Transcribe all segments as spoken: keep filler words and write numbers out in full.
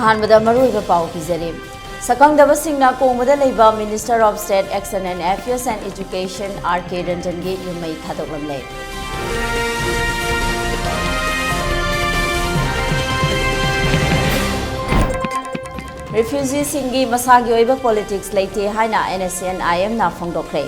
ꯑꯍꯥꯟꯕꯗ ꯃꯔꯨꯑꯣꯏꯕ ꯄꯥꯎ ꯄꯤꯖꯔꯤ꯫ ꯁꯛꯈꯪꯗꯕꯁꯤꯡꯅ ꯀꯣꯡꯕꯗ ꯂꯩꯕ Minister of State Action and Affairs and Education R K Ranjan ꯒꯤ ꯌꯨꯝꯃꯩ ꯊꯥꯗꯣꯛꯂꯝꯂꯦ꯫ Refugee ꯁꯤꯡꯒꯤ ꯃꯁꯥꯒꯤ ꯑꯣꯏꯕ politics ꯂꯩꯇꯦ ꯍꯥꯏꯅ N S C N I M ꯅ ꯐꯣꯡꯗꯣꯛꯈ꯭ꯔꯦ꯫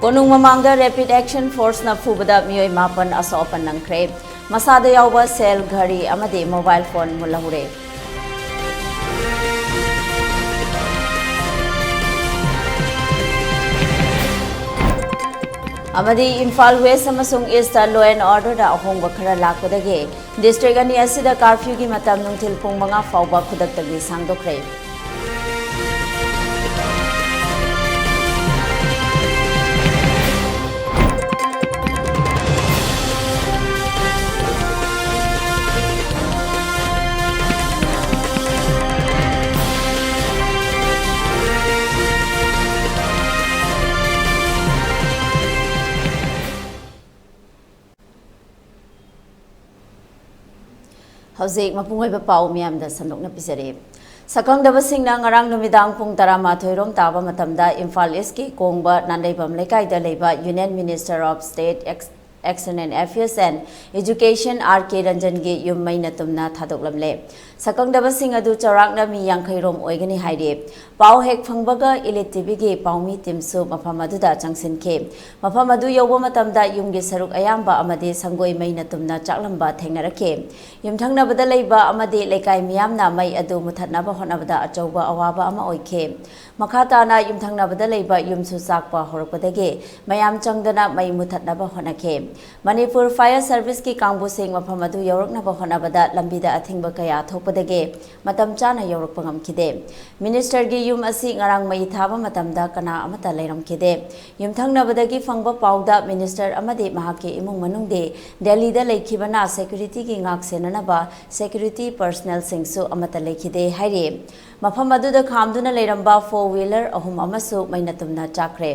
ꯀꯣꯅꯨꯡ ꯃꯃꯥꯡꯗ Rapid Action Force ꯅ ꯐꯨꯕꯗ ꯃꯤꯑꯣꯏ ꯃꯥꯄꯟ ꯑꯁꯣꯛ ꯑꯄꯟ ꯅꯪꯈ꯭ꯔꯦ꯫ ꯃꯁꯥꯗ ꯌꯥꯎꯕ cell, ꯘꯔꯤ ꯑꯃꯗꯤ mobile phone ꯃꯨꯜꯍꯧꯔꯦ꯫ ꯑꯃꯗꯤ ꯏꯝꯐꯥꯜ West ꯑꯃꯁꯨꯡ East ꯇ law and order ꯗ ꯑꯍꯣꯡꯕ ꯈꯔ ꯂꯥꯛꯄꯗꯒꯤ district ꯑꯅꯤ ꯑꯁꯤꯗ curfew ꯒꯤ ꯃꯇꯝ ꯅꯨꯡꯊꯤꯜ ꯄꯨꯡ ꯃꯉꯥ ꯐꯥꯎꯕ ꯈꯨꯗꯛꯇꯒꯤ ꯁꯥꯡꯗꯣꯛꯈ꯭ꯔꯦ꯫ ꯍꯧꯖꯤꯛ ꯃꯄꯨꯡ ꯑꯣꯏꯕ ꯄꯥꯎ ꯃꯤꯌꯥꯝꯗ ꯁꯟꯗꯣꯛꯅ ꯄꯤꯖꯔꯤ꯫ ꯁꯛꯈꯪꯗꯕꯁꯤꯡꯅ ꯉꯔꯥꯡ ꯅꯨꯃꯤꯗꯥꯡ ꯄꯨꯡ ꯇꯔꯥꯃꯥꯊꯣꯏ ꯔꯣꯝ ꯇꯥꯕ ꯃꯇꯝꯗ ꯏꯝꯐꯥꯜ East ꯀꯤ ꯀꯣꯡꯕ ꯅꯥꯟꯗꯩꯕꯝ ꯂꯩꯀꯥꯏꯗ ꯂꯩꯕ Union Minister of State Ex-, Action and Affairs and Education R K Ranjan ꯒꯤ ꯌꯨꯝ ꯃꯩꯅ ꯇꯨꯝꯅ ꯊꯥꯗꯣꯛꯂꯝꯂꯦ꯫ ꯁꯛꯈꯪꯗꯕꯁꯤꯡ ꯑꯗꯨ ꯆꯥꯎꯔꯥꯛꯅ ꯃꯤ ꯌꯥꯡꯈꯩ ꯔꯣꯝ ꯑꯣꯏꯒꯅꯤ ꯍꯥꯏꯔꯤ꯫ ꯄꯥꯎ ꯍꯦꯛ ꯐꯪꯕꯒ Elite T V ꯒꯤ ꯄꯥꯎꯃꯤ team ꯁꯨ ꯃꯐꯝ ꯑꯗꯨꯗ ꯆꯪꯁꯤꯟꯈꯤ꯫ ꯃꯐꯝ ꯑꯗꯨ ꯌꯧꯕ ꯃꯇꯝꯗ ꯌꯨꯝꯒꯤ ꯁꯔꯨꯛ ꯑꯌꯥꯝꯕ ꯑꯃꯗꯤ ꯁꯪꯒꯣꯏ ꯃꯩꯅ ꯇꯨꯝꯅ ꯆꯥꯛꯂꯝꯕ ꯊꯦꯡꯅꯔꯛꯈꯤ꯫ ꯌꯨꯝꯊꯪꯅꯕꯗ ꯂꯩꯕ ꯑꯃꯗꯤ ꯂꯩꯀꯥꯏ ꯃꯤꯌꯥꯝꯅ ꯃꯩ ꯑꯗꯨ ꯃꯨꯊꯠꯅꯕ ꯍꯣꯠꯅꯕꯗ ꯑꯆꯧꯕ ꯑꯋꯥꯕ ꯑꯃ ꯑꯣꯏꯈꯤ꯫ ꯃꯈꯥ ꯇꯥꯅ ꯌꯨꯝꯊꯪꯅꯕꯗ ꯂꯩꯕ ꯌꯨꯝꯁꯨ ꯆꯥꯛꯄ ꯍꯧꯔꯛꯄꯗꯒꯤ ꯃꯌꯥꯝ ꯆꯪꯗꯅ ꯃꯩ ꯃꯨꯊꯠꯅꯕ ꯍꯣꯠꯅꯈꯤ꯫ ꯃꯅꯤꯄꯨꯔ ꯐꯥꯌꯔ ꯁꯔꯚꯤꯁꯀꯤ ꯀꯥꯡꯕꯨꯁꯤꯡ ꯃꯐꯝ ꯑꯗꯨ ꯌꯧꯔꯛꯅꯕ ꯍꯣꯠꯅꯕꯗ ꯂꯝꯕꯤꯗ ꯑꯊꯤꯡꯕ ꯀꯌꯥ ꯊꯣꯛꯄꯗꯒꯤ ꯃꯇꯝ ꯆꯥꯅ ꯌꯧꯔꯛꯄ ꯉꯝꯈꯤꯗꯦ꯫ ꯃꯤꯅꯤꯁꯇꯔꯒꯤ ꯌꯨꯝ ꯑꯁꯤ ꯉꯔꯥꯡ ꯃꯩ ꯊꯥꯕ ꯃꯇꯝꯗ ꯀꯅꯥ ꯑꯃꯠꯇ ꯂꯩꯔꯝꯈꯤꯗꯦ꯫ ꯌꯨꯝꯊꯪꯅꯕꯗꯒꯤ ꯐꯪꯕ ꯄꯥꯎꯗ ꯃꯤꯅꯤꯁꯇꯔ ꯑꯃꯗꯤ ꯃꯍꯥꯛꯀꯤ ꯏꯃꯨꯡ ꯃꯅꯨꯡꯗꯤ ꯗꯦꯜꯂꯤꯗ ꯂꯩꯈꯤꯕꯅ ꯁꯦꯀ꯭ꯌꯨꯔꯤꯇꯤꯒꯤ ꯉꯥꯛ ꯁꯦꯟꯅꯅꯕ ꯁꯦꯀ꯭ꯌꯨꯔꯤꯇꯤ ꯄꯔꯁꯅꯦꯜꯁꯤꯡꯁꯨ ꯑꯃꯠꯇ ꯂꯩꯈꯤꯗꯦ ꯍꯥꯏꯔꯤ꯫ ꯃꯐꯝ ꯑꯗꯨꯗ ꯈꯥꯝꯗꯨꯅ ꯂꯩꯔꯝꯕ ꯐꯣꯔ ꯋꯤꯂꯔ ꯑꯍꯨꯝ ꯑꯃꯁꯨ ꯃꯩꯅ ꯇꯨꯝꯅ ꯆꯥꯛꯈ꯭ꯔꯦ꯫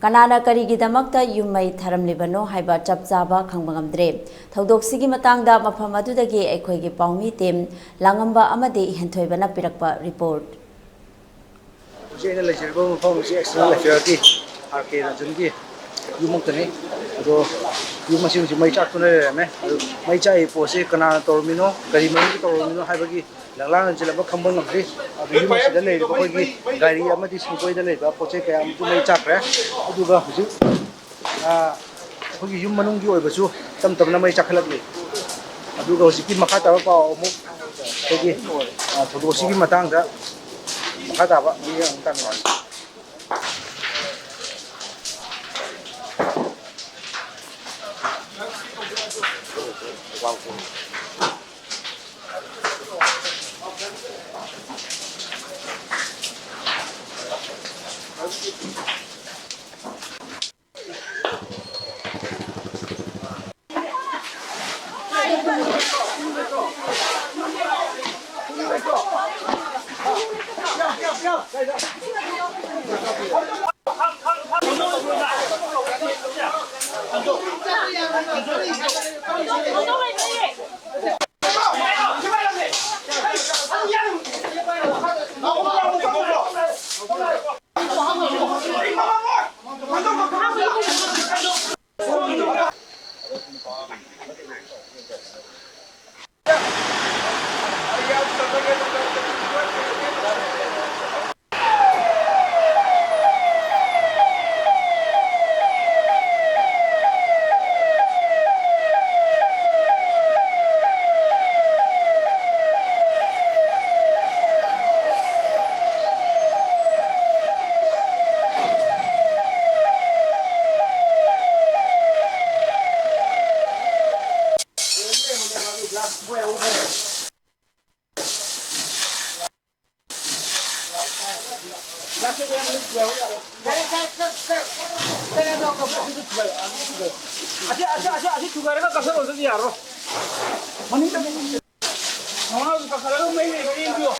ꯀꯅꯥꯅ ꯀꯔꯤꯒꯤꯗꯃꯛꯇ ꯌꯨꯝ ꯃꯩ ꯊꯥꯔꯝꯂꯤꯕꯅꯣ ꯍꯥꯏꯕ ꯆꯞ ꯆꯥꯕ ꯈꯪꯕ ꯉꯝꯗ꯭ꯔꯦ꯫ ꯊꯧꯗꯣꯛꯁꯤꯒꯤ ꯃꯇꯥꯡꯗ ꯃꯐꯝ ꯑꯗꯨꯗꯒꯤ ꯑꯩꯈꯣꯏꯒꯤ ꯄꯥꯎꯃꯤ ꯇꯤꯝ ꯂꯥꯡꯉꯝꯕ ꯑꯃꯗꯤ ꯍꯦꯟꯊꯣꯏꯕꯅ ꯄꯤꯔꯛꯄ ꯔꯤꯄꯣꯔꯠ꯫ ꯍꯧꯖꯤꯛ ꯑꯩꯅ ꯂꯩꯖꯔꯤꯕ ꯃꯐꯝ ꯑꯁꯤ ꯑꯦꯛꯁꯇꯔꯅꯦꯜ ꯑꯦꯐꯤꯌꯔꯒꯤ ꯑꯥꯔ ꯀꯦ ꯔꯟꯖꯟꯒꯤ ꯌꯨꯝꯃꯛꯇꯅꯤ꯫ ꯑꯗꯣ ꯌꯨꯝ ꯑꯁꯤ ꯍꯧꯖꯤꯛ ꯃꯩ ꯆꯥꯛꯇꯨꯅ ꯂꯩꯔꯝꯃꯦ꯫ ꯑꯗꯨ ꯃꯩ ꯆꯥꯛꯏ ꯄꯣꯠꯁꯤ ꯀꯅꯥꯅ ꯇꯧꯔꯝꯃꯤꯅꯣ, ꯀꯔꯤ ꯃꯔꯝꯒꯤ ꯇꯧꯔꯝꯃꯤꯅꯣ ꯍꯥꯏꯕꯒꯤ ꯂꯪꯂꯥꯡꯅ ꯆꯦꯜꯂꯝꯕ ꯈꯪꯕ ꯉꯝꯗ꯭ꯔꯤ꯫ ꯑꯗꯨ ꯌꯨꯝ ꯑꯁꯤꯗ ꯂꯩꯔꯤꯕ ꯑꯩꯈꯣꯏꯒꯤ ꯒꯥꯔꯤ ꯑꯃꯗꯤ ꯁꯪꯒꯣꯏꯗ ꯂꯩꯕ ꯄꯣꯠ ꯆꯩ ꯀꯌꯥ ꯑꯃꯁꯨ ꯃꯩ ꯆꯥꯛꯈ꯭ꯔꯦ꯫ ꯑꯗꯨꯒ ꯍꯧꯖꯤꯛ, ꯑ, ꯑꯩꯈꯣꯏꯒꯤ ꯌꯨꯝ ꯃꯅꯨꯡꯒꯤ ꯑꯣꯏꯕꯁꯨ ꯇꯞ ꯇꯞꯅ ꯃꯩ ꯆꯥꯛꯈꯠꯂꯛꯂꯤ꯫ ꯑꯗꯨꯒ ꯍꯧꯖꯤꯛꯀꯤ ꯃꯈꯥ ꯇꯥꯕ ꯄꯥꯎ ꯑꯃꯨꯛ ꯑꯩꯈꯣꯏꯒꯤ, ꯑ, ꯊꯧꯗꯣꯛ ꯑꯁꯤꯒꯤ ꯃꯇꯥꯡꯗ ꯃꯈꯥ ꯇꯥꯕ ꯃꯤꯠꯌꯦꯡ ꯑꯃꯨꯛ ꯇꯥꯃꯤꯟꯅꯔꯁꯤ꯫ ꯑꯁꯤ, ꯑꯁꯤ, ꯑꯁꯤ, ꯑꯁꯤ ꯊꯨꯒꯥꯏꯔꯒ ꯀꯛꯊꯠꯂꯣ, ꯑꯗꯨꯗꯤ ꯌꯥꯔꯣꯏ꯫ ꯃꯅꯤꯡꯗ ꯃꯃꯥꯡꯗ ꯀꯛꯊꯠꯂꯒ ꯃꯩ ꯂꯩꯕ꯭ꯔꯥ ꯌꯦꯡꯕꯤꯌꯣ꯫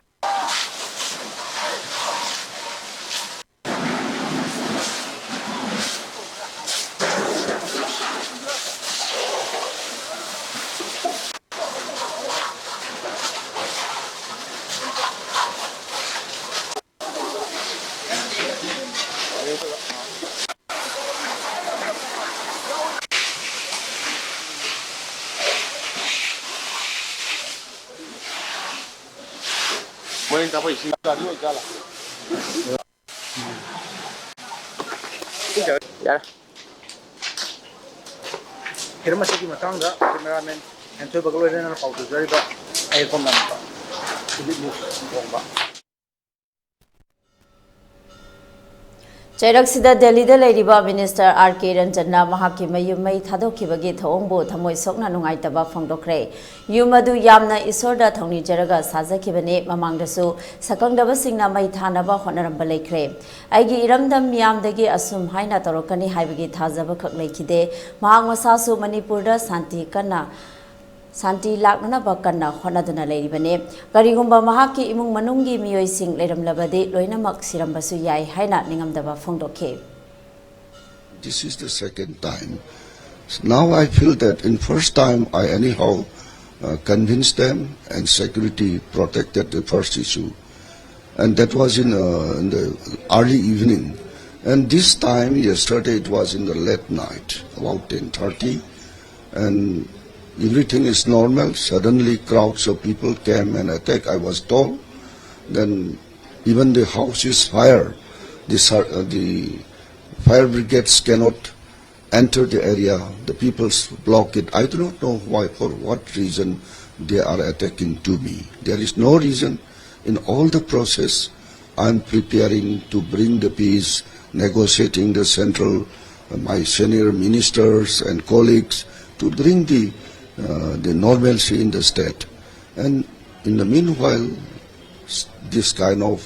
ꯃꯣꯏꯅ ꯀꯥꯞꯄ ꯏꯁꯤꯡ ꯒꯥꯔꯤ ꯑꯣꯏꯖꯥꯠꯂꯥ? ꯌꯥꯔꯦ꯫ ꯍꯤꯔꯝ ꯑꯁꯤꯒꯤ ꯃꯇꯥꯡꯗ cameraman ꯍꯦꯟꯊꯣꯏꯕꯒ ꯂꯣꯏꯅꯅ ꯄꯥꯎ ꯄꯤꯖꯔꯤꯕ ꯑꯩ ꯀꯣꯝꯂꯥꯡꯕ ꯏꯂꯤꯠ ꯅ꯭ꯌꯨꯁ ꯈꯣꯡꯕ꯫ ꯆꯩꯔꯛꯁꯤꯗ ꯗꯦꯜꯂꯤꯗ ꯂꯩꯔꯤꯕ ꯃꯤꯅꯤꯁꯇꯔ ꯑꯥꯔ ꯀꯦ ꯔꯟꯖꯟꯅ ꯃꯍꯥꯛꯀꯤ ꯃꯌꯨꯝ ꯃꯩ ꯊꯥꯗꯣꯛꯈꯤꯕꯒꯤ ꯊꯧꯑꯣꯡꯕꯨ ꯊꯃꯣꯏ ꯁꯣꯛꯅ ꯅꯨꯡꯉꯥꯏꯇꯕ ꯐꯣꯡꯗꯣꯛꯈ꯭ꯔꯦ꯫ ꯌꯨꯝ ꯑꯗꯨ ꯌꯥꯝꯅ ꯏꯁꯣꯔꯗ ꯊꯧꯅꯤꯖꯔꯒ ꯁꯥꯖꯈꯤꯕꯅꯤ꯫ ꯃꯃꯥꯡꯗꯁꯨ ꯁꯛꯈꯪꯗꯕꯁꯤꯡꯅ ꯃꯩ ꯊꯥꯅꯕ ꯍꯣꯠꯅꯔꯝꯕ ꯂꯩꯈ꯭ꯔꯦ꯫ ꯑꯩꯒꯤ ꯏꯔꯝꯗꯝ ꯃꯤꯌꯥꯝꯗꯒꯤ ꯑꯁꯨꯝ ꯍꯥꯏꯅ ꯇꯧꯔꯛꯀꯅꯤ ꯍꯥꯏꯕꯒꯤ ꯊꯥꯖꯕ ꯈꯛ ꯂꯩꯈꯤꯗꯦ꯫ ꯃꯍꯥꯛ ꯃꯁꯥꯁꯨ ꯃꯅꯤꯄꯨꯔꯗ ꯁꯥꯟꯇꯤ ꯀꯟꯅ, ꯁꯥꯟꯇꯤ ꯂꯥꯛꯅꯅꯕ ꯀꯟꯅ ꯍꯣꯠꯅꯗꯨꯅ ꯂꯩꯔꯤꯕꯅꯤ꯫ ꯀꯔꯤꯒꯨꯝꯕ ꯃꯍꯥꯛꯀꯤ ꯏꯃꯨꯡ ꯃꯅꯨꯡꯒꯤ ꯃꯤꯑꯣꯏꯁꯤꯡ ꯂꯩꯔꯝꯂꯕꯗꯤ ꯂꯣꯏꯅꯃꯛ ꯁꯤꯔꯝꯕꯁꯨ ꯌꯥꯏ ꯍꯥꯏꯅ ꯅꯤꯡꯉꯝꯗꯕ ꯐꯣꯡꯗꯣꯛꯈꯤ꯫ This is the second time. Now I feel that in first time I anyhow uh, convinced them and security protected the first issue. And that was in, uh, in the early evening. And this time, yesterday, it was in the late night, about ten thirty. And everything is normal. Suddenly, crowds of people came and attack, I was told. Then even the house is fire. The, sar- uh, the fire brigades cannot enter the area. The people block it. I do not know why, for what reason they are attacking to me. There is no reason. In all the process, I am preparing to bring the peace, negotiating the central, uh, my senior ministers and colleagues to bring the, uh, the normalcy in the state. And in the meanwhile, s- this kind of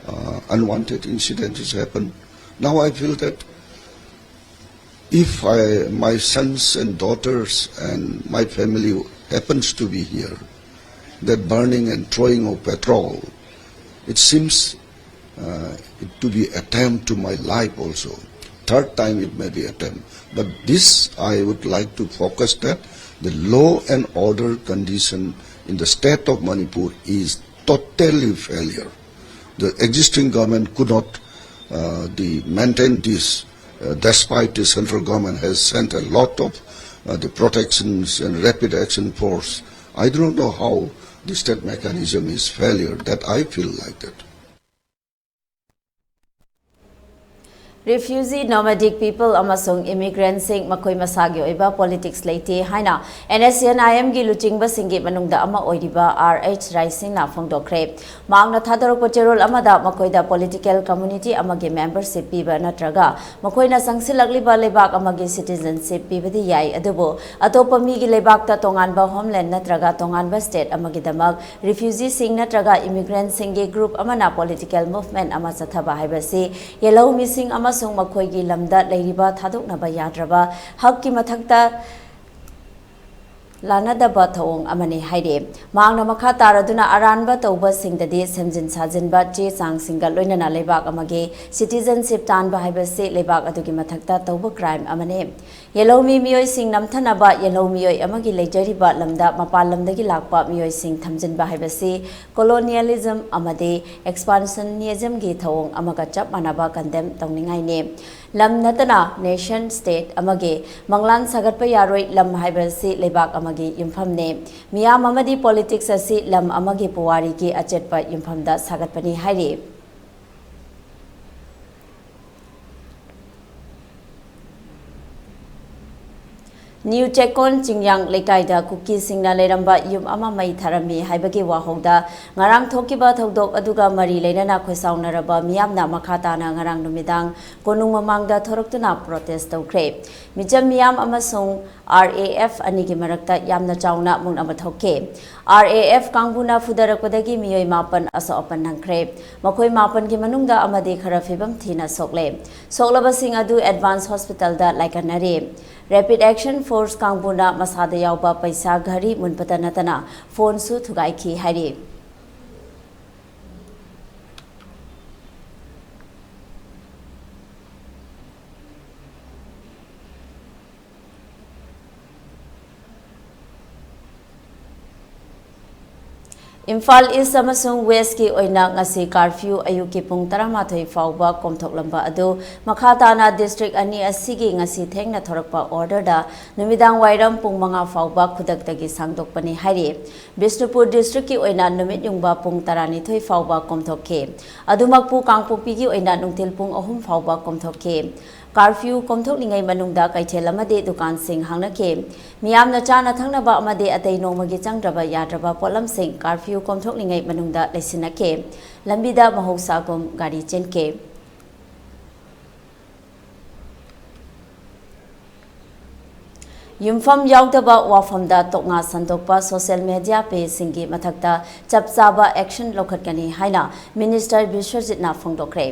uh, unwanted incident has happened. Now I feel that if I, my sons and daughters and my family happens to be here, that burning and throwing of petrol, it seems uh, it to be attempt to my life also. Third time it may be attempt. But this I would like to focus that the law and order condition in the state of Manipur is totally failure. The existing government could not uh, the maintain this, uh, despite the central government has sent a lot of uh, the protections and rapid action force. I do not know how the state mechanism is failure. That I feel like that. Refugee, nomadic people ꯑꯃꯁꯨꯡ immigrant ꯁꯤꯡ ꯃꯈꯣꯏ ꯃꯁꯥꯒꯤ ꯑꯣꯏꯕ politics ꯂꯩꯇꯦ ꯍꯥꯏꯅ NSCN-IM ꯒꯤ ꯂꯨꯆꯤꯡꯕꯁꯤꯡꯒꯤ ꯃꯅꯨꯡꯗ ꯑꯃ ꯑꯣꯏꯔꯤꯕ R H Rai Singh ꯅ ꯐꯣꯡꯗꯣꯛꯈ꯭ꯔꯦ꯫ ꯃꯍꯥꯛꯅ ꯊꯥꯗꯣꯔꯛꯄ ꯆꯦꯔꯣꯜ ꯑꯃꯗ ꯃꯈꯣꯏꯗ political community ꯑꯃꯒꯤ membership ꯄꯤꯕ ꯅꯠꯇ꯭ꯔꯒ ꯃꯈꯣꯏꯅ ꯆꯪꯁꯤꯜꯂꯛꯂꯤꯕ ꯂꯩꯕꯥꯛ ꯑꯃꯒꯤ citizenship ꯄꯤꯕꯗꯤ ꯌꯥꯏ, ꯑꯗꯨꯕꯨ ꯑꯇꯣꯞꯄ ꯃꯤꯒꯤ ꯂꯩꯕꯥꯛꯇ ꯇꯣꯉꯥꯟꯕ homeland ꯅꯠꯇ꯭ꯔꯒ ꯇꯣꯉꯥꯟꯕ state ꯑꯃꯒꯤꯗꯃꯛ refugee ꯁꯤꯡ ꯅꯠꯇ꯭ꯔꯒ immigrant ꯁꯤꯡꯒꯤ group ꯑꯃꯅ political movement ꯑꯃ ꯆꯠꯊꯕ ꯍꯥꯏꯕꯁꯤ ꯌꯦꯜꯍꯧꯃꯤꯁꯤꯡ ꯑꯃꯁꯨꯡ ꯃꯈꯣꯏꯒꯤ ꯂꯝꯗ ꯂꯩꯔꯤꯕ ꯊꯥꯗꯣꯛꯅꯕ ꯌꯥꯗ꯭ꯔꯕ ꯍꯛꯀꯤ ꯃꯊꯛꯇ ꯂꯥꯟꯅꯗꯕ ꯊꯧꯑꯣꯡ ꯑꯃꯅꯤ ꯍꯥꯏꯔꯤ꯫ ꯃꯍꯥꯛꯅ ꯃꯈꯥ ꯇꯥꯔꯗꯨꯅ ꯑꯔꯥꯟꯕ ꯇꯧꯕꯁꯤꯡꯗꯗꯤ ꯁꯦꯝꯖꯤꯟ ꯁꯥꯖꯤꯟꯕ ꯆꯦ ꯆꯥꯡꯁꯤꯡꯒ ꯂꯣꯏꯅꯅ ꯂꯩꯕꯥꯛ ꯑꯃꯒꯤ citizenship ꯇꯥꯟꯕ ꯍꯥꯏꯕꯁꯤ ꯂꯩꯕꯥꯛ ꯑꯗꯨꯒꯤ ꯃꯊꯛꯇ ꯇꯧꯕ crime ꯑꯃꯅꯤ꯫ ꯌꯦꯜꯍꯧꯃꯤ ꯃꯤꯑꯣꯏꯁꯤꯡ ꯅꯝꯊꯅꯕ ꯌꯦꯜꯍꯧ ꯃꯤꯑꯣꯏ ꯑꯃꯒꯤ ꯂꯩꯖꯔꯤꯕ ꯂꯝꯗ ꯃꯄꯥꯟ ꯂꯝꯗꯒꯤ ꯂꯥꯛꯄ ꯃꯤꯑꯣꯏꯁꯤꯡ ꯊꯝꯖꯤꯟꯕ ꯍꯥꯏꯕꯁꯤ colonialism ꯑꯃꯗꯤ expansionism ꯒꯤ ꯊꯧꯑꯣꯡ ꯑꯃꯒ ꯆꯞ ꯃꯥꯟꯅꯕ condemn ꯇꯧꯅꯤꯡꯉꯥꯏꯅꯤ꯫ ꯂꯝ ꯅꯠꯇꯅ nation state ꯑꯃꯒꯤ ꯃꯪꯂꯥꯟ ꯁꯥꯒꯠꯄ ꯌꯥꯔꯣꯏ꯫ ꯂꯝ ꯍꯥꯏꯕꯁꯤ ꯂꯩꯕꯥꯛ ꯑꯃꯒꯤ ꯌꯨꯝꯐꯝꯅꯤ꯫ ꯃꯤꯌꯥꯝ ꯑꯃꯗꯤ politics ꯑꯁꯤ ꯂꯝ ꯑꯃꯒꯤ ꯄꯨꯋꯥꯔꯤꯒꯤ ꯑꯆꯦꯠꯄ ꯌꯨꯝꯐꯝꯗ ꯁꯥꯒꯠꯄꯅꯤ ꯍꯥꯏꯔꯤ꯫ ꯅ꯭ꯌꯨ ꯆꯦꯛꯀꯣꯟ ꯆꯤꯡꯌꯥꯡ ꯂꯩꯀꯥꯏꯗ ꯀꯨꯀꯤꯁꯤꯡꯅ ꯂꯩꯔꯝꯕ ꯌꯨꯝ ꯑꯃ ꯃꯩ ꯊꯥꯔꯝꯃꯤ ꯍꯥꯏꯕꯒꯤ ꯋꯥꯍꯧꯗ ꯉꯔꯥꯡ ꯊꯣꯛꯈꯤꯕ ꯊꯧꯗꯣꯛ ꯑꯗꯨꯒ ꯃꯔꯤ ꯂꯩꯅꯅ ꯈꯣꯏꯁꯥꯎꯅꯔꯕ ꯃꯤꯌꯥꯝꯅ ꯃꯈꯥ ꯇꯥꯅ ꯉꯔꯥꯡ ꯅꯨꯃꯤꯗꯥꯡ ꯀꯣꯅꯨꯡ ꯃꯃꯥꯡꯗ ꯊꯣꯔꯛꯇꯨꯅ protest ꯇꯧꯈ꯭ꯔꯦ꯫ ꯃꯤꯆꯝ ꯃꯤꯌꯥꯝ ꯑꯃꯁꯨꯡ R A F ꯑꯅꯤꯒꯤ ꯃꯔꯛꯇ ꯌꯥꯝꯅ ꯆꯥꯎꯅ ꯃꯨꯛꯅꯕ ꯊꯣꯛꯈꯤ꯫ ꯑꯥꯔ ꯑꯦ ꯑꯦꯐ ꯀꯥꯡꯕꯨꯅ ꯐꯨꯗꯔꯛꯄꯗꯒꯤ ꯃꯤꯑꯣꯏ ꯃꯥꯄꯟ ꯑꯁꯣꯛ ꯑꯄꯟ ꯅꯪꯈ꯭ꯔꯦ꯫ ꯃꯈꯣꯏ ꯃꯥꯄꯟꯒꯤ ꯃꯅꯨꯡꯗ ꯑꯃꯗꯤ ꯈꯔ ꯐꯤꯕꯝ ꯊꯤꯅ ꯁꯣꯛꯂꯦ꯫ ꯁꯣꯛꯂꯕꯁꯤꯡ ꯑꯗꯨ ꯑꯦꯗꯚꯥꯟꯁ ꯍꯣꯁꯄꯤꯇꯥꯜꯗ ꯂꯥꯏꯀꯠꯅꯔꯤ꯫ ꯔꯦꯄꯤꯗ ꯑꯦꯛꯁꯟ ꯐꯣꯔꯁ ꯀꯥꯡꯕꯨꯅ ꯃꯁꯥꯗ ꯌꯥꯎꯕ ꯄꯩꯁꯥ, ꯘꯔꯤ ꯃꯨꯟꯕꯇ ꯅꯠꯇꯅ ꯐꯣꯟꯁꯨ ꯊꯨꯒꯥꯏꯈꯤ ꯍꯥꯏꯔꯤ꯫ ꯏꯝꯐꯥꯜ ꯏꯁ ꯑꯃꯁꯨꯡ ꯋꯦꯁꯀꯤ ꯑꯣꯏꯅ ꯉꯁꯤ ꯀꯥꯔꯐ꯭ꯌꯨ ꯑꯌꯨꯛꯀꯤ ꯄꯨꯡ ꯇꯔꯥꯃꯥꯊꯣꯏ ꯐꯥꯎꯕ ꯀꯣꯝꯊꯣꯛꯂꯝꯕ ꯑꯗꯨ ꯃꯈꯥ ꯇꯥꯅ ꯗꯤꯁꯇ꯭ꯔꯤꯛ ꯑꯅꯤ ꯑꯁꯤꯒꯤ ꯉꯁꯤ ꯊꯦꯡꯅ ꯊꯣꯔꯛꯄ ꯑꯣꯔꯗꯔꯗ ꯅꯨꯃꯤꯗꯥꯡ ꯋꯥꯏꯔꯝ ꯄꯨꯡ ꯃꯉꯥ ꯐꯥꯎꯕ ꯈꯨꯗꯛꯇꯒꯤ ꯁꯥꯡꯗꯣꯛꯄꯅꯤ ꯍꯥꯏꯔꯤ꯫ ꯕꯤꯁꯅꯨꯄꯨꯔ ꯗꯤꯁꯇ꯭ꯔꯤꯛꯀꯤ ꯑꯣꯏꯅ ꯅꯨꯃꯤꯠ ꯌꯨꯡꯕ ꯄꯨꯡ ꯇꯔꯥꯅꯤꯊꯣꯏ ꯐꯥꯎꯕ ꯀꯣꯝꯊꯣꯛꯈꯤ꯫ ꯑꯗꯨꯃꯛꯄꯨ ꯀꯥꯡꯄꯣꯛꯄꯤꯒꯤ ꯑꯣꯏꯅ ꯅꯨꯡꯊꯤꯜ ꯄꯨꯡ ꯑꯍꯨꯝ ꯐꯥꯎꯕ ꯀꯣꯝꯊꯣꯛꯈꯤ꯫ ꯀꯥꯔꯐ꯭ꯌꯨ ꯀꯣꯝꯊꯣꯛꯂꯤꯉꯩ ꯃꯅꯨꯡꯗ ꯀꯩꯊꯦꯜ ꯑꯃꯗꯤ ꯗꯨꯀꯥꯟꯁꯤꯡ ꯍꯥꯡꯅꯈꯤ꯫ ꯃꯤꯌꯥꯝꯅ ꯆꯥꯅ ꯊꯛꯅꯕ ꯑꯃꯗꯤ ꯑꯇꯩ ꯅꯣꯡꯃꯒꯤ ꯆꯪꯗ꯭ꯔꯕ ꯌꯥꯗ꯭ꯔꯕ ꯄꯣꯠꯂꯝꯁꯤꯡ ꯀꯥꯔꯐ꯭ꯌꯨ ꯀꯣꯝꯊꯣꯛꯂꯤꯉꯩ ꯃꯅꯨꯡꯗ ꯂꯩꯁꯤꯟꯅꯈꯤ꯫ ꯂꯝꯕꯤꯗ ꯃꯍꯧꯁꯥꯒꯨꯝ ꯒꯥꯔꯤ ꯆꯦꯟꯈꯤ꯫ ꯌꯨꯝꯐꯝ ꯌꯥꯎꯗꯕ ꯋꯥꯐꯝꯗ ꯇꯣꯛꯉꯥ ꯁꯟꯗꯣꯛꯄ ꯁꯣꯁꯤꯌꯦꯜ ꯃꯦꯗꯤꯌꯥ ꯄꯦꯖꯁꯤꯡꯒꯤ ꯃꯊꯛꯇ ꯆꯞ ꯆꯥꯕ ꯑꯦꯛꯁꯟ ꯂꯧꯈꯠꯀꯅꯤ ꯍꯥꯏꯅ ꯃꯤꯅꯤꯁꯇꯔ ꯕꯤꯁ꯭ꯋꯖꯤꯠꯅ ꯐꯣꯡꯗꯣꯛꯈ꯭ꯔꯦ꯫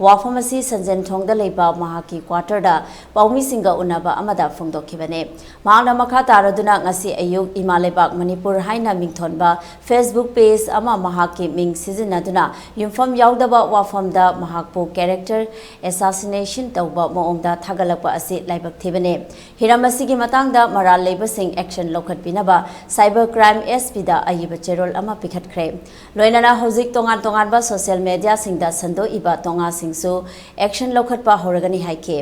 ꯋꯥꯐꯝ ꯑꯁꯤ ꯁꯟꯖꯦꯟꯊꯣꯡꯗ ꯂꯩꯕ ꯃꯍꯥꯛꯀꯤ ꯀ꯭ꯋꯥꯇꯔꯗ ꯄꯥꯎꯃꯤꯁꯤꯡꯒ ꯎꯅꯕ ꯑꯃꯗ ꯐꯣꯡꯗꯣꯛꯈꯤꯕꯅꯤ꯫ ꯃꯍꯥꯛꯅ ꯃꯈꯥ ꯇꯥꯔꯗꯨꯅ ꯉꯁꯤ ꯑꯌꯨꯛ ꯏꯃꯥ ꯂꯩꯕꯥꯛ ꯃꯅꯤꯄꯨꯔ ꯍꯥꯏꯅ ꯃꯤꯡꯊꯣꯟꯕ Facebook ꯄꯦꯖ ꯑꯃ ꯃꯍꯥꯛꯀꯤ ꯃꯤꯡ ꯁꯤꯖꯤꯟꯅꯗꯨꯅ ꯌꯨꯝꯐꯝ ꯌꯥꯎꯗꯕ ꯋꯥꯐꯝꯗ ꯃꯍꯥꯛꯄꯨ ꯀꯦꯔꯦꯛꯇꯔ ꯑꯦꯁꯥꯁꯤꯅꯦꯁꯟ ꯇꯧꯕ ꯃꯑꯣꯡꯗ ꯊꯥꯒꯠꯂꯛꯄ ꯑꯁꯤ ꯂꯥꯏꯕꯛ ꯊꯤꯕꯅꯤ꯫ ꯍꯤꯔꯝ ꯑꯁꯤꯒꯤ ꯃꯇꯥꯡꯗ ꯃꯔꯥꯜ ꯂꯩꯕꯁꯤꯡ ꯑꯦꯛꯁꯟ ꯂꯧꯈꯠꯄꯤꯅꯕ ꯁꯥꯏꯕꯔ ꯀ꯭ꯔꯥꯏꯝ SP ꯗ ꯑꯏꯕ ꯆꯦꯔꯣꯜ ꯑꯃ ꯄꯤꯈꯠꯈ꯭ꯔꯦ꯫ ꯂꯣꯏꯅꯅ ꯍꯧꯖꯤꯛ ꯇꯣꯉꯥꯟ ꯇꯣꯉꯥꯟꯕ ꯁꯣꯁꯤꯌꯦꯜ ꯃꯦꯗꯤꯌꯥꯁꯤꯡꯗ ꯁꯟꯗꯣꯛꯏꯕ ꯇꯣꯉꯥꯁꯤꯡꯁꯨ ꯑꯦꯛꯁꯟ ꯂꯧꯈꯠꯄ ꯍꯧꯔꯒꯅꯤ ꯍꯥꯏꯈꯤ꯫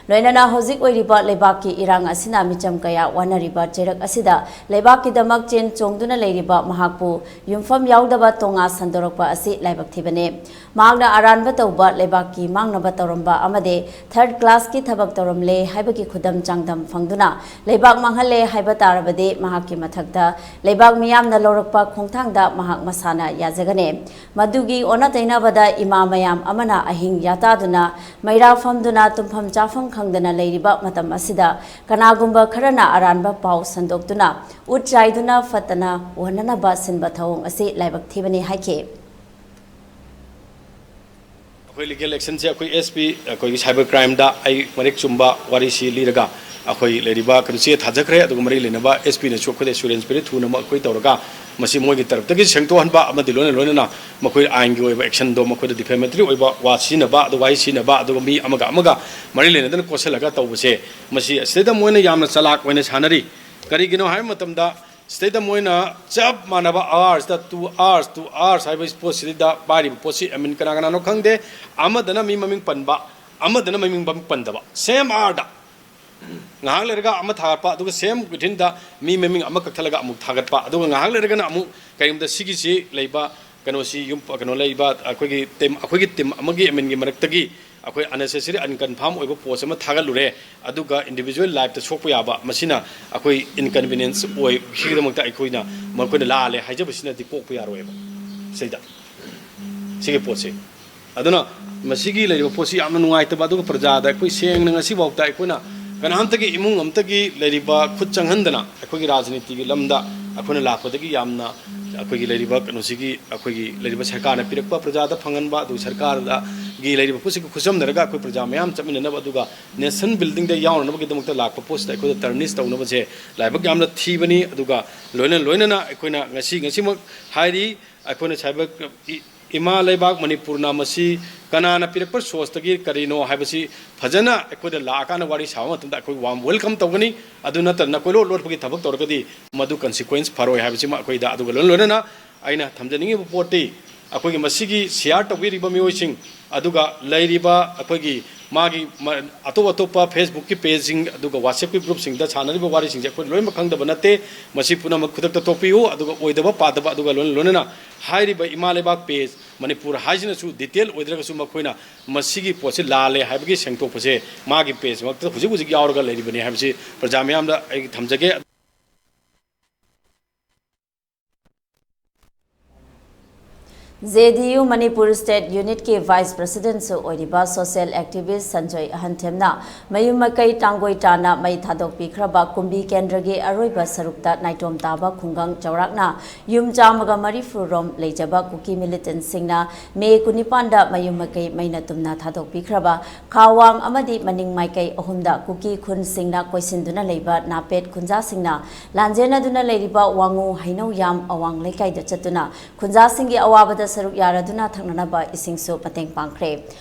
ꯂꯣꯏꯅꯅ ꯍꯧꯖꯤꯛ ꯑꯣꯏꯔꯤꯕ ꯂꯩꯕꯥꯛꯀꯤ ꯏꯔꯥꯡ ꯑꯁꯤꯅ ꯃꯤꯆꯝ ꯀꯌꯥ ꯋꯥꯅꯔꯤꯕ ꯆꯩꯔꯛ ꯑꯁꯤꯗ ꯂꯩꯕꯥꯛꯀꯤꯗꯃꯛ ꯆꯦꯟ ꯆꯣꯡꯗꯨꯅ ꯂꯩꯔꯤꯕ ꯃꯍꯥꯛꯄꯨ ꯌꯨꯝꯐꯝ ꯌꯥꯎꯗꯕ ꯇꯣꯉꯥ ꯁꯟꯗꯣꯔꯛꯄ ꯑꯁꯤ ꯂꯥꯏꯕꯛ ꯊꯤꯕꯅꯤ꯫ ꯃꯍꯥꯛꯅ ꯑꯔꯥꯟꯕ ꯇꯧꯕ, ꯂꯩꯕꯥꯛꯀꯤ ꯃꯥꯡꯅꯕ ꯇꯧꯔꯝꯕ ꯑꯃꯗꯤ ꯊꯔꯗ ꯀ꯭ꯂꯥꯁꯀꯤ ꯊꯕꯛ ꯇꯧꯔꯝꯂꯦ ꯍꯥꯏꯕꯒꯤ ꯈꯨꯗꯝ ꯆꯥꯡꯗꯝ ꯐꯪꯗꯨꯅ ꯂꯩꯕꯥꯛ ꯃꯥꯡꯍꯜꯂꯦ ꯍꯥꯏꯕ ꯇꯥꯔꯕꯗꯤ ꯃꯍꯥꯛꯀꯤ ꯃꯊꯛꯇ ꯂꯩꯕꯥꯛ ꯃꯤꯌꯥꯝꯅ ꯂꯧꯔꯛꯄ ꯈꯣꯡꯊꯥꯡꯗ ꯃꯍꯥꯛ ꯃꯁꯥꯅ ꯌꯥꯖꯒꯅꯤ꯫ ꯃꯗꯨꯒꯤ ꯑꯣꯟꯅ ꯇꯩꯅꯕꯗ ꯏꯃꯥ ꯃꯌꯥꯝ ꯑꯃꯅ ꯑꯍꯤꯡ ꯌꯥꯇꯥꯗꯨꯅ ꯃꯩꯔꯥ ꯐꯝꯗꯨꯅ ꯇꯨꯝꯐꯝ ꯆꯥꯐꯝ ꯈꯪꯗꯅ ꯂꯩꯔꯤꯕ ꯃꯇꯝ ꯑꯁꯤꯗ ꯀꯅꯥꯒꯨꯝꯕ ꯈꯔꯅ ꯑꯔꯥꯟꯕ ꯄꯥꯎ ꯁꯟꯗꯣꯛꯇꯨꯅ ꯎꯠ ꯆꯥꯏꯗꯨꯅ ꯐꯠꯇꯅ ꯎꯍꯟꯅꯅꯕ ꯁꯤꯟꯕ ꯊꯧꯑꯣꯡ ꯑꯁꯤ ꯂꯥꯏꯕꯛ ꯊꯤꯕꯅꯤ ꯍꯥꯏꯈꯤ꯫ ꯑꯩꯈꯣꯏ ꯂꯤꯒꯦꯜ ꯑꯦꯛꯁꯟꯁꯦ ꯑꯩꯈꯣꯏ ꯑꯦꯁ ꯄꯤ, ꯑꯩꯈꯣꯏꯒꯤ ꯁꯥꯏꯕꯔ ꯀ꯭ꯔꯥꯏꯝꯗ ꯑꯩ ꯃꯔꯤꯛ ꯆꯨꯝꯕ ꯋꯥꯔꯤꯁꯤ ꯂꯤꯔꯒ ꯑꯩꯈꯣꯏ ꯂꯩꯔꯤꯕ ꯀꯩꯅꯣꯁꯤ ꯊꯥꯖꯈ꯭ꯔꯦ꯫ ꯑꯗꯨꯒ ꯃꯔꯤ ꯂꯩꯅꯕ ꯑꯦꯁ ꯄꯤꯅꯁꯨ ꯑꯩꯈꯣꯏꯗ ꯑꯦꯁꯨꯔꯦꯟꯁ ꯄꯤꯔꯦ, ꯊꯨꯅꯃꯛ ꯑꯩꯈꯣꯏ ꯇꯧꯔꯒ ꯃꯁꯤ ꯃꯣꯏꯒꯤ ꯇꯔꯞꯇꯒꯤ ꯁꯦꯡꯗꯣꯛꯍꯟꯕ ꯑꯃꯗꯤ ꯂꯣꯏꯅ ꯂꯣꯏꯅꯅ ꯃꯈꯣꯏ ꯑꯥꯏꯟꯒꯤ ꯑꯣꯏꯕ ꯑꯦꯛꯁꯟꯗꯣ, ꯃꯈꯣꯏꯗ ꯗꯤꯐꯦꯃꯦꯇꯔꯤ ꯑꯣꯏꯕ ꯋꯥ ꯁꯤꯖꯤꯟꯅꯕ, ꯑꯗꯨꯒ ꯋꯥꯍꯩ ꯁꯤꯖꯤꯟꯅꯕ, ꯑꯗꯨꯒ ꯃꯤ ꯑꯃꯒ ꯑꯃꯒ ꯃꯔꯤ ꯂꯩꯅꯗꯅ ꯀꯣꯠꯁꯤꯜꯂꯒ ꯇꯧꯕꯁꯦ, ꯃꯁꯤ ꯑꯁꯤꯗꯩꯗ ꯃꯣꯏꯅ ꯌꯥꯝꯅ ꯆꯂꯥꯛ ꯑꯣꯏꯅ ꯁꯥꯟꯅꯔꯤ꯫ ꯀꯔꯤꯒꯤꯅꯣ ꯍꯥꯏꯕ ꯃꯇꯝꯗ, ꯁꯤꯗꯩꯗ ꯃꯣꯏꯅ ꯆꯞ ꯃꯥꯟꯅꯕ ꯑꯋꯥꯔꯁꯇ, two hours, two hours ꯍꯥꯏꯕ ꯄꯣꯠꯁꯤꯗ ꯄꯥꯏꯔꯤꯕ ꯄꯣꯠꯁꯤ ꯑꯦꯃꯤꯟ ꯀꯅꯥ ꯀꯅꯥꯅꯣ ꯈꯪꯗꯦ, ꯑꯃꯗꯅ ꯃꯤ ꯃꯃꯤꯡ ꯄꯟꯕ, ꯑꯃꯗꯅ ꯃꯃꯤꯡ ꯃꯃꯤꯡ ꯄꯟꯗꯕ, ꯁꯦꯝ ꯑꯥꯔꯗ ꯉꯥꯏꯍꯥꯛ ꯂꯩꯔꯒ ꯑꯃ ꯊꯥꯒꯠꯄ, ꯑꯗꯨꯒ ꯁꯦꯝ ꯋꯤꯊꯤꯟꯗ ꯃꯤ ꯃꯃꯤꯡ ꯑꯃ ꯀꯛꯊꯠꯂꯒ ꯑꯃꯨꯛ ꯊꯥꯒꯠꯄ, ꯑꯗꯨꯒ ꯉꯥꯏꯍꯥꯛ ꯂꯩꯔꯒꯅ ꯑꯃꯨꯛ ꯀꯔꯤꯒꯨꯝꯕ ꯁꯤꯒꯤꯁꯤ ꯂꯩꯕ ꯀꯩꯅꯣꯁꯤ ꯌꯨꯝ, ꯀꯩꯅꯣ ꯂꯩꯕ ꯑꯩꯈꯣꯏꯒꯤ ꯇꯤꯝ, ꯑꯩꯈꯣꯏꯒꯤ ꯇꯤꯝ ꯑꯃꯒꯤ ꯑꯦꯃꯤꯟꯒꯤ ꯃꯔꯛꯇꯒꯤ ꯑꯩꯈꯣꯏ unnecessary, unconfirm ꯑꯣꯏꯕ ꯄꯣꯁ ꯑꯃ ꯊꯥꯒꯠꯂꯨꯔꯦ, ꯑꯗꯨꯒ individual lifeꯇ ꯁꯣꯛꯄ ꯌꯥꯕ, ꯃꯁꯤꯅ ꯑꯩꯈꯣꯏ inconvenience ꯑꯣꯏ, ꯁꯤꯒꯤꯗꯃꯛꯇ ꯑꯩꯈꯣꯏꯅ ꯃꯈꯣꯏꯅ ꯂꯥꯜꯂꯦ ꯍꯥꯏꯖꯕꯁꯤꯅꯗꯤ ꯀꯣꯛꯄ ꯌꯥꯔꯣꯏꯕ ꯁꯤꯗ, ꯁꯤꯒꯤ ꯄꯣꯠꯁꯦ꯫ ꯑꯗꯨꯅ ꯃꯁꯤꯒꯤ ꯂꯩꯔꯤꯕ ꯄꯣꯠꯁꯤ ꯌꯥꯝꯅ ꯅꯨꯡꯉꯥꯏꯇꯕ, ꯑꯗꯨꯒ ꯄ꯭ꯔꯖꯥꯗ ꯑꯩꯈꯣꯏ ꯁꯦꯡꯅ ꯉꯁꯤꯐꯥꯎꯗ ꯑꯩꯈꯣꯏꯅ ꯀꯅꯥꯝꯇꯒꯤ ꯏꯃꯨꯡ ꯑꯝꯇꯒꯤ ꯂꯩꯔꯤꯕ ꯈꯨꯠ ꯆꯪꯍꯟꯗꯅ ꯑꯩꯈꯣꯏꯒꯤ ꯔꯥꯖꯅꯤꯇꯤꯒꯤ ꯂꯝꯗ ꯑꯩꯈꯣꯏꯅ ꯂꯥꯛꯄꯗꯒꯤ ꯌꯥꯝꯅ ꯑꯩꯈꯣꯏꯒꯤ ꯂꯩꯔꯤꯕ ꯀꯩꯅꯣꯁꯤꯒꯤ, ꯑꯩꯈꯣꯏꯒꯤ ꯂꯩꯔꯤꯕ ꯁꯔꯀꯥꯔꯅ ꯄꯤꯔꯛꯄ ꯄ꯭ꯔꯖꯥꯗ ꯐꯪꯍꯟꯕ, ꯑꯗꯨꯒ ꯁꯔꯀꯥꯔꯗꯒꯤ ꯂꯩꯔꯤꯕ ꯄꯣꯠꯁꯤꯒ ꯈꯨꯠꯁꯝꯅꯔꯒ ꯑꯩꯈꯣꯏ ꯄ꯭ꯔꯖꯥ ꯃꯌꯥꯝ ꯆꯠꯃꯤꯟꯅꯅꯕ, ꯑꯗꯨꯒ nation buildingꯗ ꯌꯥꯎꯅꯅꯕꯒꯤꯗꯃꯛꯇ ꯂꯥꯛꯄ ꯄꯣꯠꯁꯤꯗ ꯑꯩꯈꯣꯏꯗ tarnish ꯇꯧꯅꯕꯁꯦ ꯂꯥꯏꯕꯛ ꯌꯥꯝꯅ ꯊꯤꯕꯅꯤ꯫ ꯑꯗꯨꯒ ꯂꯣꯏꯅ ꯂꯣꯏꯅꯅ ꯑꯩꯈꯣꯏꯅ ꯉꯁꯤ, ꯉꯁꯤꯃꯛ ꯍꯥꯏꯔꯤ, ꯑꯩꯈꯣꯏꯅ ꯁꯥꯏꯕꯔ ꯏ-, ꯏꯃꯥ ꯂꯩꯕꯥꯛ ꯃꯅꯤꯄꯨꯔꯅ ꯃꯁꯤ ꯀꯅꯥꯅ ꯄꯤꯔꯛꯄ ꯁꯣꯔꯁꯇꯒꯤ ꯀꯔꯤꯅꯣ ꯍꯥꯏꯕꯁꯤ ꯐꯖꯅ ꯑꯩꯈꯣꯏꯗ ꯂꯥꯛꯑꯀꯥꯟꯗ ꯋꯥꯔꯤ ꯁꯥꯕ ꯃꯇꯝꯗ ꯑꯩꯈꯣꯏ warm welcome ꯇꯧꯒꯅꯤ꯫ ꯑꯗꯨ ꯅꯠꯇꯅ ꯀꯣꯏꯂꯣꯠ ꯂꯣꯠꯄꯒꯤ ꯊꯕꯛ ꯇꯧꯔꯒꯗꯤ ꯃꯗꯨ consequence ꯐꯔꯣꯏ ꯍꯥꯏꯕꯁꯤꯃ ꯑꯩꯈꯣꯏꯗ, ꯑꯗꯨꯒ ꯂꯣꯏꯅ ꯂꯣꯏꯅꯅ ꯑꯩꯅ ꯊꯝꯖꯅꯤꯡꯉꯤꯕ ꯄꯣꯠꯇꯤ ꯑꯩꯈꯣꯏꯒꯤ ꯃꯁꯤꯒꯤ share ꯇꯧꯕꯤꯔꯤꯕ ꯃꯤꯑꯣꯏꯁꯤꯡ, ꯑꯗꯨꯒ ꯂꯩꯔꯤꯕ ꯑꯩꯈꯣꯏꯒꯤ ꯃꯥꯒꯤ ꯃ-, ꯑꯇꯣꯞ ꯑꯇꯣꯞꯄ Facebookꯀꯤ pageꯁꯤꯡ ꯑꯗꯨꯒ WhatsAppꯀꯤ groupꯁꯤꯡꯗ ꯁꯥꯟꯅꯔꯤꯕ ꯋꯥꯔꯤꯁꯤꯡꯁꯦ ꯑꯩꯈꯣꯏ ꯂꯣꯏꯅꯃꯛ ꯈꯪꯗꯕ ꯅꯠꯇꯦ꯫ ꯃꯁꯤ ꯄꯨꯝꯅꯃꯛ ꯈꯨꯗꯛꯇ ꯇꯣꯛꯄꯤꯌꯨ, ꯑꯗꯨꯒ ꯑꯣꯏꯗꯕ ꯄꯥꯗꯕ, ꯑꯗꯨꯒ ꯂꯣꯏꯅ ꯂꯣꯏꯅꯅ ꯍꯥꯏꯔꯤꯕ ꯏꯃꯥ ꯂꯩꯕꯥꯛ page ꯃꯅꯤꯄꯨꯔ ꯍꯥꯏꯁꯤꯅꯁꯨ detail ꯑꯣꯏꯗ꯭ꯔꯒꯁꯨ ꯃꯈꯣꯏꯅ ꯃꯁꯤꯒꯤ ꯄꯣꯠꯁꯤ ꯂꯥꯜꯂꯦ ꯍꯥꯏꯕꯒꯤ ꯁꯦꯡꯗꯣꯛꯄꯁꯦ ꯃꯥꯒꯤ pageꯃꯛꯇ ꯍꯧꯖꯤꯛ ꯍꯧꯖꯤꯛ ꯌꯥꯎꯔꯒ ꯂꯩꯔꯤꯕꯅꯤ ꯍꯥꯏꯕꯁꯤ ꯄ꯭ꯔꯖꯥ ꯃꯤꯌꯥꯝꯗ ꯑꯩ ꯊꯝꯖꯒꯦ꯫ ꯖꯦ ꯗꯤ ꯌꯨ ꯃꯅꯤꯄꯨꯔ State Unitꯀꯤ Vice Presidentꯁꯨ ꯑꯣꯏꯔꯤꯕ social activist ꯁꯟꯖꯣꯏ ꯑꯍꯟꯊꯦꯝꯅ ꯃꯌꯨꯝ ꯃꯀꯩ ꯇꯥꯡꯒꯣꯏ ꯇꯥꯅ ꯃꯩ ꯊꯥꯗꯣꯛꯄꯤꯈ꯭ꯔꯕ ꯀꯨꯝꯕꯤ ꯀꯦꯟꯗ꯭ꯔꯒꯤ ꯑꯔꯣꯏꯕ ꯁꯔꯨꯛꯇ ꯅꯥꯏꯇꯣꯝ ꯇꯥꯕ ꯈꯨꯡꯒꯪ ꯆꯥꯎꯔꯥꯛꯅ ꯌꯨꯝ ꯆꯥꯝꯃꯒ ꯃꯔꯤꯐꯨ ꯔꯣꯝ ꯂꯩꯖꯕ ꯀꯨꯀꯤ militantꯁꯤꯡꯅ ꯃꯦ ꯀꯨꯟꯅꯤꯄꯥꯟꯗ ꯃꯌꯨꯝ ꯃꯀꯩ ꯃꯩꯅ ꯇꯨꯝꯅ ꯊꯥꯗꯣꯛꯄꯤꯈ꯭ꯔꯕ ꯈꯥ ꯋꯥꯡ ꯑꯃꯗꯤ ꯃꯅꯤꯡ ꯃꯥꯏꯀꯩ ꯑꯍꯨꯝꯗ ꯀꯨꯀꯤ ꯈꯨꯟꯁꯤꯡꯅ ꯀꯣꯏꯁꯤꯟꯗꯨꯅ ꯂꯩꯕ ꯅꯥꯄꯦꯠ ꯈꯨꯟꯖꯥꯁꯤꯡꯅ ꯂꯥꯟꯖꯦꯟꯅꯗꯨꯅ ꯂꯩꯔꯤꯕ ꯋꯥꯉꯨ ꯍꯩꯅꯧ ꯌꯥꯝ ꯑꯋꯥꯡ ꯂꯩꯀꯥꯏꯗ ꯆꯠꯇꯨꯅ ꯈꯨꯟꯖꯥꯁꯤꯡꯒꯤ ꯑꯋꯥꯕꯗ ꯁꯔꯨꯛ ꯌꯥꯔꯗꯨꯅ ꯊꯛꯅꯅꯕ ꯏꯁꯤꯡꯁꯨ ꯃꯇꯦꯡ ꯄꯥꯡꯈ꯭ꯔꯦ꯫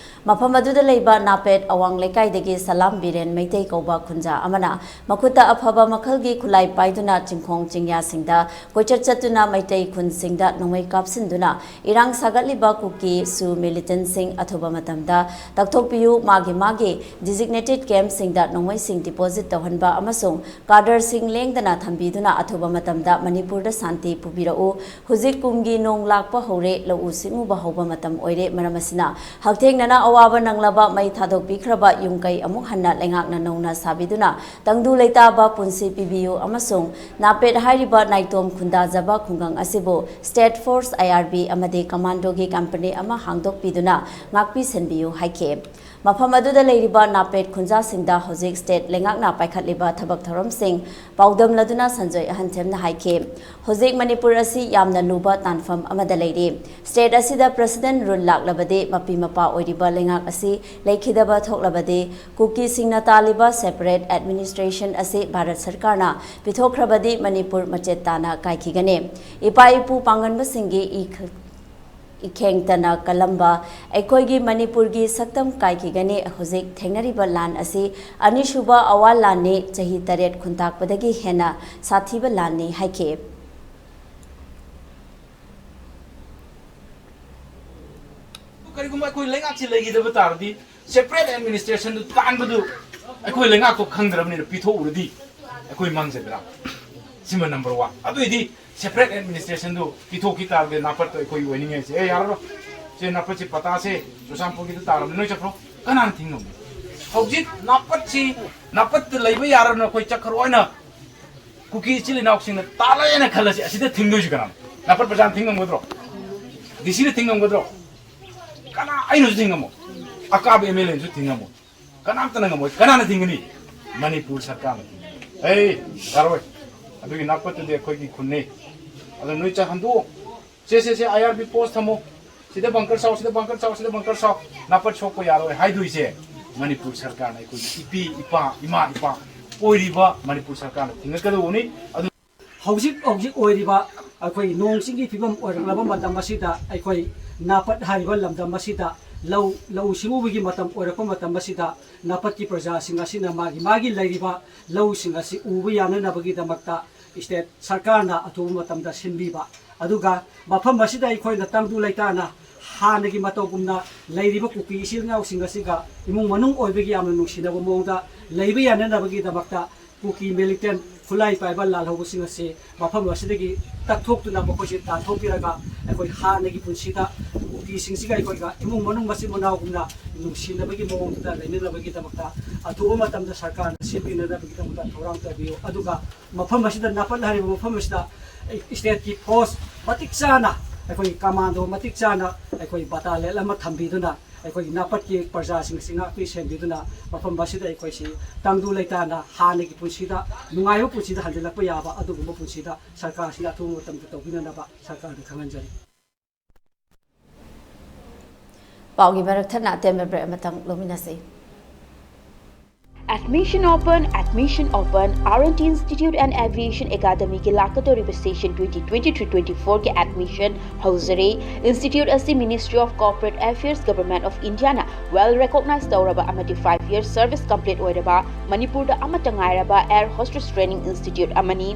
ꯃꯐꯝ ꯑꯗꯨꯗ ꯂꯩꯕ ꯅꯥꯄꯦꯠ ꯑꯋꯥꯡ ꯂꯩꯀꯥꯏꯗꯒꯤ ꯁꯂꯥꯝ ꯕꯤꯔꯦꯟ ꯃꯩꯇꯩ ꯀꯧꯕ ꯈꯨꯟꯖꯥ ꯑꯃꯅ ꯃꯈꯨꯠꯇ ꯑꯐꯕ ꯃꯈꯜꯒꯤ ꯈꯨꯠꯂꯥꯏ ꯄꯥꯏꯗꯨꯅ ꯆꯤꯡꯈꯣꯡ ꯆꯤꯡꯌꯥꯁꯤꯡꯗ ꯀꯣꯏꯆꯠ ꯆꯠꯇꯨꯅ ꯃꯩꯇꯩ ꯈꯨꯟꯁꯤꯡꯗ ꯅꯣꯡꯃꯩ ꯀꯥꯞꯁꯤꯟꯗꯨꯅ ꯏꯔꯥꯡ ꯁꯥꯒꯠꯂꯤꯕ ꯀꯨꯀꯤ ꯁꯨ militantꯁꯤꯡ ꯑꯊꯨꯕ ꯃꯇꯝꯗ ꯇꯛꯊꯣꯛꯄꯤꯌꯨ, ꯃꯥꯒꯤ ꯃꯥꯒꯤ designated campꯁꯤꯡꯗ ꯅꯣꯡꯃꯩꯁꯤꯡ deposit ꯇꯧꯍꯟꯕ ꯑꯃꯁꯨꯡ cadreꯁꯤꯡ ꯂꯦꯡꯗꯅ ꯊꯝꯕꯤꯗꯨꯅ ꯑꯊꯨꯕ ꯃꯇꯝꯗ ꯃꯅꯤꯄꯨꯔꯗ ꯁꯥꯟꯇꯤ ꯄꯨꯕꯤꯔꯛꯎ꯫ ꯍꯧꯖꯤꯛ ꯀꯨꯝꯒꯤ ꯅꯣꯡ ꯂꯥꯛꯄ ꯍꯧꯔꯦ, ꯂꯧꯎ ꯁꯤꯡꯎꯕ ꯍꯧꯕ ꯃꯇꯝ ꯑꯣꯏꯔꯦ꯫ ꯃꯔꯝ ꯑꯁꯤꯅ ꯍꯛꯊꯦꯡꯅꯅ ꯑꯋꯥꯕ ꯅꯪꯂꯕ ꯃꯩ ꯊꯥꯗꯣꯛꯄꯤꯈ꯭ꯔꯕ ꯌꯨꯝ ꯀꯩ ꯑꯃꯨꯛ ꯍꯟꯅ ꯂꯩꯉꯥꯛꯅ ꯅꯧꯅ ꯁꯥꯕꯤꯗꯨꯅ ꯇꯪꯗꯨ ꯂꯩꯇꯥꯕ ꯄꯨꯟꯁꯤ ꯄꯤꯕꯤꯌꯨ ꯑꯃꯁꯨꯡ ꯅꯥꯄꯦꯠ ꯍꯥꯏꯔꯤꯕ ꯅꯥꯏꯇꯣꯝ ꯈꯨꯟꯗꯥꯖꯕ ꯈꯨꯡꯒꯪ ꯑꯁꯤꯕꯨ State Force, I R B ꯑꯃꯗꯤ commandoꯒꯤ company ꯑꯃ ꯍꯥꯡꯗꯣꯛꯄꯤꯗꯨꯅ ꯉꯥꯛꯄꯤ ꯁꯦꯟꯕꯤꯌꯨ ꯍꯥꯏꯈꯤ꯫ ꯃꯐꯝ ꯑꯗꯨꯗ ꯂꯩꯔꯤꯕ ꯅꯥꯄꯦꯠ ꯈꯨꯟꯖꯥꯁꯤꯡꯗ ꯍꯧꯖꯤꯛ state ꯂꯩꯉꯥꯛꯅ ꯄꯥꯏꯈꯠꯂꯤꯕ ꯊꯕꯛ ꯊꯧꯔꯝꯁꯤꯡ ꯄꯥꯎꯗꯝꯂꯗꯨꯅ ꯁꯟꯖꯣꯏ ꯑꯍꯟꯊꯦꯝꯅ ꯍꯥꯏꯈꯤ, ꯍꯧꯖꯤꯛ ꯃꯅꯤꯄꯨꯔ ꯑꯁꯤ ꯌꯥꯝꯅ ꯂꯨꯕ ꯇꯥꯟꯐꯝ ꯑꯃꯗ ꯂꯩꯔꯤ꯫ State ꯑꯁꯤꯗ president rule ꯂꯥꯛꯂꯕꯗꯤ ꯃꯄꯤ ꯃꯄꯥ ꯑꯣꯏꯔꯤꯕ ꯂꯩꯉꯥꯛ ꯑꯁꯤ ꯂꯩꯈꯤꯗꯕ ꯊꯣꯛꯂꯕꯗꯤ ꯀꯨꯀꯤꯁꯤꯡꯅ ꯇꯥꯜꯂꯤꯕ separate administration ꯑꯁꯤ ꯚꯥꯔꯠ ꯁꯔꯀꯥꯔꯅ ꯄꯤꯊꯣꯛꯈ꯭ꯔꯕꯗꯤ ꯃꯅꯤꯄꯨꯔ ꯃꯆꯦꯠ ꯇꯥꯅ ꯀꯥꯏꯈꯤꯒꯅꯤ꯫ ꯏꯄꯥ ꯏꯄꯨ ꯄꯥꯡꯒꯟꯕꯁꯤꯡꯒꯤ ꯏ ꯏꯈꯦꯡꯇꯅ ꯀꯜꯂꯝꯕ ꯑꯩꯈꯣꯏꯒꯤ ꯃꯅꯤꯄꯨꯔꯒꯤ ꯁꯛꯇꯝ ꯀꯥꯏꯈꯤꯒꯅꯤ꯫ ꯍꯧꯖꯤꯛ ꯊꯦꯡꯅꯔꯤꯕ ꯂꯥꯟ ꯑꯁꯤ ꯑꯅꯤꯁꯨꯕ ꯑꯋꯥ ꯂꯥꯟꯅꯤ꯫ ꯆꯍꯤ ꯇꯔꯦꯠ ꯈꯨꯟꯇꯥꯛꯄꯗꯒꯤ ꯍꯦꯟꯅ ꯁꯥꯊꯤꯕ ꯂꯥꯟꯅꯤ ꯍꯥꯏꯈꯤ꯫ ꯀꯔꯤꯒꯨꯝꯕ ꯑꯩꯈꯣꯏ ꯂꯩꯉꯥꯛꯁꯤ ꯂꯩꯈꯤꯗꯕ ꯇꯥꯔꯗꯤ, separate administrationꯗꯨ ꯇꯥꯟꯕꯗꯨ ꯑꯩꯈꯣꯏ ꯂꯩꯉꯥꯛꯇꯣ ꯈꯪꯗ꯭ꯔꯕꯅꯤꯅ ꯄꯤꯊꯣꯛꯎꯔꯗꯤ ꯑꯩꯈꯣꯏ ꯃꯥꯡꯖꯗ꯭ꯔꯥ? ꯁꯤꯃ number one꯫ ꯑꯗꯨꯏꯗꯤ separate administrationꯗꯨ ꯄꯤꯊꯣꯛꯈꯤ ꯇꯥꯔꯒꯗꯤ ꯅꯥꯄꯠꯇꯣ ꯑꯩꯈꯣꯏ ꯑꯣꯏꯅꯤꯡꯉꯥꯏꯁꯦ, "ꯑꯦ, ꯌꯥꯔꯔꯣꯏ, ꯁꯦ ꯅꯥꯄꯠꯁꯤ ꯄꯇꯥꯁꯦ ꯆꯨꯔꯆꯥꯟꯄꯨꯔꯒꯤꯗ ꯇꯥꯔꯕꯅꯤ, ꯅꯣꯏ ꯆꯠꯈ꯭ꯔꯣ", ꯀꯅꯥꯅ ꯊꯤꯡꯉꯝꯒꯅꯤ? ꯍꯧꯖꯤꯛ ꯅꯥꯄꯠꯁꯤ, ꯅꯥꯄꯠꯇ ꯂꯩꯕ ꯌꯥꯔꯕꯅꯤꯅ ꯑꯩꯈꯣꯏ ꯆꯠꯈ꯭ꯔꯣ ꯍꯥꯏꯅ ꯀꯨꯀꯤ ꯏꯆꯤꯜ ꯏꯅꯥꯎꯁꯤꯡꯅ ꯇꯥꯜꯂꯛꯑꯦꯅ ꯈꯜꯂꯁꯤ, ꯑꯁꯤꯗ ꯊꯤꯡꯗꯣꯏꯁꯤ ꯀꯅꯥꯅꯣ? ꯅꯥꯄꯠ ꯄ꯭ꯔꯖꯥꯅ ꯊꯤꯡꯉꯝꯒꯗ꯭ꯔꯣ? ꯗꯤ ꯁꯤꯅ ꯊꯤꯡꯉꯝꯒꯗ꯭ꯔꯣ? ꯀꯅꯥ, ꯑꯩꯅꯁꯨ ꯊꯤꯡꯉꯝꯃꯣ, ꯑꯀꯥꯕ ꯑꯦꯝ ꯑꯦꯜ ꯑꯦꯅꯁꯨ ꯊꯤꯡꯉꯝꯃꯣ, ꯀꯅꯥꯝꯇꯅ ꯉꯝꯃꯣꯏ꯫ ꯀꯅꯥꯅ ꯊꯤꯡꯒꯅꯤ? ꯃꯅꯤꯄꯨꯔ ꯁꯔꯀꯥꯔꯅ ꯊꯤꯡꯒꯅꯤ꯫ ꯑꯩ ꯌꯥꯔꯣꯏ꯫ ꯑꯗꯨꯒꯤ ꯅꯥꯄꯠꯇꯨꯗꯤ ꯑꯩꯈꯣꯏꯒꯤ ꯈꯨꯟꯅꯤ꯫ ꯑꯗꯣ ꯅꯣꯏ ꯆꯠ ꯍꯟꯗꯣꯛꯑꯣ꯫ ꯁꯦ, ꯁꯦ, ꯁꯦ, ꯑꯥꯏ ꯑꯥꯔ ꯕꯤ ꯄꯣꯁ ꯊꯝꯃꯣ꯫ ꯁꯤꯗ ꯕꯪꯀꯔ ꯁꯥꯎ, ꯁꯤꯗ ꯕꯪꯀꯔ ꯁꯥꯎ, ꯁꯤꯗ ꯕꯪꯀꯔ ꯁꯥꯎ꯫ ꯅꯥꯄꯠ ꯁꯣꯛꯄ ꯌꯥꯔꯣꯏ ꯍꯥꯏꯗꯣꯏꯁꯦ ꯃꯅꯤꯄꯨꯔ ꯁꯔꯀꯥꯔꯅ ꯑꯩꯈꯣꯏꯒꯤ ꯏꯄꯤ ꯏꯄꯥ, ꯏꯃꯥ ꯏꯄꯥ ꯑꯣꯏꯔꯤꯕ ꯃꯅꯤꯄꯨꯔ ꯁꯔꯀꯥꯔꯅ ꯊꯤꯡꯉꯛꯀꯗꯧꯕꯅꯤ꯫ ꯑꯗꯨ ꯍꯧꯖꯤꯛ ꯍꯧꯖꯤꯛ ꯑꯣꯏꯔꯤꯕ ꯑꯩꯈꯣꯏ ꯅꯣꯡ ꯆꯤꯡꯒꯤ ꯐꯤꯕꯝ ꯑꯣꯏꯔꯛꯂꯕ ꯃꯇꯝ ꯑꯁꯤꯗ, ꯑꯩꯈꯣꯏ ꯅꯥꯄꯠ ꯍꯥꯏꯔꯤꯕ ꯂꯝꯗꯝ ꯑꯁꯤꯗ ꯂꯧ, ꯂꯧꯎ ꯁꯤꯡꯎꯕꯒꯤ ꯃꯇꯝ ꯑꯣꯏꯔꯛꯄ ꯃꯇꯝ ꯑꯁꯤꯗ, ꯅꯥꯄꯠꯀꯤ ꯄ꯭ꯔꯖꯥꯁꯤꯡ ꯑꯁꯤꯅ ꯃꯥꯒꯤ ꯃꯥꯒꯤ ꯂꯩꯔꯤꯕ ꯂꯧꯁꯤꯡ ꯑꯁꯤ ꯎꯕ ꯌꯥꯅꯅꯕꯒꯤꯗꯃꯛꯇ state ꯁꯔꯀꯥꯔꯅ ꯑꯊꯨꯕ ꯃꯇꯝꯗ ꯁꯤꯟꯕꯤꯕ, ꯑꯗꯨꯒ ꯃꯐꯝ ꯑꯁꯤꯗ ꯑꯩꯈꯣꯏꯅ ꯇꯪꯗꯨ ꯂꯩꯇꯥꯅ ꯍꯥꯟꯅꯒꯤ ꯃꯇꯧꯒꯨꯝꯅ ꯂꯩꯔꯤꯕ ꯀꯨꯀꯤ ꯏꯆꯤꯜ ꯏꯅꯥꯎꯁꯤꯡ ꯑꯁꯤꯒ ꯏꯃꯨꯡ ꯃꯅꯨꯡ ꯑꯣꯏꯕꯒꯤ ꯌꯥꯝꯅ ꯅꯨꯡꯁꯤꯅꯕ ꯃꯑꯣꯡꯗ ꯂꯩꯕ ꯌꯥꯅꯅꯕꯒꯤꯗꯃꯛꯇ ꯀꯨꯀꯤ militant ꯈꯨꯠꯂꯥꯏ ꯄꯥꯏꯕ ꯂꯥꯜꯍꯧꯕꯁꯤꯡ ꯑꯁꯤ ꯃꯐꯝ ꯑꯁꯤꯗꯒꯤ ꯇꯛꯊꯣꯛꯇꯨꯅ ꯃꯈꯣꯏꯁꯤ ꯇꯥꯟꯊꯣꯛꯄꯤꯔꯒ ꯑꯩꯈꯣꯏ ꯍꯥꯟꯅꯒꯤ ꯄꯨꯟꯁꯤꯗ ꯀꯨꯀꯤꯁꯤꯡꯁꯤꯒ ꯑꯩꯈꯣꯏꯒ ꯏꯃꯨꯡ ꯃꯅꯨꯡ ꯃꯆꯤꯟ ꯃꯅꯥꯎꯒꯨꯝꯅ ꯅꯨꯡꯁꯤꯅꯕꯒꯤ ꯃꯑꯣꯡꯗꯨꯗ ꯂꯩꯅꯅꯕꯒꯤꯗꯃꯛꯇ ꯑꯊꯨꯕ ꯃꯇꯝꯗ ꯁꯔꯀꯥꯔꯅ ꯁꯤꯟꯕꯤꯅꯅꯕꯒꯤꯗꯃꯛꯇ ꯊꯧꯔꯥꯡ ꯇꯧꯕꯤꯌꯨ꯫ ꯑꯗꯨꯒ ꯃꯐꯝ ꯑꯁꯤꯗ, ꯅꯥꯄꯠ ꯍꯥꯏꯔꯤꯕ ꯃꯐꯝ ꯑꯁꯤꯗ stateꯀꯤ force ꯃꯇꯤꯛ ꯆꯥꯅ, ꯑꯩꯈꯣꯏꯒꯤ commando ꯃꯇꯤꯛ ꯆꯥꯅ, ꯑꯩꯈꯣꯏ battalion ꯑꯃ ꯊꯝꯕꯤꯗꯨꯅ ꯑꯩꯈꯣꯏꯒꯤ ꯅꯥꯄꯠꯀꯤ ꯄ꯭ꯔꯖꯥꯁꯤꯡ ꯑꯁꯤ ꯉꯥꯛꯄꯤ ꯁꯦꯟꯕꯤꯗꯨꯅ ꯃꯐꯝ ꯑꯁꯤꯗ ꯑꯩꯈꯣꯏꯁꯤ ꯇꯪꯗꯨ ꯂꯩꯇꯥꯅ ꯍꯥꯟꯅꯒꯤ ꯄꯨꯟꯁꯤꯗ, ꯅꯨꯡꯉꯥꯏꯕ ꯄꯨꯟꯁꯤꯗ ꯍꯟꯖꯤꯜꯂꯛꯄ ꯌꯥꯕ ꯑꯗꯨꯒꯨꯝꯕ ꯄꯨꯟꯁꯤꯗ ꯁꯔꯀꯥꯔꯁꯤꯅ ꯑꯊꯨꯕ ꯃꯇꯝꯗ ꯇꯧꯕꯤꯅꯅꯕ ꯁꯔꯀꯥꯔꯗ ꯈꯪꯍꯟꯖꯔꯤ꯫ ꯄꯥꯎꯒꯤ ꯃꯔꯛ ꯊꯠꯅ ꯑꯇꯦꯟꯕ break ꯑꯃꯇꯪ ꯂꯧꯃꯤꯟꯅꯁꯤ꯫ Admission open, admission open, R and T Institute and Aviation Academyꯒꯤ ꯂꯥꯛꯀꯗꯧꯔꯤꯕ session twenty twenty-three twenty-fourꯒꯤ admission ꯍꯧꯖꯔꯦ꯫ Institute ꯑꯁꯤ Ministry of Corporate Affairs, Government of Indiaꯅ well recognized ꯇꯧꯔꯕ ꯑꯃꯗꯤ five year service complete ꯑꯣꯏꯔꯕ ꯃꯅꯤꯄꯨꯔꯗ ꯑꯃꯠꯇ ꯉꯥꯏꯔꯕ air hostess training institute ꯑꯃꯅꯤ꯫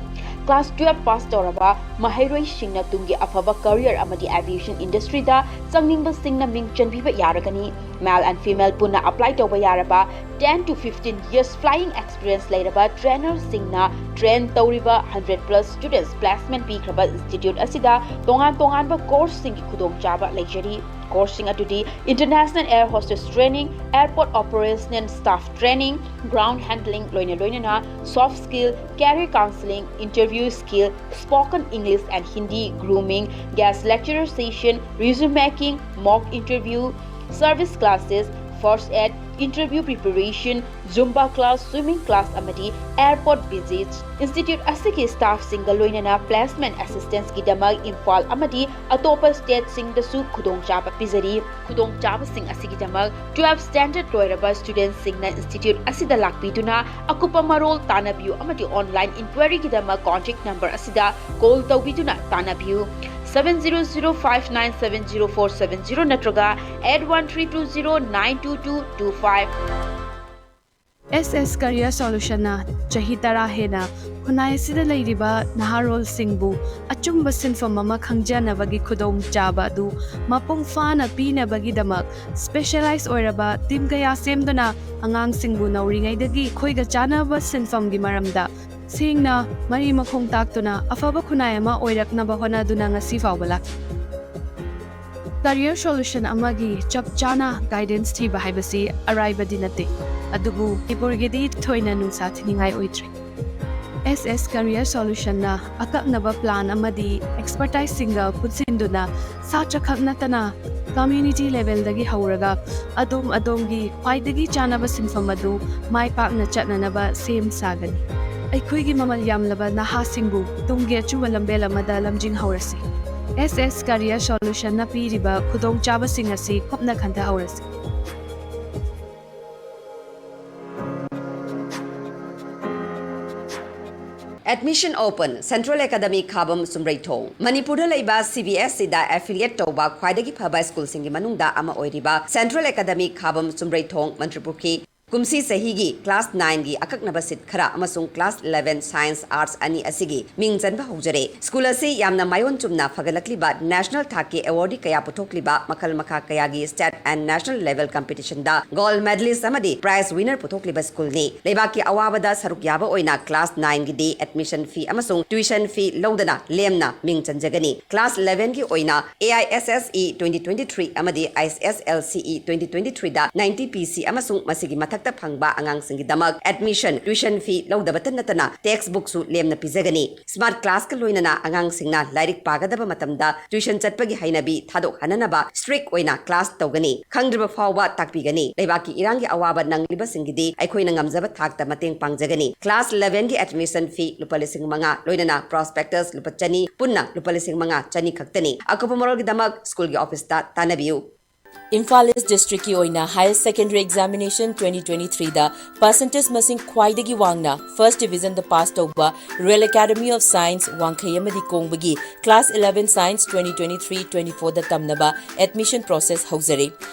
Class twelve pass ꯇꯧꯔꯕ ꯃꯍꯩꯔꯣꯏꯁꯤꯡꯅ ꯇꯨꯡꯒꯤ ꯑꯐꯕ career ꯑꯃꯗꯤ aviation industryꯗ ꯆꯪꯅꯤꯡꯕꯁꯤꯡꯅ ꯃꯤꯡ ꯆꯟꯕꯤꯕ ꯌꯥꯔꯒꯅꯤ꯫ Male and female ꯄꯨꯟꯅ apply ꯇꯧꯕ ꯌꯥꯔꯕ ten to fifteen years flying experience ꯂꯩꯔꯕ trainerꯁꯤꯡꯅ train ꯇꯧꯔꯤꯕ hundred plus students placement ꯄꯤꯈ꯭ꯔꯕ institute ꯑꯁꯤꯗ ꯇꯣꯉꯥꯟ ꯇꯣꯉꯥꯟꯕ courseꯁꯤꯡꯒꯤ ꯈꯨꯗꯣꯡꯆꯥꯕ ꯂꯩꯖꯔꯤ꯫ Courseꯁꯤꯡ ꯑꯗꯨꯗꯤ International Air Hostess Training, Airport Operational Staff Training, Ground Handling ꯂꯣꯏꯅ ꯂꯣꯏꯅꯅ soft skill, career counseling, interview skill, spoken English and Hindi, grooming, guest lecturer session, resume making, mock interview, service classes, first aid, interview preparation, Zumba class, swimming class ꯑꯃꯗꯤ airport visits꯫ Institute ꯑꯁꯤꯒꯤ staffꯁꯤꯡꯒ ꯂꯣꯏꯅꯅ placement assistanceꯀꯤꯗꯃꯛ Imphal ꯑꯃꯗꯤ ꯑꯇꯣꯞꯄ stateꯁꯤꯡꯗꯁꯨ ꯈꯨꯗꯣꯡꯆꯥꯕ ꯄꯤꯖꯔꯤ꯫ ꯈꯨꯗꯣꯡꯆꯥꯕꯁꯤꯡ ꯑꯁꯤꯒꯤꯗꯃꯛ twelve standard ꯂꯣꯏꯔꯕ studentꯁꯤꯡꯅ institute ꯑꯁꯤꯗ ꯂꯥꯛꯄꯤꯗꯨꯅ ꯑꯀꯨꯞꯄ ꯃꯔꯣꯜ ꯇꯥꯟꯅꯕꯤꯌꯨ ꯑꯃꯗꯤ online inquiryꯒꯤꯗꯃꯛ contact number ꯑꯁꯤꯗ call ꯇꯧꯕꯤꯗꯨꯅ ꯇꯥꯟꯅꯕꯤꯌꯨ, seven zero zero five nine seven zero four seven zero ꯅꯠꯇ꯭ꯔꯒ eight one three two zero nine two two two five꯫ S S Career Solutionꯅ ꯆꯍꯤ ꯇꯔꯥ ꯍꯦꯟꯅ ꯈꯨꯟꯅꯥꯏ ꯑꯁꯤꯗ ꯂꯩꯔꯤꯕ ꯅꯍꯥꯔꯣꯜꯁꯤꯡꯕꯨ ꯑꯆꯨꯝꯕ ꯁꯤꯟꯐꯝ ꯑꯃ ꯈꯪꯖꯅꯕꯒꯤ ꯈꯨꯗꯣꯡꯆꯥꯕ ꯑꯗꯨ ꯃꯄꯨꯡ ꯐꯥꯅ ꯄꯤꯅꯕꯒꯤꯗꯃꯛ specialize ꯑꯣꯏꯔꯕ team ꯀꯌꯥ ꯁꯦꯝꯗꯨꯅ ꯑꯉꯥꯡꯁꯤꯡꯕꯨ ꯅꯧꯔꯤꯉꯩꯗꯒꯤ ꯑꯩꯈꯣꯏꯒ ꯆꯥꯟꯅꯕ ꯁꯤꯟꯐꯝꯒꯤ ꯃꯔꯝꯗ ꯁꯦꯡꯅ ꯃꯔꯤ ꯃꯈꯣꯡ ꯇꯥꯛꯇꯨꯅ ꯑꯐꯕ ꯈꯨꯟꯅꯥꯏ ꯑꯃ ꯑꯣꯏꯔꯛꯅꯕ ꯍꯣꯠꯅꯗꯨꯅ ꯉꯁꯤ ꯐꯥꯎꯕ ꯂꯥꯛꯂꯤ꯫ Career solution ꯑꯃꯒꯤ ꯆꯞ ꯆꯥꯅ guidance ꯊꯤꯕ ꯍꯥꯏꯕꯁꯤ ꯑꯔꯥꯏꯕꯗꯤ ꯅꯠꯇꯦ, ꯑꯗꯨꯕꯨ ꯃꯅꯤꯄꯨꯔꯒꯤꯗꯤ ꯊꯣꯏꯅ ꯅꯨꯡꯁꯥ ꯊꯤꯅꯤꯡꯉꯥꯏ ꯑꯣꯏꯗ꯭ꯔꯦ꯫ S S Career Solutionꯅ ꯑꯀꯛꯅꯕ plan ꯑꯃꯗꯤ expertiseꯁꯤꯡꯒ ꯄꯨꯟꯁꯤꯟꯗꯨꯅ ꯁꯥꯇ꯭ꯔ ꯈꯛ ꯅꯠꯇꯅ community levelꯗꯒꯤ ꯍꯧꯔꯒ ꯑꯗꯣꯝ ꯑꯗꯣꯝꯒꯤ ꯈ꯭ꯋꯥꯏꯗꯒꯤ ꯆꯥꯅꯕ ꯁꯤꯟꯐꯝ ꯑꯗꯨ ꯃꯥꯏ ꯄꯥꯛꯅ ꯆꯠꯅꯅꯕ ꯁꯦꯝ ꯁꯥꯒꯅꯤ꯫ ꯑꯩꯈꯣꯏꯒꯤ ꯃꯃꯜ ꯌꯥꯝꯂꯕ ꯅꯍꯥꯁꯤꯡꯕꯨ ꯇꯨꯡꯒꯤ ꯑꯆꯨꯝꯕ ꯂꯝꯕꯦꯜ ꯑꯃꯗ ꯂꯝꯖꯤꯡꯍꯧꯔꯁꯤ꯫ S S Career Solutionꯅ ꯄꯤꯔꯤꯕ ꯈꯨꯗꯣꯡꯆꯥꯕꯁꯤꯡ ꯑꯁꯤ ꯀꯨꯞꯅ ꯈꯟꯊꯍꯧꯔꯁꯤ꯫ Admission open, Central Academy ꯈꯥꯕꯝ ꯆꯨꯝꯔꯩꯊꯣꯡ꯫ ꯃꯅꯤꯄꯨꯔꯗ ꯂꯩꯕ C B S Eꯗ affiliate ꯇꯧꯕ ꯈ꯭ꯋꯥꯏꯗꯒꯤ ꯐꯕ ꯁ꯭ꯀꯨꯜꯁꯤꯡꯒꯤ ꯃꯅꯨꯡꯗ ꯑꯃ ꯑꯣꯏꯔꯤꯕ Central Academy ꯈꯥꯕꯝ ꯆꯨꯝꯔꯩꯊꯣꯡ, ꯃꯟꯇ꯭ꯔꯤꯄꯨꯈ꯭ꯔꯤ, ꯀꯨꯝꯁꯤ ꯆꯍꯤꯒꯤ class nine ꯒꯤ ꯑꯀꯛꯅꯕ seat ꯈꯔ ꯑꯃꯁꯨꯡ class eleven science arts ꯑꯅꯤ ꯑꯁꯤꯒꯤ ꯃꯤꯡ ꯆꯟꯕ ꯍꯧꯖꯔꯦ꯫ School ꯑꯁꯤ ꯌꯥꯝꯅ ꯃꯥꯏꯑꯣꯟ ꯆꯨꯝꯅ ꯐꯒꯠꯂꯛꯂꯤꯕ national ꯊꯥꯛꯀꯤ awardee ꯀꯌꯥ ꯄꯨꯊꯣꯛꯂꯤꯕ, ꯃꯈꯜ ꯃꯈꯥ ꯀꯌꯥꯒꯤ state and national level competition the gold medalist ꯑꯃꯗꯤ prize winner ꯄꯨꯊꯣꯛꯂꯤꯕ school ꯅꯤ꯫ ꯂꯩꯕꯥꯛꯀꯤ ꯑꯋꯥꯕꯗ ꯁꯔꯨꯛ ꯌꯥꯕ ꯑꯣꯏꯅ class nine ꯒꯤꯗꯤ admission fee ꯑꯃꯁꯨꯡ tuition fee ꯂꯧꯗꯅ ꯂꯦꯝꯅ ꯃꯤꯡ ꯆꯟꯖꯒꯅꯤ꯫ Class eleven ꯒꯤ ꯑꯣꯏꯅ A I S S E twenty twenty-three ꯑꯃꯗꯤ I S S L C E twenty twenty-three the ninety P C ꯑꯃꯁꯨꯡ ꯃꯁꯤꯒꯤ ꯃꯊꯛꯇ ꯐꯪꯕ ꯑꯉꯥꯡꯁꯤꯡꯒꯤꯗꯃꯛ admission, tuition fee ꯂꯧꯗꯕꯇ ꯅꯠꯇꯅ text book ꯁꯨ ꯂꯦꯝꯅ ꯄꯤꯖꯒꯅꯤ꯫ Smart class ꯀ ꯂꯣꯏꯅꯅ ꯑꯉꯥꯡꯁꯤꯡꯅ ꯂꯥꯏꯔꯤꯛ ꯄꯥꯒꯗꯕ ꯃꯇꯝꯗ tuition ꯆꯠꯄꯒꯤ ꯍꯩꯅꯕꯤ ꯊꯥꯗꯣꯛꯍꯟꯅꯅꯕ strict ꯑꯣꯏꯅ class ꯇꯧꯒꯅꯤ꯫ ꯈꯪꯗ꯭ꯔꯤꯕ ꯐꯥꯎꯕ ꯇꯥꯛꯄꯤꯒꯅꯤ꯫ ꯂꯩꯕꯥꯛꯀꯤ ꯏꯔꯥꯡꯒꯤ ꯑꯋꯥꯕ ꯅꯪꯂꯤꯕꯁꯤꯡꯒꯤꯗꯤ ꯑꯩꯈꯣꯏꯅ ꯉꯝꯖꯕ ꯊꯥꯛꯇ ꯃꯇꯦꯡ ꯄꯥꯡꯖꯒꯅꯤ꯫ Class eleven ꯒꯤ admission fee ꯂꯨꯄꯥ ꯂꯤꯁꯤꯡ ꯃꯉꯥ, ꯂꯣꯏꯅꯅ prospectus ꯂꯨꯄꯥ ꯆꯅꯤ, ꯄꯨꯟꯅ ꯂꯨꯄꯥ ꯂꯤꯁꯤꯡ ꯃꯉꯥ ꯆꯅꯤ ꯈꯛꯇꯅꯤ꯫ ꯑꯀꯨꯞꯄ ꯃꯔꯣꯜꯒꯤꯗꯃꯛ school ꯒꯤ office ꯇ ꯇꯥꯟꯅꯕꯤꯌꯨ꯫ ꯏꯝꯐꯥꯜ East district ꯀꯤ ꯑꯣꯏꯅ Higher Secondary Examination twenty twenty-three ꯗ percentage ꯃꯁꯤꯡ ꯈ꯭ꯋꯥꯏꯗꯒꯤ ꯋꯥꯡꯅ first division ꯗ pass ꯇꯧꯕ Royal Academy of Science ꯋꯥꯡꯈꯩ ꯑꯃꯗꯤ ꯀꯣꯡꯕꯒꯤ class eleven science twenty twenty-three twenty-four ꯗ ꯇꯝꯅꯕ admission process ꯍꯧꯖꯔꯦ꯫